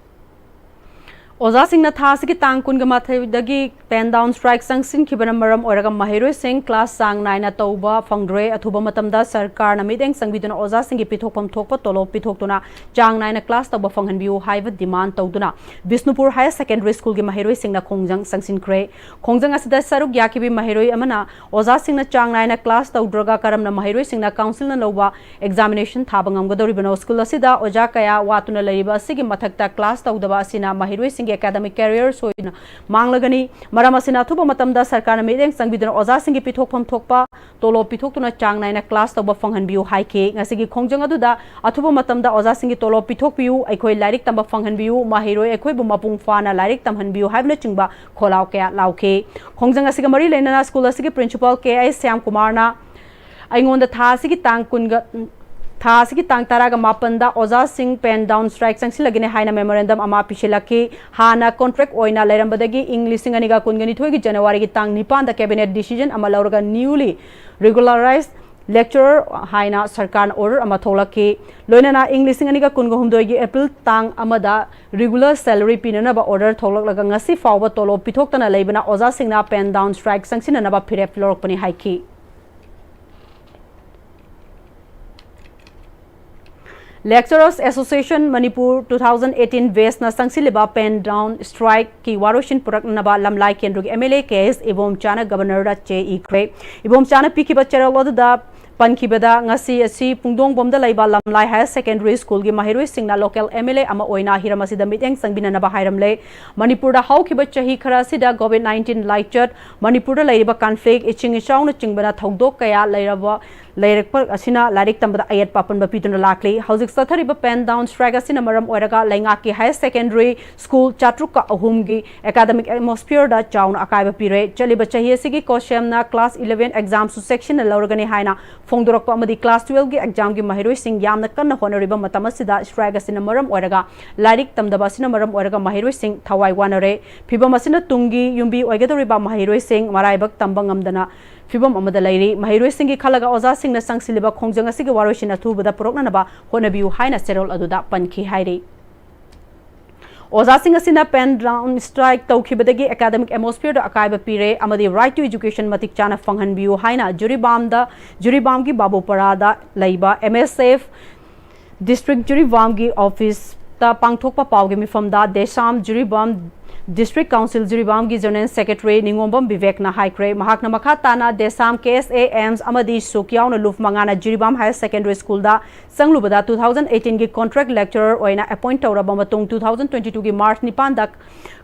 ꯑꯣꯖꯥꯁꯤꯡꯅ ꯊꯥ ꯑꯁꯤꯒꯤ ꯇꯥꯡ ꯀꯨꯟꯃꯥꯊꯣꯏꯗꯒꯤ pen down strike ꯆꯪꯁꯤꯟꯈꯤꯕꯅ ꯃꯔꯝ ꯑꯣꯏꯔꯒ ꯃꯍꯩꯔꯣꯏꯁꯤꯡ class ꯆꯥꯡ ꯅꯥꯏꯅ ꯇꯧꯕ ꯐꯪꯗ꯭ꯔꯦ꯫ ꯑꯊꯨꯕ ꯃꯇꯝꯗ ꯁꯔꯀꯥꯔꯅ ꯃꯤꯠꯌꯦꯡ ꯆꯪꯕꯤꯗꯨꯅ ꯑꯣꯖꯥꯁꯤꯡꯒꯤ ꯄꯤꯊꯣꯛꯐꯝ ꯊꯣꯛꯄ ꯇꯣꯂꯣꯞ ꯄꯤꯊꯣꯛꯇꯨꯅ ꯆꯥꯡ ꯅꯥꯏꯅ class ꯇꯧꯕ ꯐꯪꯍꯟꯕꯤꯌꯨ ꯍꯥꯏꯕ demand ꯇꯧꯗꯨꯅ ꯕꯤꯁꯅꯨꯄꯨꯔ Higher Secondary Schoolꯒꯤ ꯃꯍꯩꯔꯣꯏꯁꯤꯡꯅ ꯈꯣꯡꯖꯪ ꯆꯪꯁꯤꯟꯈ꯭ꯔꯦ꯫ ꯈꯣꯡꯖꯪ ꯑꯁꯤꯗ ꯁꯔꯨꯛ ꯌꯥꯈꯤꯕꯤ ꯃꯍꯩꯔꯣꯏ ꯑꯃꯅ ꯑꯣꯖꯥꯁꯤꯡꯅ ꯆꯥꯡ ꯅꯥꯏꯅ class ꯇꯧꯗ꯭ꯔꯒ ꯀꯔꯝꯅ ꯃꯍꯩꯔꯣꯏꯁꯤꯡꯅ councilꯅ ꯂꯧꯕ examination ꯊꯥꯕ ꯉꯝꯒꯗꯧꯔꯤꯕꯅꯣ? School ꯑꯁꯤꯗ ꯑꯣꯖꯥ ꯀꯌꯥ ꯋꯥꯠꯇꯨꯅ ꯂꯩꯔꯤꯕ ꯑꯁꯤꯒꯤ ꯃꯊꯛꯇ class ꯇꯧꯗꯕ ꯑꯁꯤꯅ ꯃꯍꯩꯔꯣꯏꯁꯤꯡꯒꯤ ꯑꯦꯀꯥꯗꯃꯤꯛ ꯀꯦꯔꯤꯌꯔ ꯁꯣꯏꯗꯅ ꯃꯥꯡꯂꯒꯅꯤ꯫ ꯃꯔꯝ ꯑꯁꯤꯅ ꯑꯊꯨꯕ ꯃꯇꯝꯗ ꯁꯔꯀꯥꯔꯅ ꯃꯤꯠꯌꯦꯡ ꯆꯪꯕꯤꯗꯨꯅ ꯑꯣꯖꯥꯁꯤꯡꯒꯤ ꯄꯤꯊꯣꯛꯐꯝ ꯊꯣꯛꯄ ꯇꯣꯂꯣꯞ ꯄꯤꯊꯣꯛꯇꯨꯅ ꯆꯥꯡ ꯅꯥꯏꯅ ꯀ꯭ꯂꯥꯁ ꯇꯧꯕ ꯐꯪꯍꯟꯕꯤꯌꯨ ꯍꯥꯏꯈꯤ꯫ ꯉꯁꯤꯒꯤ ꯈꯣꯡꯖꯪ ꯑꯗꯨꯗ ꯑꯊꯨꯕ ꯃꯇꯝꯗ ꯑꯣꯖꯥꯁꯤꯡꯒꯤ ꯇꯣꯂꯣꯞ ꯄꯤꯊꯣꯛꯄꯤꯌꯨ, ꯑꯩꯈꯣꯏ ꯂꯥꯏꯔꯤꯛ ꯇꯝꯕ ꯐꯪꯍꯟꯕꯤꯌꯨ, ꯃꯍꯩꯔꯣꯏ ꯑꯩꯈꯣꯏꯕꯨ ꯃꯄꯨꯡ ꯐꯥꯅ ꯂꯥꯏꯔꯤꯛ ꯇꯝꯍꯟꯕꯤꯌꯨ ꯍꯥꯏꯕꯅꯆꯤꯡꯕ ꯈꯣꯜꯂꯥꯎ ꯀꯌꯥ ꯂꯥꯎꯈꯤ꯫ ꯈꯣꯡꯖꯪ ꯑꯁꯤꯒ ꯃꯔꯤ ꯂꯩꯅꯅ ꯁ꯭ꯀꯨꯜ ꯑꯁꯤꯒꯤ ꯄ꯭ꯔꯤꯟꯁꯤꯄꯥꯜ ꯀꯦ ꯑꯩꯆ ꯁ꯭ꯌꯥꯝ ꯀꯨꯃꯥꯔꯅ ꯑꯩꯉꯣꯟꯗ ꯊꯥ ꯑꯁꯤꯒꯤ ꯇꯥꯡ ꯀꯨꯟꯒ ꯊꯥ ꯑꯁꯤꯒꯤ ꯇꯥꯡ ꯇꯔꯥꯒ ꯃꯥꯄꯟꯗ ꯑꯣꯖꯥꯁꯤꯡ ꯄꯦꯟ ꯗꯥꯎꯟ ꯁ꯭ꯇ꯭ꯔꯥꯏꯛ ꯆꯪꯁꯤꯜꯂꯒꯅꯤ ꯍꯥꯏꯅ ꯃꯦꯃꯣꯔꯦꯟꯗꯝ ꯑꯃ ꯄꯤꯁꯤꯜꯂꯛꯈꯤ꯫ ꯍꯥꯟꯅ ꯀꯣꯟꯇ꯭ꯔꯦꯛ ꯑꯣꯏꯅ ꯂꯩꯔꯝꯕꯗꯒꯤ ꯏꯪ ꯂꯤꯁꯤꯡ ꯑꯅꯤꯒ ꯀꯨꯟꯒ ꯅꯤꯊꯣꯏꯒꯤ ꯖꯅꯋꯥꯔꯤꯒꯤ ꯇꯥꯡ ꯅꯤꯄꯥꯟꯗ ꯀꯦꯕꯤꯅꯦꯠ ꯗꯤꯁꯤꯖꯟ ꯑꯃ ꯂꯧꯔꯒ ꯅ꯭ꯌꯨꯂꯤ ꯔꯤꯒꯨꯂꯔꯥꯏꯖ ꯂꯦꯛꯆꯔꯔ ꯍꯥꯏꯅ ꯁꯔꯀꯥꯔꯅ ꯑꯣꯔꯗꯔ ꯑꯃ ꯊꯣꯛꯂꯛꯈꯤ꯫ ꯂꯣꯏꯅꯅ ꯏꯪ ꯂꯤꯁꯤꯡ ꯑꯅꯤꯒ ꯀꯨꯟꯒ ꯍꯨꯝꯗꯣꯏꯒꯤ ꯑꯦꯄ꯭ꯔꯤꯜ ꯇꯥꯡ ꯑꯃꯗ ꯔꯤꯒꯨꯂꯔ ꯁꯦꯂꯔꯤ ꯄꯤꯅꯅꯕ ꯑꯣꯔꯗꯔ ꯊꯣꯛꯂꯛꯂꯒ ꯉꯁꯤ ꯐꯥꯎꯕ ꯇꯣꯂꯣꯞ ꯄꯤꯊꯣꯛꯇꯅ ꯂꯩꯕꯅ ꯑꯣꯖꯥꯁꯤꯡꯅ ꯄꯦꯟ ꯗꯥꯎꯟ ꯁ꯭ꯇ꯭ꯔꯥꯏꯛ ꯆꯪꯁꯤꯟꯅꯅꯕ ꯐꯤꯔꯦꯞ ꯂꯧꯔꯛꯄꯅꯤ ꯍꯥꯏꯈꯤ꯫ Lecturers Association Manipur two thousand eighteen batchꯅ ꯆꯪꯁꯤꯜꯂꯤꯕ ꯄꯦꯟ ꯗꯥꯎꯟ ꯁ꯭ꯇ꯭ꯔꯥꯏꯛꯀꯤ ꯋꯥꯔꯣꯏꯁꯤꯟ ꯄꯨꯔꯛꯅꯕ ꯂꯝꯂꯥꯏ ꯀꯦꯟꯗ꯭ꯔꯒꯤ ꯑꯦꯝ ꯑꯦꯜ ꯑꯦ ꯀꯦ ꯑꯦꯁ ꯏꯕꯣꯝꯆꯥꯅ ꯒꯕꯔꯅꯔꯗ ꯆꯦ ꯏꯈ꯭ꯔꯦ꯫ ꯏꯕꯣꯝꯆꯥꯅ ꯄꯤꯈꯤꯕ ꯆꯦꯔꯣꯜ ꯑꯗꯨꯗ ꯄꯟꯈꯤꯕꯗ ꯉꯁꯤ ꯑꯁꯤ ꯄꯨꯡꯗꯣꯡꯕꯝꯗ ꯂꯩꯕ ꯂꯝꯂꯥꯏ ꯍꯥꯌꯔ ꯁꯦꯀꯦꯟꯗꯔꯤ ꯁ꯭ꯀꯨꯜꯒꯤ ꯃꯍꯩꯔꯣꯏꯁꯤꯡꯅ ꯂꯣꯀꯦꯜ ꯑꯦꯝ ꯑꯦꯜ ꯑꯦ ꯑꯃ ꯑꯣꯏꯅ ꯍꯤꯔꯝ ꯑꯁꯤꯗ ꯃꯤꯠꯌꯦꯡ ꯆꯪꯕꯤꯅꯅꯕ ꯍꯥꯏꯔꯝꯂꯦ꯫ ꯃꯅꯤꯄꯨꯔꯗ ꯍꯧꯈꯤꯕ ꯆꯍꯤ ꯈꯔ ꯑꯁꯤꯗ ꯀꯣꯚꯤꯗ ꯅꯥꯏꯟꯇꯤꯟ ꯂꯥꯏꯆꯠ, ꯃꯅꯤꯄꯨꯔꯗ ꯂꯩꯔꯤꯕ ꯀꯟꯐ꯭ꯂꯤꯛ, ꯏꯁꯤꯡ ꯏꯆꯥꯎꯅꯆꯤꯡꯕꯅ ꯊꯧꯗꯣꯛ ꯀꯌꯥ ꯂꯩꯔꯕ ꯂꯩꯔꯛꯄ ꯑꯁꯤꯅ ꯂꯥꯏꯔꯤꯛ ꯇꯝꯕꯗ ꯑꯌꯦꯠꯄ ꯑꯄꯟꯕ ꯄꯤꯗꯨꯅ ꯂꯥꯛꯂꯤ꯫ ꯍꯧꯖꯤꯛ ꯆꯠꯊꯔꯤꯕ ꯄꯦꯟ ꯗꯥꯎꯟ ꯁ꯭ꯇ꯭ꯔꯥꯏꯛ ꯑꯁꯤꯅ ꯃꯔꯝ ꯑꯣꯏꯔꯒ ꯂꯩꯉꯥꯛꯀꯤ ꯍꯥꯌꯔ ꯁꯦꯀꯦꯟꯗꯔꯤ ꯁ꯭ꯀꯨꯜ ꯆꯥꯇ꯭ꯔꯨꯛꯀ ꯑꯍꯨꯝꯒꯤ ꯑꯦꯀꯥꯗꯃꯤꯛ ꯑꯦꯠꯃꯣꯁꯐꯤꯌꯔꯗ ꯆꯥꯎꯅ ꯑꯀꯥꯏꯕ ꯄꯤꯔꯦ꯫ ꯆꯠꯂꯤꯕ ꯆꯍꯤ ꯑꯁꯤꯒꯤ ꯀꯣꯁꯦꯝꯅ ꯀ꯭ꯂꯥꯁ ꯏꯂꯦꯚꯦꯟ ꯑꯦꯛꯖꯥꯝꯁꯨ ꯆꯦꯛꯁꯤꯟꯅ ꯂꯧꯔꯒꯅꯤ ꯍꯥꯏꯅ ꯐꯣꯡꯗꯣꯔꯛꯄ ꯑꯃꯗꯤ ꯀ꯭ꯂꯥꯁ ꯇꯨꯋꯦꯜꯐꯀꯤ ꯑꯦꯛꯖꯥꯝꯒꯤ ꯃꯍꯩꯔꯣꯏꯁꯤꯡ ꯌꯥꯝꯅ ꯀꯟꯅ ꯍꯣꯠꯅꯔꯤꯕ ꯃꯇꯝ ꯑꯁꯤꯗ ꯁ꯭ꯇ꯭ꯔꯥꯏꯛ ꯑꯁꯤꯅ ꯃꯔꯝ ꯑꯣꯏꯔꯒ ꯂꯥꯏꯔꯤꯛ ꯇꯝꯗꯕ ꯑꯁꯤꯅ ꯃꯔꯝ ꯑꯣꯏꯔꯒ ꯃꯍꯩꯔꯣꯏꯁꯤꯡ ꯊꯋꯥꯏ ꯋꯥꯅꯔꯦ꯫ ꯐꯤꯚꯝ ꯑꯁꯤꯅ ꯇꯨꯡꯒꯤ ꯌꯨꯝꯕꯤ ꯑꯣꯏꯒꯗꯧꯔꯤꯕ ꯃꯍꯩꯔꯣꯏꯁꯤꯡ ꯃꯔꯥꯏꯕꯛ ꯇꯝꯕ ꯉꯝꯗꯅ ꯐꯤꯚꯝ ꯑꯃꯗ ꯂꯩꯔꯤ꯫ ꯃꯍꯩꯔꯣꯏꯁꯤꯡꯒꯤ ꯈꯜꯂꯒ ꯑꯣꯖꯥꯁꯤꯡꯅ ꯆꯪꯁꯤꯜꯂꯤꯕ ꯈꯣꯡꯖꯪ ꯑꯁꯤꯒꯤ ꯋꯥꯔꯣꯏꯁꯤꯟ ꯑꯊꯨꯕꯗ ꯄꯨꯔꯛꯅꯅꯕ ꯍꯣꯠꯅꯕꯤꯌꯨ ꯍꯥꯏꯅ ꯆꯦꯔꯣꯜ ꯑꯗꯨꯗ ꯄꯟꯈꯤ ꯍꯥꯏꯔꯤ꯫ ꯑꯣꯖꯥꯁꯤꯡ ꯑꯁꯤꯅ ꯄꯦꯟ ꯗꯥꯎꯟ ꯁ꯭ꯇ꯭ꯔꯥꯏꯛ ꯇꯧꯈꯤꯕꯗꯒꯤ ꯑꯦꯀꯥꯗꯃꯤꯛ ꯑꯦꯠꯃꯣꯁꯐꯤꯌꯔꯗ ꯑꯀꯥꯏꯕ ꯄꯤꯔꯦ ꯑꯃꯗꯤ ꯔꯥꯏꯠ ꯇꯨ ꯑꯦꯖꯨꯀꯦꯁꯟ ꯃꯇꯤꯛ ꯆꯥꯅ ꯐꯪꯍꯟꯕꯤꯌꯨ ꯍꯥꯏꯅ ꯖꯤꯔꯤꯕꯥꯝꯗ, ꯖꯤꯔꯤꯕꯥꯝꯒꯤ ꯕꯥꯕꯨꯄꯔꯥꯗ ꯂꯩꯕ ꯑꯦꯝ ꯑꯦꯁ ꯑꯦꯐ ꯗꯤꯁꯇ꯭ꯔꯤꯛ ꯖꯤꯔꯤꯕꯥꯝꯒꯤ ꯑꯣꯐꯤꯁꯇ ꯄꯥꯡꯊꯣꯛꯄ ꯄꯥꯎꯒꯤ ꯃꯤꯐꯝꯗ ꯗꯦꯁꯥꯝ Jiribam District Council ꯖꯤꯔꯤꯕꯥꯝꯒꯤ General Secretary ꯅꯤꯉꯣꯝꯕꯝ ꯕꯤꯕꯦꯛꯅ ꯍꯥꯏꯈ꯭ꯔꯦ꯫ ꯃꯍꯥꯛꯅ ꯃꯈꯥ ꯇꯥꯅ ꯗꯦꯁꯥꯝ, ꯀꯦ ꯑꯦꯁ ꯑꯦ, ꯑꯦꯝꯁ ꯑꯃꯗꯤ ꯁꯨꯛ ꯌꯥꯎꯅ ꯂꯨꯞ ꯃꯉꯥꯅ Jiribam Higher Secondary Schoolꯗ ꯆꯪꯂꯨꯕꯗ two thousand eighteenꯒꯤ contract lecturer ꯑꯣꯏꯅ appoint ꯇꯧꯔꯕ ꯃꯇꯨꯡ two thousand twenty twoꯒꯤ March ꯅꯤꯄꯥꯟꯗ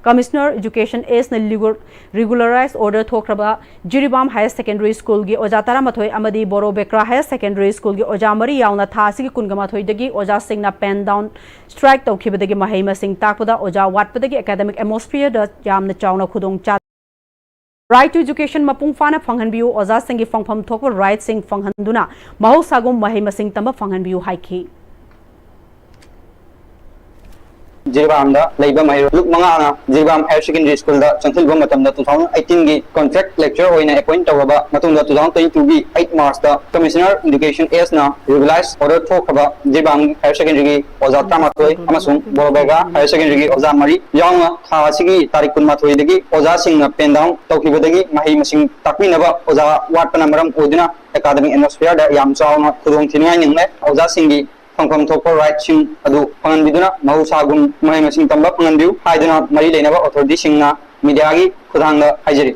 Commissioner Education Sꯅ regularize order ꯊꯣꯛꯈ꯭ꯔꯕ Jiribam Higher Secondary Schoolꯒꯤ ꯑꯣꯖꯥ ꯇꯔꯥꯃꯥꯊꯣꯏ ꯑꯃꯗꯤ ꯕꯣꯔꯣ ꯕꯦꯀ꯭ꯔꯥ Higher Secondary Schoolꯒꯤ ꯑꯣꯖꯥ ꯃꯔꯤ ꯌꯥꯎꯅ ꯊꯥ ꯑꯁꯤꯒꯤ ꯀꯨꯟꯒ ꯃꯥꯊꯣꯏꯗꯒꯤ ꯑꯣꯖꯥꯁꯤꯡꯅ pen down strike ꯇꯧꯈꯤꯕꯗꯒꯤ ꯃꯍꯩ ꯃꯁꯤꯡ ꯇꯥꯛꯄꯗ ꯑꯣꯖꯥ ꯋꯥꯠꯄꯗꯒꯤ academic atmosphereꯗ ꯌꯥꯝꯅ ꯆꯥꯎꯅ ꯈꯨꯗꯣꯡ ꯆꯥ Right to education ꯃꯄꯨꯡ ꯐꯥꯅ ꯐꯪꯍꯟꯕꯤꯌꯨ, ꯑꯣꯖꯥꯁꯤꯡꯒꯤ ꯐꯪꯐꯝ ꯊꯣꯛꯄ rightꯁꯤꯡ ꯐꯪꯍꯟꯗꯨꯅ ꯃꯍꯧꯁꯥꯒꯨꯝ ꯃꯍꯩ ꯃꯁꯤꯡ ꯇꯝꯕ ꯐꯪꯍꯟꯕꯤꯌꯨ ꯍꯥꯏꯈꯤ꯫ ꯖꯤꯔꯤꯕꯥꯝꯗ ꯂꯩꯕ ꯃꯍꯩꯔꯣꯏ ꯂꯨꯞ ꯃꯉꯥꯅ ꯖꯤꯔꯤꯕꯥꯝ Higher Secondary Schoolꯗ ꯆꯪꯁꯤꯜꯂꯨꯕ ꯃꯇꯝꯗ two thousand eighteenꯒꯤ contract lecturer ꯑꯣꯏꯅ appoint ꯇꯧꯔꯕ ꯃꯇꯨꯡꯗ two thousand twenty twoꯒꯤ eight Marchꯇ Commissioner Education Sꯅ regularize order ꯊꯣꯛꯈ꯭ꯔꯕ Jiribam Higher Secondaryꯒꯤ ꯑꯣꯖꯥ ꯇꯔꯥꯃꯥꯊꯣꯏ ꯑꯃꯁꯨꯡ ꯕꯣꯔꯣꯕꯦꯒꯥ Higher Secondaryꯒꯤ ꯑꯣꯖꯥ ꯃꯔꯤ ꯌꯥꯎꯅ ꯊꯥ ꯑꯁꯤꯒꯤ ꯇꯥꯔꯤꯛ ꯀꯨꯟꯃꯥꯊꯣꯏꯗꯒꯤ ꯑꯣꯖꯥꯁꯤꯡꯅ pen down ꯇꯧꯈꯤꯕꯗꯒꯤ ꯃꯍꯩ ꯃꯁꯤꯡ ꯇꯥꯛꯄꯤꯅꯕ ꯑꯣꯖꯥ ꯋꯥꯠꯄꯅ ꯃꯔꯝ ꯑꯣꯏꯗꯨꯅ academic atmosphereꯗ ꯌꯥꯝ ꯆꯥꯎꯅ ꯈꯨꯗꯣꯡꯊꯤꯅꯤꯡꯉꯥꯏ ꯅꯪꯂꯦ꯫ ꯑꯣꯖꯥꯁꯤꯡꯒꯤ ꯐꯪꯐꯝ ꯊꯣꯛꯄ rightꯁꯤꯡ ꯑꯗꯨ ꯐꯪꯍꯟꯕꯤꯗꯨꯅ ꯃꯍꯧꯁꯥꯒꯨꯝ ꯃꯍꯩ ꯃꯁꯤꯡ ꯇꯝꯕ ꯐꯪꯍꯟꯕꯤꯌꯨ ꯍꯥꯏꯗꯨꯅ ꯃꯔꯤ ꯂꯩꯅꯕ authorityꯁꯤꯡꯅ mediaꯒꯤ ꯈꯨꯠꯊꯥꯡꯗ ꯍꯥꯏꯖꯔꯤ꯫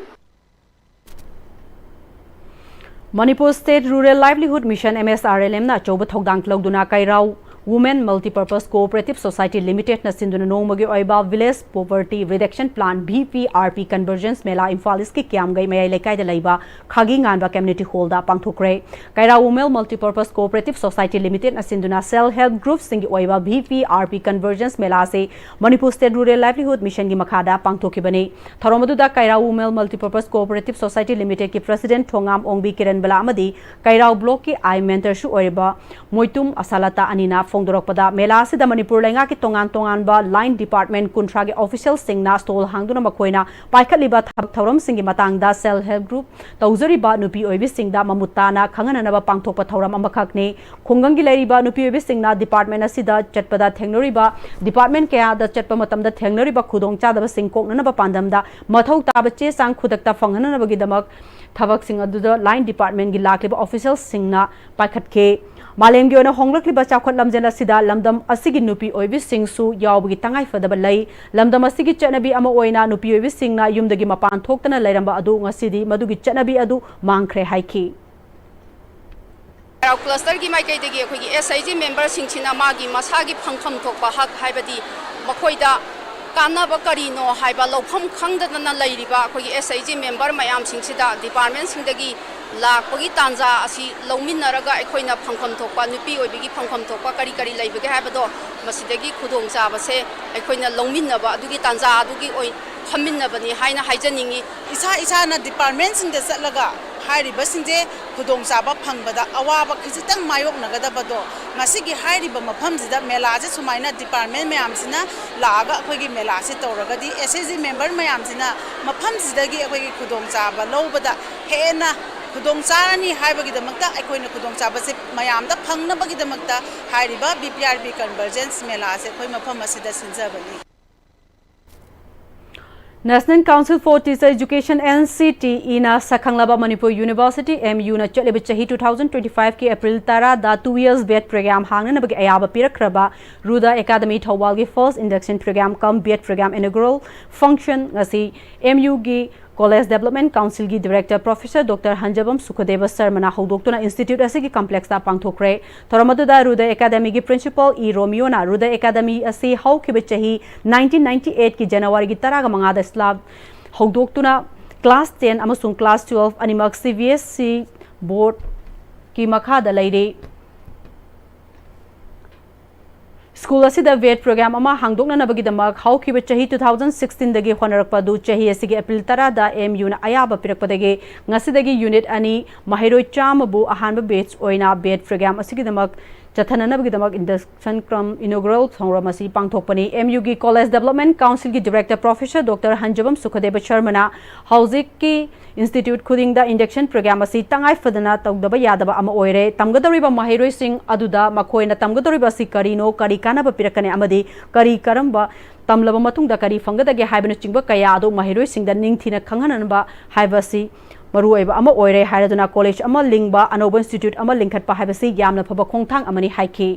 Manipur State Rural Livelihood Mission, M S R L M, ꯅ ꯑꯆꯧꯕ ꯊꯧꯗꯥꯡ ꯂꯧꯗꯨꯅ ꯀꯩꯔꯥꯎ Women Multipurpose Cooperative Society Limitedꯅ ꯁꯤꯟꯗꯨꯅ ꯅꯣꯡꯃꯒꯤ ꯑꯣꯏꯕ Village Poverty Reduction Plan, V P R P, Convergence ꯃꯦꯂꯥ ꯏꯝꯐꯥꯜ ꯏꯁꯀꯤ ꯀꯤꯌꯥꯝꯒꯩ ꯃꯌꯥꯏ ꯂꯩꯀꯥꯏꯗ ꯂꯩꯕ ꯈꯥꯒꯤ ꯉꯥꯟꯕ Community Hallꯗ ꯄꯥꯡꯊꯣꯛꯈ꯭ꯔꯦ꯫ ꯀꯩꯔꯥꯎ Women Multipurpose Cooperative Society Limitedꯅ ꯁꯤꯟꯗꯨꯅ self help groupꯁꯤꯡꯒꯤ ꯑꯣꯏꯕ V P R P Convergence ꯃꯦꯂꯥ ꯑꯁꯤ Manipur State Rural Livelihood Missionꯒꯤ ꯃꯈꯥꯗ ꯄꯥꯡꯊꯣꯛꯈꯤꯕꯅꯤ꯫ ꯊꯧꯔꯝ ꯑꯗꯨꯗ ꯀꯩꯔꯥꯎ Women Multipurpose Cooperative Society Limitedꯀꯤ President ꯊꯣꯉꯥꯝ ꯑꯣꯡꯕꯤ ꯀꯤꯔꯟꯕꯂꯥ ꯑꯃꯗꯤ ꯀꯩꯔꯥꯎ Blockꯀꯤ I Mentorꯁꯨ ꯑꯣꯏꯔꯤꯕ ꯃꯣꯏꯇꯨꯝ ꯑꯁꯥꯂꯇꯥ ꯑꯅꯤꯅ ꯐꯣꯡꯗꯣꯔꯛꯄꯗ, ꯃꯦꯂꯥ ꯑꯁꯤꯗ ꯃꯅꯤꯄꯨꯔ ꯂꯩꯉꯥꯛꯀꯤ ꯇꯣꯉꯥꯟ ꯇꯣꯉꯥꯟꯕ line department ꯀꯨꯟꯊ꯭ꯔꯥꯒꯤ officialꯁꯤꯡꯅ stall ꯍꯥꯡꯗꯨꯅ ꯃꯈꯣꯏꯅ ꯄꯥꯏꯈꯠꯂꯤꯕ ꯊꯕꯛ ꯊꯧꯔꯝꯁꯤꯡꯒꯤ ꯃꯇꯥꯡꯗ self help group ꯇꯧꯖꯔꯤꯕ ꯅꯨꯄꯤ ꯑꯣꯏꯕꯤꯁꯤꯡꯗ ꯃꯃꯨꯠ ꯇꯥꯅ ꯈꯪꯍꯟꯅꯅꯕ ꯄꯥꯡꯊꯣꯛꯄ ꯊꯧꯔꯝ ꯑꯃꯈꯛꯅꯤ꯫ ꯈꯨꯡꯒꯪꯒꯤ ꯂꯩꯔꯤꯕ ꯅꯨꯄꯤ ꯑꯣꯏꯕꯤꯁꯤꯡꯅ department ꯑꯁꯤꯗ ꯆꯠꯄꯗ ꯊꯦꯡꯅꯔꯤꯕ, department ꯀꯌꯥꯗ ꯆꯠꯄ ꯃꯇꯝꯗ ꯊꯦꯡꯅꯔꯤꯕ ꯈꯨꯗꯣꯡꯆꯥꯗꯕꯁꯤꯡ ꯀꯣꯛꯅꯅꯕ ꯄꯥꯟꯗꯝꯗ ꯃꯊꯧ ꯇꯥꯕ ꯆꯦ ꯆꯥꯡ ꯈꯨꯗꯛꯇ ꯐꯪꯍꯟꯅꯅꯕꯒꯤꯗꯃꯛ ꯊꯕꯛꯁꯤꯡ ꯑꯗꯨꯗ line departmentꯀꯤ ꯂꯥꯛꯂꯤꯕ officialꯁꯤꯡꯅ ꯄꯥꯏꯈꯠꯈꯤ꯫ ꯃꯥꯂꯦꯝꯒꯤ ꯑꯣꯏꯅ ꯍꯣꯡꯂꯛꯂꯤꯕ ꯆꯥꯎꯈꯠ ꯂꯝꯖꯦꯜ ꯑꯁꯤꯗ ꯂꯝꯗꯝ ꯑꯁꯤꯒꯤ ꯅꯨꯄꯤ ꯑꯣꯏꯕꯤꯁꯤꯡꯁꯨ ꯌꯥꯎꯕꯒꯤ ꯇꯉꯥꯏꯐꯗꯕ ꯂꯩ꯫ ꯂꯝꯗꯝ ꯑꯁꯤꯒꯤ ꯆꯠꯅꯕꯤ ꯑꯃ ꯑꯣꯏꯅ ꯅꯨꯄꯤ ꯑꯣꯏꯕꯤꯁꯤꯡꯅ ꯌꯨꯝꯗꯒꯤ ꯃꯄꯥꯟ ꯊꯣꯛꯇꯅ ꯂꯩꯔꯝꯕ ꯑꯗꯨ ꯉꯁꯤꯗꯤ ꯃꯗꯨꯒꯤ ꯆꯠꯅꯕꯤ ꯑꯗꯨ ꯃꯥꯡꯈ꯭ꯔꯦ ꯍꯥꯏꯈꯤ꯫ ꯀ꯭ꯂꯁꯇꯔꯒꯤ ꯃꯥꯏꯀꯩꯗꯒꯤ ꯑꯩꯈꯣꯏꯒꯤ ꯑꯦꯁ ꯑꯩꯆ ꯖꯤ ꯃꯦꯝꯕꯔꯁꯤꯡꯁꯤꯅ ꯃꯥꯒꯤ ꯃꯁꯥꯒꯤ ꯐꯪꯐꯝ ꯊꯣꯛꯄ ꯍꯛ, ꯍꯥꯏꯕꯗꯤ ꯃꯈꯣꯏꯗ ꯀꯥꯟꯅꯕ ꯀꯔꯤꯅꯣ ꯍꯥꯏꯕ ꯂꯧꯐꯝ ꯈꯪꯗꯗꯅ ꯂꯩꯔꯤꯕ ꯑꯩꯈꯣꯏꯒꯤ ꯑꯦꯁ ꯑꯩꯆ ꯖꯤ ꯃꯦꯝꯕꯔ ꯃꯌꯥꯝꯁꯤꯡꯁꯤꯗ ꯗꯤꯄꯥꯔꯠꯃꯦꯟꯁꯤꯡꯗꯒꯤ ꯂꯥꯛꯄꯒꯤ ꯇꯥꯟꯖꯥ ꯑꯁꯤ ꯂꯧꯃꯤꯟꯅꯔꯒ ꯑꯩꯈꯣꯏꯅ ꯐꯪꯐꯝ ꯊꯣꯛꯄ, ꯅꯨꯄꯤ ꯑꯣꯏꯕꯒꯤ ꯐꯪꯐꯝ ꯊꯣꯛꯄ ꯀꯔꯤ ꯀꯔꯤ ꯂꯩꯕꯒꯦ ꯍꯥꯏꯕꯗꯣ ꯃꯁꯤꯗꯒꯤ ꯈꯨꯗꯣꯡꯆꯥꯕꯁꯦ ꯑꯩꯈꯣꯏꯅ ꯂꯧꯃꯤꯟꯅꯕ ꯑꯗꯨꯒꯤ ꯇꯥꯟꯖꯥ ꯑꯗꯨꯒꯤ ꯑꯣꯏ ꯐꯝꯃꯤꯟꯅꯕꯅꯤ ꯍꯥꯏꯅ ꯍꯥꯏꯖꯅꯤꯡꯏ꯫ ꯏꯁꯥ ꯏꯁꯥꯅ ꯗꯤꯄꯥꯔꯠꯃꯦꯟꯁꯤꯡꯗ ꯆꯠꯂꯒ ꯍꯥꯏꯔꯤꯕꯁꯤꯡꯁꯦ ꯈꯨꯗꯣꯡꯆꯥꯕ ꯐꯪꯕꯗ ꯑꯋꯥꯕ ꯈꯖꯤꯛꯇꯪ ꯃꯥꯌꯣꯛꯅꯒꯗꯕꯗꯣ ꯉꯁꯤꯒꯤ ꯍꯥꯏꯔꯤꯕ ꯃꯐꯝꯁꯤꯗ ꯃꯦꯂꯥꯁꯦ ꯁꯨꯃꯥꯏꯅ ꯗꯤꯄꯥꯔꯠꯃꯦꯟ ꯃꯌꯥꯝꯁꯤꯅ ꯂꯥꯛꯑꯒ ꯑꯩꯈꯣꯏꯒꯤ ꯃꯦꯂꯥꯁꯦ ꯇꯧꯔꯒꯗꯤ ꯑꯦꯁ ꯑꯦꯁ ꯖꯤ ꯃꯦꯝꯕꯔ ꯃꯌꯥꯝꯁꯤꯅ ꯃꯐꯝꯁꯤꯗꯒꯤ ꯑꯩꯈꯣꯏꯒꯤ ꯈꯨꯗꯣꯡꯆꯥꯕ ꯂꯧꯕꯗ ꯍꯦꯟꯅ ꯈꯨꯗꯣꯡ ꯆꯥꯔꯅꯤ ꯍꯥꯏꯕꯒꯤꯗꯃꯛꯇ ꯑꯩꯈꯣꯏꯅ ꯈꯨꯗꯣꯡꯆꯥꯕꯁꯦ ꯃꯌꯥꯝꯗ ꯐꯪꯅꯕꯒꯤꯗꯃꯛꯇ ꯍꯥꯏꯔꯤꯕ B P R B convergence ꯃꯦꯂꯥꯁꯦ ꯑꯩꯈꯣꯏ ꯃꯐꯝ ꯑꯁꯤꯗ ꯁꯤꯟꯖꯕꯅꯤ꯫ National Council for Teacher Education, N C T E ꯅ ꯁꯛꯈꯪꯂꯕ ꯃꯅꯤꯄꯨꯔ ꯌꯨꯅꯤꯚꯔꯁꯤꯇꯤ, M U ꯅ ꯆꯠꯂꯤꯕ ꯆꯍꯤ two thousand twenty five ꯀꯤ April ꯇꯔꯥꯗ two years B.Ed program ꯍꯥꯡꯅꯅꯕꯒꯤ ꯑꯌꯥꯕ ꯄꯤꯔꯛꯈ꯭ꯔꯕ ꯔꯨꯗ academy ꯊꯧꯕꯥꯜꯒꯤ first induction program cum B.Ed program inaugural function ꯉꯁꯤ M U ꯒꯤ College Development Council ꯒꯤ Director Professor Doctor ꯍꯟꯖꯕꯝ ꯁꯨꯈꯗꯦꯕ ꯁꯔꯃꯅ ꯍꯧꯗꯣꯛꯇꯨꯅ institute ꯑꯁꯤꯒꯤ complex ꯇ ꯄꯥꯡꯊꯣꯛꯈ꯭ꯔꯦ꯫ ꯊꯧꯔꯝ ꯑꯗꯨꯗ ꯔꯨꯗ ꯑꯦꯀꯥꯗꯃꯤꯒꯤ Principal ꯏ ꯔꯣꯃꯤꯌꯣꯅ ꯔꯨꯗ ꯑꯦꯀꯥꯗꯃꯤ ꯑꯁꯤ ꯍꯧꯈꯤꯕ ꯆꯍꯤ nineteen ninety eight ꯀꯤ January ꯒꯤ ꯇꯔꯥꯒ ꯃꯉꯥꯗ slab ꯍꯧꯗꯣꯛꯇꯨꯅ class ten ꯑꯃꯁꯨꯡ class twelve ꯑꯅꯤꯃꯛ C B S E board ꯀꯤ ꯃꯈꯥꯗ ꯂꯩꯔꯤ꯫ ꯁ꯭ꯀꯨꯜ ꯑꯁꯤꯗ B.Ed program ꯑꯃ ꯍꯥꯡꯗꯣꯛꯅꯅꯕꯒꯤꯗꯃꯛ ꯍꯧꯈꯤꯕ ꯆꯍꯤ two thousand sixteen ꯗꯒꯤ ꯍꯣꯠꯅꯔꯛꯄ ꯑꯗꯨ ꯆꯍꯤ ꯑꯁꯤꯒꯤ April ꯇꯔꯥꯗ M U ꯅ ꯑꯌꯥꯕ ꯄꯤꯔꯛꯄꯗꯒꯤ ꯉꯁꯤꯗꯒꯤ unit ꯑꯅꯤ ꯃꯍꯩꯔꯣꯏ ꯆꯥꯝꯃꯕꯨ ꯑꯍꯥꯟꯕ batch ꯑꯣꯏꯅ B.Ed program ꯑꯁꯤꯒꯤꯗꯃꯛ ꯆꯠꯊꯅꯅꯕꯒꯤꯗꯃꯛ induction cum inaugural ꯊꯧꯔꯝ ꯑꯁꯤ ꯄꯥꯡꯊꯣꯛꯄꯅꯤ꯫ M U ꯒꯤ College Development Council ꯒꯤ Director Professor Doctor ꯍꯟꯖꯕꯝ ꯁꯨꯈꯗꯦꯕ ꯁꯔꯃꯅ ꯍꯧꯖꯤꯛꯀꯤ institute ꯈꯨꯗꯤꯡꯗ induction program ꯑꯁꯤ ꯇꯉꯥꯏ ꯐꯗꯅ ꯇꯧꯗꯕ ꯌꯥꯗꯕ ꯑꯃ ꯑꯣꯏꯔꯦ꯫ ꯇꯝꯒꯗꯧꯔꯤꯕ ꯃꯍꯩꯔꯣꯏꯁꯤꯡ ꯑꯗꯨꯗ ꯃꯈꯣꯏꯅ ꯇꯝꯒꯗꯧꯔꯤꯕ ꯑꯁꯤ ꯀꯔꯤꯅꯣ, ꯀꯔꯤ ꯀꯥꯟꯅꯕ ꯄꯤꯔꯛꯀꯅꯤ ꯑꯃꯗꯤ ꯀꯔꯤ ꯀꯔꯝꯕ ꯇꯝꯂꯕ ꯃꯇꯨꯡꯗ ꯀꯔꯤ ꯐꯪꯒꯗꯒꯦ ꯍꯥꯏꯕꯅꯆꯤꯡꯕ ꯀꯌꯥ ꯑꯗꯨ ꯃꯍꯩꯔꯣꯏꯁꯤꯡꯗ ꯅꯤꯡꯊꯤꯅ ꯈꯪꯍꯟꯅꯕ ꯍꯥꯏꯕ ꯑꯁꯤ ꯃꯔꯨꯑꯣꯏꯕ ꯑꯃ ꯑꯣꯏꯔꯦ ꯍꯥꯏꯔꯗꯨꯅ ꯀꯣꯂꯦꯖ ꯑꯃ ꯂꯤꯡꯕ, ꯑꯅꯧꯕ ꯏꯟꯁꯇꯤꯇ꯭ꯌꯨꯠ ꯑꯃ ꯂꯤꯡꯈꯠꯄ ꯍꯥꯏꯕꯁꯤ ꯌꯥꯝꯅ ꯐꯕ ꯈꯣꯡꯊꯥꯡ ꯑꯃꯅꯤ ꯍꯥꯏꯈꯤ꯫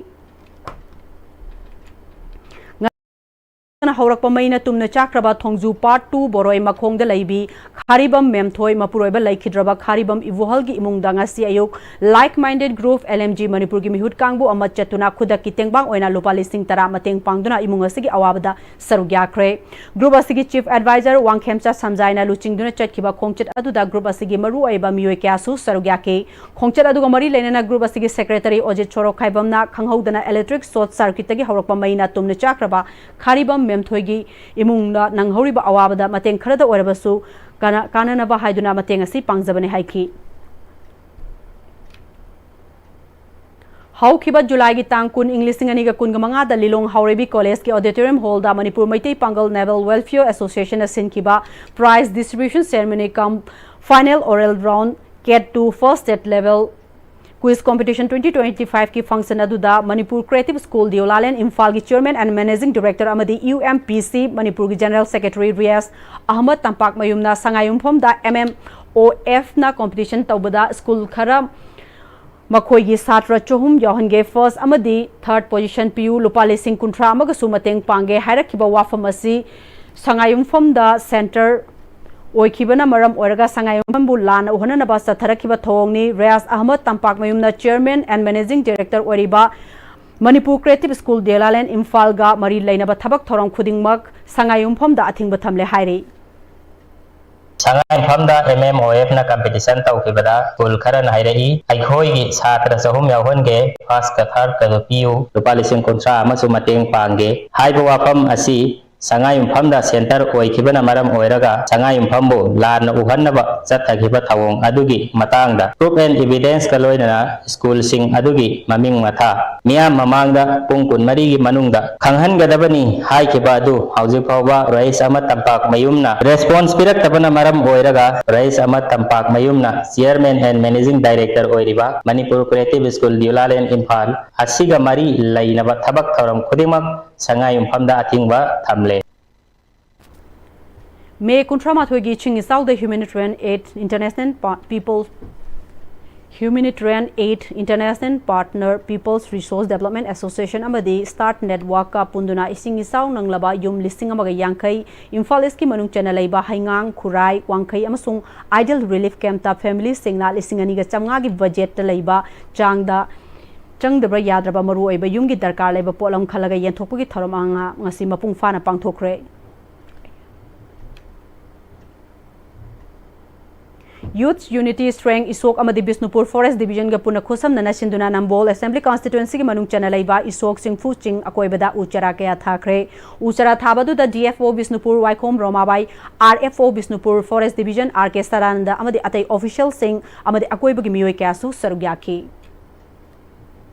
ꯉꯁꯤꯅ ꯍꯧꯔꯛꯄ ꯃꯩꯅ ꯇꯨꯝꯅ ꯆꯥꯛꯈ꯭ꯔꯕ ꯊꯣꯡꯖꯨ ꯄꯥꯔꯠ ꯇꯨ ꯕꯣꯔꯣꯏ ꯃꯈꯣꯡꯗ ꯂꯩꯕꯤ ꯈꯥꯔꯤꯕꯝ ꯃꯦꯝꯊꯣꯏ ꯃꯄꯨꯔꯣꯏꯕ ꯂꯩꯈꯤꯗ꯭ꯔꯕ ꯈꯥꯔꯤꯕꯝ ꯏꯕꯨꯍꯜꯒꯤ ꯏꯃꯨꯡꯗ ꯉꯁꯤ ꯑꯌꯨꯛ Like Minded Group L M G ꯃꯅꯤꯄꯨꯔꯒꯤ ꯃꯤꯍꯨꯠ ꯀꯥꯡꯕꯨ ꯑꯃ ꯆꯠꯇꯨꯅ ꯈꯨꯗꯛꯀꯤ ꯇꯦꯡꯕꯥꯡ ꯑꯣꯏꯅ ꯂꯨꯄꯥ ꯂꯤꯁꯤꯡ ꯇꯔꯥ ꯃꯇꯦꯡ ꯄꯥꯡꯗꯨꯅ ꯏꯃꯨꯡ ꯑꯁꯤꯒꯤ ꯑꯋꯥꯕꯗ ꯁꯔꯨꯛ ꯌꯥꯈ꯭ꯔꯦ꯫ ꯒ꯭ꯔꯨꯞ ꯑꯁꯤꯒꯤ ꯆꯤꯐ ꯑꯦꯗꯚꯥꯏꯖꯔ ꯋꯥꯡꯈꯦꯝꯆꯥ ꯁꯝꯖꯥꯏꯅ ꯂꯨꯆꯤꯡꯗꯨꯅ ꯆꯠꯈꯤꯕ ꯈꯣꯡꯆꯠ ꯑꯗꯨꯗ ꯒ꯭ꯔꯨꯞ ꯑꯁꯤꯒꯤ ꯃꯔꯨꯑꯣꯏꯕ ꯃꯤꯑꯣꯏ ꯀꯌꯥꯁꯨ ꯁꯔꯨꯛ ꯌꯥꯈꯤ꯫ ꯈꯣꯡꯆꯠ ꯑꯗꯨꯒ ꯃꯔꯤ ꯂꯩꯅꯅ ꯒ꯭ꯔꯨꯞ ꯑꯁꯤꯒꯤ ꯁꯦꯀ꯭ꯔꯦꯇꯔꯤ ꯑꯣꯖꯤꯠ ꯁꯣꯔꯣꯛꯈꯥꯏꯕꯝꯅ ꯈꯪꯍꯧꯗꯅ ꯏꯂꯦꯛꯇ꯭ꯔꯤꯛ ꯁꯣꯔꯠ ꯁꯔꯀ꯭ꯌꯨꯠꯇꯒꯤ ꯍꯧꯔꯛꯄ ꯃꯩꯅ ꯇꯨꯝꯅ ꯆꯥꯈ꯭ꯔꯕ ꯈꯥꯔꯤꯕꯝ ꯃꯦꯝꯊꯣꯏꯒꯤ ꯏꯃꯨꯡꯗ ꯅꯪꯍꯧꯔꯤꯕ ꯑꯋꯥꯕꯗ ꯃꯇꯦꯡ ꯈꯔꯗ ꯑꯣꯏꯔꯕꯁꯨ ꯀꯥꯟꯅ-, ꯀꯥꯟꯅꯅꯕ ꯍꯥꯏꯗꯨꯅ ꯃꯇꯦꯡ ꯑꯁꯤ ꯄꯥꯡꯖꯕꯅꯤ ꯍꯥꯏꯈꯤ꯫ ꯍꯧꯈꯤꯕ ꯖꯨꯂꯥꯏꯒꯤ ꯇꯥꯡ ꯀꯨꯟ, ꯏꯪ ꯂꯤꯁꯤꯡ ꯑꯅꯤꯒ ꯀꯨꯟꯒ ꯃꯉꯥꯗ ꯂꯤꯂꯣꯡ ꯍꯥꯎꯔꯩꯕꯤ ꯀꯣꯂꯦꯖꯀꯤ auditorium hall ꯗ ꯃꯅꯤꯄꯨꯔ ꯃꯩꯇꯩ ꯄꯥꯡꯒꯜ Naval Welfare Association ꯅ ꯁꯤꯟꯈꯤꯕ prize distribution ceremony cum final oral round CAT two first state level quiz competition twenty twenty-five ꯀꯤ function ꯑꯗꯨꯗ ꯃꯅꯤꯄꯨꯔ Creative School ꯗꯤꯑꯣꯂꯥꯂꯦꯟ ꯏꯝꯐꯥꯜꯒꯤ chairman and managing director ꯑꯃꯗꯤ U M P C ꯃꯅꯤꯄꯨꯔꯒꯤ general secretary Riyaz Ahmad ꯇꯝꯄꯥꯛꯃꯌꯨꯝꯅ ꯁꯉꯥꯏꯌꯨꯝꯐꯝꯗ M M O F ꯅ competition ꯇꯧꯕꯗ school ꯈꯔ ꯃꯈꯣꯏꯒꯤ ꯁꯥꯇ꯭ꯔ ꯆꯍꯨꯝ ꯌꯥꯎꯍꯟꯒꯦ, first ꯑꯃꯗꯤ third position ꯄꯤꯌꯨ, ꯂꯨꯄꯥ ꯂꯤꯁꯤꯡ ꯀꯨꯟꯊ꯭ꯔꯥ ꯑꯃꯒꯁꯨ ꯃꯇꯦꯡ ꯄꯥꯡꯒꯦ ꯍꯥꯏꯔꯛꯈꯤꯕ ꯋꯥꯐꯝ ꯑꯁꯤ ꯁꯉꯥꯏꯌꯨꯝꯐꯝꯗ centre ꯑꯣꯏꯈꯤꯕꯅ ꯃꯔꯝ ꯑꯣꯏꯔꯒ ꯁꯉꯥꯏꯌꯨꯝꯐꯝꯕꯨ ꯂꯥꯟꯅ ꯎꯍꯟꯅꯅꯕ ꯆꯠꯊꯔꯛꯈꯤꯕ ꯊꯧꯑꯣꯡꯅꯤ꯫ Riyaz Ahmad ꯇꯝꯄꯥꯛꯃꯌꯨꯝꯅ chairman and managing director ꯑꯣꯏꯔꯤꯕ ꯃꯅꯤꯄꯨꯔ Creative School ꯗꯤꯑꯣꯂꯥꯂꯦꯟ ꯏꯝꯐꯥꯜꯒ ꯃꯔꯤ ꯂꯩꯅꯕ ꯊꯕꯛ ꯊꯧꯔꯝ ꯈꯨꯗꯤꯡꯃꯛ ꯁꯉꯥꯏꯌꯨꯝꯐꯝꯗ ꯑꯊꯤꯡꯕ ꯊꯝꯂꯦ ꯍꯥꯏꯔꯤ꯫ ꯁꯉꯥꯏꯌꯨꯝꯐꯝꯗ M M O F ꯅ competition ꯇꯧꯈꯤꯕꯗ school ꯈꯔꯅ ꯍꯥꯏꯔꯛꯏ, "ꯑꯩꯈꯣꯏꯒꯤ ꯁꯥꯇ꯭ꯔ ꯆꯍꯨꯝ ꯌꯥꯎꯍꯟꯒꯦ, first ꯀ third ꯀꯗꯨ ꯄꯤꯌꯨ, ꯂꯨꯄꯥ ꯂꯤꯁꯤꯡ ꯀꯨꯟꯊ꯭ꯔꯥ ꯑꯃꯁꯨ ꯃꯇꯦꯡ ꯄꯥꯡꯒꯦ" ꯍꯥꯏꯕ ꯋꯥꯐꯝ ꯑꯁꯤ ꯁꯉꯥꯏꯌꯨꯝꯐꯝꯗ centre ꯑꯣꯏꯈꯤꯕꯅ ꯃꯔꯝ ꯑꯣꯏꯔꯒ ꯁꯉꯥꯏꯌꯨꯝꯐꯝꯕꯨ ꯂꯥꯟꯅ ꯎꯍꯟꯅꯕ ꯆꯠꯊꯈꯤꯕ ꯊꯧꯑꯣꯡ ꯑꯗꯨꯒꯤ ꯃꯇꯥꯡꯗ proof and evidence ꯀ ꯂꯣꯏꯅꯅ school ꯁꯤꯡ ꯑꯗꯨꯒꯤ ꯃꯃꯤꯡ ꯃꯊꯥ ꯃꯤꯌꯥꯝ ꯃꯃꯥꯡꯗ ꯄꯨꯡ ꯀꯨꯟꯃꯔꯤꯒꯤ ꯃꯅꯨꯡꯗ ꯈꯪꯍꯟꯒꯗꯕꯅꯤ ꯍꯥꯏꯈꯤꯕ ꯑꯗꯨ ꯍꯧꯖꯤꯛ ꯐꯥꯎꯕ ꯔꯤꯌꯥꯖ ꯑꯍꯃꯗ ꯇꯝꯄꯥꯛꯃꯌꯨꯝꯅ response ꯄꯤꯔꯛꯇꯕꯅ ꯃꯔꯝ ꯑꯣꯏꯔꯒ Riyaz Ahmad ꯇꯝꯄꯥꯛꯃꯌꯨꯝꯅ chairman and managing director ꯑꯣꯏꯔꯤꯕ ꯃꯅꯤꯄꯨꯔ Creative School ꯗꯤꯑꯣꯂꯥꯂꯦꯟ ꯏꯝꯐꯥꯜ ꯑꯁꯤꯒ ꯃꯔꯤ ꯂꯩꯅꯕ ꯊꯕꯛ ꯊꯧꯔꯝ ꯈꯨꯗꯤꯡꯃꯛ ꯁꯉꯥꯏꯌꯨꯝꯐꯝꯗ ꯑꯊꯤꯡꯕ ꯊꯝꯂꯦ꯫ ꯃꯦ ꯀꯨꯟꯊ꯭ꯔꯥ ꯃꯥꯊꯣꯏꯒꯤ ꯏꯁꯤꯡ ꯏꯆꯥꯎꯗ Humanitarian Aid International Pa-, People Humanitarian Aid International Partner People's Resource Development Association ꯑꯃꯗꯤ START Network ꯀ ꯄꯨꯟꯗꯨꯅ ꯏꯁꯤꯡ ꯏꯆꯥꯎ ꯅꯪꯂꯕ ꯌꯨꯝ ꯂꯤꯁꯤꯡ ꯑꯃꯒ ꯌꯥꯡꯈꯩ, ꯏꯝꯐꯥꯜ ꯏꯁꯀꯤ ꯃꯅꯨꯡ ꯆꯟꯅ ꯂꯩꯕ ꯍꯩꯉꯥꯡ, ꯈꯨꯔꯥꯏ, ꯋꯥꯡꯈꯩ ꯑꯃꯁꯨꯡ ꯑꯥꯏꯗꯤꯌꯦꯜ ꯔꯤꯂꯤꯐ ꯀꯦꯝꯞꯇ ꯐꯦꯃꯤꯂꯤꯁꯤꯡꯅ ꯂꯤꯁꯤꯡ ꯑꯅꯤꯒ ꯆꯥꯝꯃꯉꯥꯒꯤ ꯕꯖꯦꯠꯇ ꯂꯩꯕ ꯆꯥꯡꯗ ꯆꯪꯗꯕ ꯌꯥꯗ꯭ꯔꯕ ꯃꯔꯨꯑꯣꯏꯕ ꯌꯨꯝꯒꯤ ꯗꯔꯀꯥꯔ ꯂꯩꯕ ꯄꯣꯠꯂꯝ ꯈꯜꯂꯒ ꯌꯦꯟꯊꯣꯛꯄꯒꯤ ꯊꯧꯔꯝ ꯑꯃ ꯉꯁꯤ ꯃꯄꯨꯡ ꯐꯥꯅ ꯄꯥꯡꯊꯣꯛꯈ꯭ꯔꯦ꯫ Youth Unity Strength ꯏꯁꯣꯛ ꯑꯃꯗꯤ ꯕꯤꯁꯅꯨꯄꯨꯔ Forest Division ꯒ ꯄꯨꯟꯅ ꯈꯨꯠꯁꯝꯅꯅ ꯁꯤꯟꯗꯨꯅ ꯅꯝꯕꯣꯜ Assembly Constituency ꯒꯤ ꯃꯅꯨꯡ ꯆꯟꯅ ꯂꯩꯕ ꯏꯁꯣꯛ ꯆꯤꯡꯐꯨ ꯆꯤꯡ ꯑꯀꯣꯏꯕꯗ ꯎ ꯆꯥꯔꯥ ꯀꯌꯥ ꯊꯥꯈ꯭ꯔꯦ꯫ ꯎ ꯆꯥꯔꯥ ꯊꯥꯕ ꯑꯗꯨꯗ D F O ꯕꯤꯁꯅꯨꯄꯨꯔ ꯋꯥꯏꯈꯣꯝ ꯔꯣꯃꯥꯕꯥꯏ, R F O Bishnupur Forest Division R K Sadananda ꯑꯃꯗꯤ ꯑꯇꯩ official ꯁꯤꯡ ꯑꯃꯗꯤ ꯑꯀꯣꯏꯕꯒꯤ ꯃꯤꯑꯣꯏ ꯀꯌꯥꯁꯨ ꯁꯔꯨꯛ ꯌꯥꯈꯤ꯫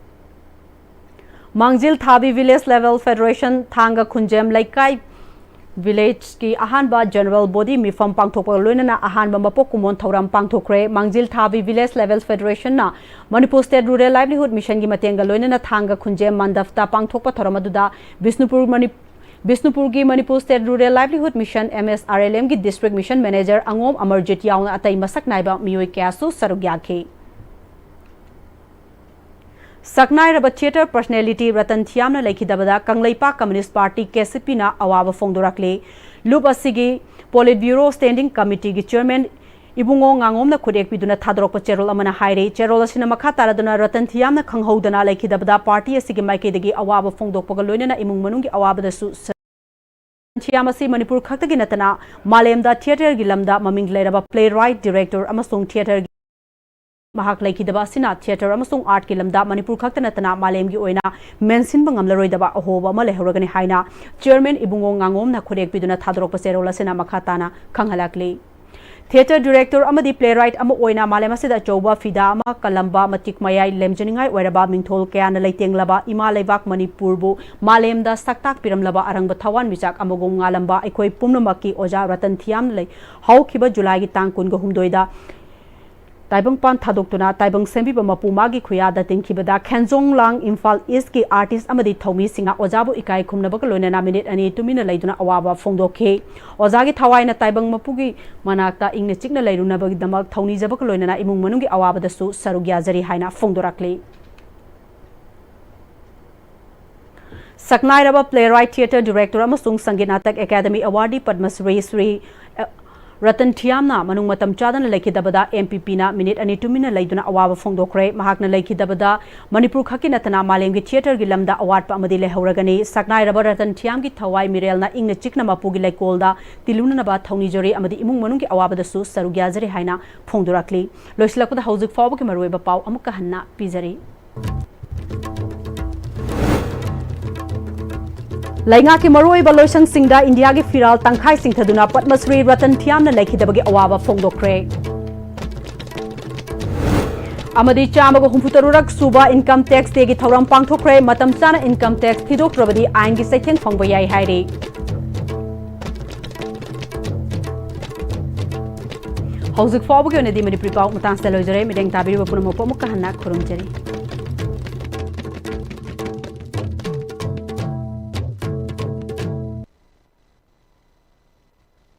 ꯃꯥꯡꯖꯤꯜ ꯊꯥꯕꯤ Village Level Federation ꯊꯥꯡꯒ ꯈꯨꯟꯖꯦꯝ ꯂꯩꯀꯥꯏ village ꯀꯤ ꯑꯍꯥꯟꯕ general body ꯃꯤꯐꯝ ꯄꯥꯡꯊꯣꯛꯄꯒ ꯂꯣꯏꯅꯅ ꯑꯍꯥꯟꯕ ꯃꯄꯣꯛ ꯀꯨꯝꯑꯣꯟ ꯊꯧꯔꯝ ꯄꯥꯡꯊꯣꯛꯈ꯭ꯔꯦ꯫ ꯃꯥꯡꯖꯤꯜ ꯊꯥꯕꯤ Village Level Federation ꯅ Manipur State Rural Livelihood Mission ꯒꯤ ꯃꯇꯦꯡꯒ ꯂꯣꯏꯅꯅ ꯊꯥꯡꯒ ꯈꯨꯟꯖꯦꯝ ꯃꯟꯗꯞꯇ ꯄꯥꯡꯊꯣꯛꯄ ꯊꯧꯔꯝ ꯑꯗꯨꯗ ꯕꯤꯁꯅꯨꯄꯨꯔ ꯃꯅꯤ-, ꯕꯤꯁꯅꯨꯄꯨꯔꯒꯤ Manipur State Rural Livelihood Mission, M S R L M ꯒꯤ District Mission Manager ꯑꯉꯣꯝ ꯑꯃꯔꯖꯤꯠ ꯌꯥꯎꯅ ꯑꯇꯩ ꯃꯁꯛ ꯅꯥꯏꯕ ꯃꯤꯑꯣꯏ ꯀꯌꯥꯁꯨ ꯁꯔꯨꯛ ꯌꯥꯈꯤ꯫ ꯁꯛꯅꯥꯏꯔꯕ theatre personality ꯔꯇꯟ ꯊꯤꯌꯥꯝꯅ ꯂꯩꯈꯤꯗꯕꯗ Kangleipak Communist Party, K C P ꯅ ꯑꯋꯥꯕ ꯐꯣꯡꯗꯣꯔꯛꯂꯤ꯫ ꯂꯨꯞ ꯑꯁꯤꯒꯤ Politburo Standing Committee ꯒꯤ Chairman ꯏꯕꯨꯡꯉꯣ ꯉꯥꯉꯣꯝꯅ ꯈꯨꯠꯌꯦꯛ ꯄꯤꯗꯨꯅ ꯊꯥꯗꯣꯔꯛꯄ ꯆꯦꯔꯣꯜ ꯑꯃꯅ ꯍꯥꯏꯔꯤ꯫ ꯆꯦꯔꯣꯜ ꯑꯁꯤꯅ ꯃꯈꯥ ꯇꯥꯔꯗꯨꯅ ꯔꯇꯟ ꯊꯤꯌꯥꯝꯅ ꯈꯪꯍꯧꯗꯅ ꯂꯩꯈꯤꯗꯕꯗ party ꯑꯁꯤꯒꯤ ꯃꯥꯏꯀꯩꯗꯒꯤ ꯑꯋꯥꯕ ꯐꯣꯡꯗꯣꯛꯄꯒ ꯂꯣꯏꯅꯅ ꯏꯃꯨꯡ ꯃꯅꯨꯡꯒꯤ ꯑꯋꯥꯕꯗꯁꯨ ꯁ-, ꯊꯤꯌꯥꯝ ꯑꯁꯤ ꯃꯅꯤꯄꯨꯔ ꯈꯛꯇꯒꯤ ꯅꯠꯇꯅ ꯃꯥꯂꯦꯝꯗ theatre ꯒꯤ ꯂꯝꯗ ꯃꯃꯤꯡ ꯂꯩꯔꯕ playwright, director ꯑꯃꯁꯨꯡ theatre ꯒꯤ ꯃꯍꯥꯛ ꯂꯩꯈꯤꯗꯕ ꯑꯁꯤꯅ theatre ꯑꯃꯁꯨꯡ art ꯀꯤ ꯂꯝꯗ ꯃꯅꯤꯄꯨꯔ ꯈꯛꯇ ꯅꯠꯇꯅ ꯃꯥꯂꯦꯝꯒꯤ ꯑꯣꯏꯅ ꯃꯦꯟꯁꯤꯟꯕ ꯉꯝꯂꯔꯣꯏꯗꯕ ꯑꯍꯣꯕ ꯑꯃ ꯂꯩꯍꯧꯔꯒꯅꯤ ꯍꯥꯏꯅ Chairman ꯏꯕꯨꯡꯉꯣ ꯉꯥꯉꯣꯝꯅ ꯈꯨꯠꯌꯦꯛ ꯄꯤꯗꯨꯅ ꯊꯥꯗꯣꯔꯛꯄ ꯆꯦꯔꯣꯜ ꯑꯁꯤꯅ ꯃꯈꯥ ꯇꯥꯅ ꯈꯪꯍꯜꯂꯛꯂꯤ꯫ Theatre director ꯑꯃꯗꯤ playwright ꯑꯃ ꯑꯣꯏꯅ ꯃꯥꯂꯦꯝ ꯑꯁꯤꯗ ꯑꯆꯧꯕ ꯐꯤꯗꯥ ꯑꯃ ꯀꯜꯂꯝꯕ, ꯃꯇꯤꯛ ꯃꯌꯥꯏ ꯂꯦꯝꯖꯅꯤꯡꯉꯥꯏ ꯑꯣꯏꯔꯕ ꯃꯤꯡꯊꯣꯜ ꯀꯌꯥꯅ ꯂꯩꯇꯦꯡꯂꯕ ꯏꯃꯥ ꯂꯩꯕꯥꯛ ꯃꯅꯤꯄꯨꯔꯕꯨ ꯃꯥꯂꯦꯝꯗ ꯁꯛ ꯇꯥꯛꯄꯤꯔꯝꯂꯕ ꯑꯔꯪꯕ ꯊꯋꯥꯟꯃꯤꯆꯥꯛ ꯑꯃꯒꯨꯝ ꯉꯥꯜꯂꯝꯕ ꯑꯩꯈꯣꯏ ꯄꯨꯝꯅꯃꯛꯀꯤ ꯑꯣꯖꯥ ꯔꯇꯟ ꯊꯤꯌꯥꯝ ꯂꯩ-, ꯍꯧꯈꯤꯕ ꯖꯨꯂꯥꯏꯒꯤ ꯇꯥꯡ ꯀꯨꯟꯒ ꯍꯨꯝꯗꯣꯏꯗ ꯇꯥꯏꯕꯪꯄꯥꯟ ꯊꯥꯗꯣꯛꯇꯨꯅ ꯇꯥꯏꯕꯪ ꯁꯦꯝꯕꯤꯕ ꯃꯄꯨ ꯃꯥꯒꯤ ꯈꯨꯌꯥꯗ ꯇꯤꯟꯈꯤꯕꯗ ꯈꯦꯟꯖꯣꯡꯂꯥꯡ ꯏꯝꯐꯥꯜ ꯏꯁꯀꯤ ꯑꯥꯔꯇꯤꯁ ꯑꯃꯗꯤ ꯊꯧꯃꯤꯁꯤꯡꯅ ꯑꯣꯖꯥꯕꯨ ꯏꯀꯥꯏ ꯈꯨꯝꯅꯕꯒ ꯂꯣꯏꯅꯅ ꯃꯤꯅꯤꯠ ꯑꯅꯤ ꯇꯨꯃꯤꯟꯅ ꯂꯩꯗꯨꯅ ꯑꯋꯥꯕ ꯐꯣꯡꯗꯣꯛꯈꯤ꯫ ꯑꯣꯖꯥꯒꯤ ꯊꯋꯥꯏꯅ ꯇꯥꯏꯕꯪ ꯃꯄꯨꯒꯤ ꯃꯅꯥꯛꯇ ꯏꯪꯅ ꯆꯤꯛꯅ ꯂꯩꯔꯨꯅꯕꯒꯤꯗꯃꯛ ꯊꯧꯅꯤꯖꯕꯒ ꯂꯣꯏꯅꯅ ꯏꯃꯨꯡ ꯃꯅꯨꯡꯒꯤ ꯑꯋꯥꯕꯗꯁꯨ ꯁꯔꯨꯛ ꯌꯥꯖꯔꯤ ꯍꯥꯏꯅ ꯐꯣꯡꯗꯣꯔꯛꯂꯤ꯫ ꯁꯛꯅꯥꯏꯔꯕ playwright, theatre director ꯑꯃꯁꯨꯡ ꯁꯪꯒꯤꯠ ꯅꯥꯇꯛ ꯑꯦꯀꯥꯗꯃꯤ awardee ꯄꯗꯃ ꯁ꯭ꯔꯤ ꯁ꯭ꯔꯤ, ꯑ, ꯔꯇꯟ ꯊꯤꯌꯥꯝꯅ ꯃꯅꯨꯡ ꯃꯇꯝ ꯆꯥꯗꯅ ꯂꯩꯈꯤꯗꯕꯗ ꯑꯦꯝ ꯄꯤ ꯄꯤꯅ ꯃꯤꯅꯤꯠ ꯑꯅꯤ ꯇꯨꯃꯤꯟꯅ ꯂꯩꯗꯨꯅ ꯑꯋꯥꯕ ꯐꯣꯡꯗꯣꯛꯈ꯭ꯔꯦ꯫ ꯃꯍꯥꯛꯅ ꯂꯩꯈꯤꯗꯕꯗ ꯃꯅꯤꯄꯨꯔ ꯈꯛꯀꯤ ꯅꯠꯇꯅ ꯃꯥꯂꯦꯝꯒꯤ theatreꯒꯤ ꯂꯝꯗ ꯑꯋꯥꯠꯄ ꯑꯃꯗꯤ ꯂꯩꯍꯧꯔꯒꯅꯤ꯫ ꯁꯛꯅꯥꯏꯔꯕ ꯔꯇꯟ ꯊꯤꯌꯥꯝꯒꯤ ꯊꯋꯥꯏ ꯃꯤꯔꯦꯜꯅ ꯏꯪꯅ ꯆꯤꯛꯅ ꯃꯄꯨꯒꯤ ꯂꯩꯀꯣꯜꯗ ꯇꯤꯜꯂꯨꯅꯅꯕ ꯊꯧꯅꯤꯖꯔꯤ ꯑꯃꯗꯤ ꯏꯃꯨꯡ ꯃꯅꯨꯡꯒꯤ ꯑꯋꯥꯕꯗꯁꯨ ꯁꯔꯨꯛ ꯌꯥꯖꯔꯤ ꯍꯥꯏꯅ ꯐꯣꯡꯗꯣꯔꯛꯂꯤ꯫ ꯂꯣꯏꯁꯤꯜꯂꯛꯄꯗ ꯍꯧꯖꯤꯛ ꯐꯥꯎꯕꯒꯤ ꯃꯔꯨꯑꯣꯏꯕ ꯄꯥꯎ ꯑꯃꯨꯛꯀ ꯍꯟꯅ ꯄꯤꯖꯔꯤ꯫ ꯂꯩꯉꯥꯛꯀꯤ ꯃꯔꯨꯑꯣꯏꯕ ꯂꯣꯏꯁꯪꯁꯤꯡꯗ ꯏꯟꯗꯤꯌꯥꯒꯤ ꯐꯤꯔꯥꯜ ꯇꯪꯈꯥꯏ ꯆꯤꯡꯊꯗꯨꯅ ꯄꯗꯃ ꯁ꯭ꯔꯤ ꯔꯇꯟ ꯊꯤꯌꯥꯝꯅ ꯂꯩꯈꯤꯗꯕꯒꯤ ꯑꯋꯥꯕ ꯐꯣꯡꯗꯣꯛꯈ꯭ꯔꯦ꯫ ꯑꯃꯗꯤ ꯆꯥꯝꯃꯒ ꯍꯨꯝꯐꯨ ꯇꯔꯨꯛ ꯁꯨꯕ income tax dayꯒꯤ ꯊꯧꯔꯝ ꯄꯥꯡꯊꯣꯛꯈ꯭ꯔꯦ꯫ ꯃꯇꯝ ꯆꯥꯅ income tax ꯊꯤꯗꯣꯛꯇ꯭ꯔꯕꯗꯤ ꯑꯥꯏꯟꯒꯤ ꯆꯩꯊꯦꯡ ꯐꯪꯕ ꯌꯥꯏ ꯍꯥꯏꯔꯤ꯫ ꯍꯧꯖꯤꯛ ꯐꯥꯎꯕꯒꯤ ꯑꯣꯏꯅꯗꯤ ꯃꯅꯤꯄꯨꯔꯤ ꯄꯥꯎ ꯃꯇꯥꯡꯁꯤꯗ ꯂꯣꯏꯖꯔꯦ꯫ ꯃꯤꯠꯌꯦꯡ ꯇꯥꯕꯤꯔꯤꯕ ꯄꯨꯝꯅꯃꯛꯄꯨ ꯑꯃꯨꯛꯀ ꯍꯟꯅ ꯈꯨꯔꯨꯝꯖꯔꯤ꯫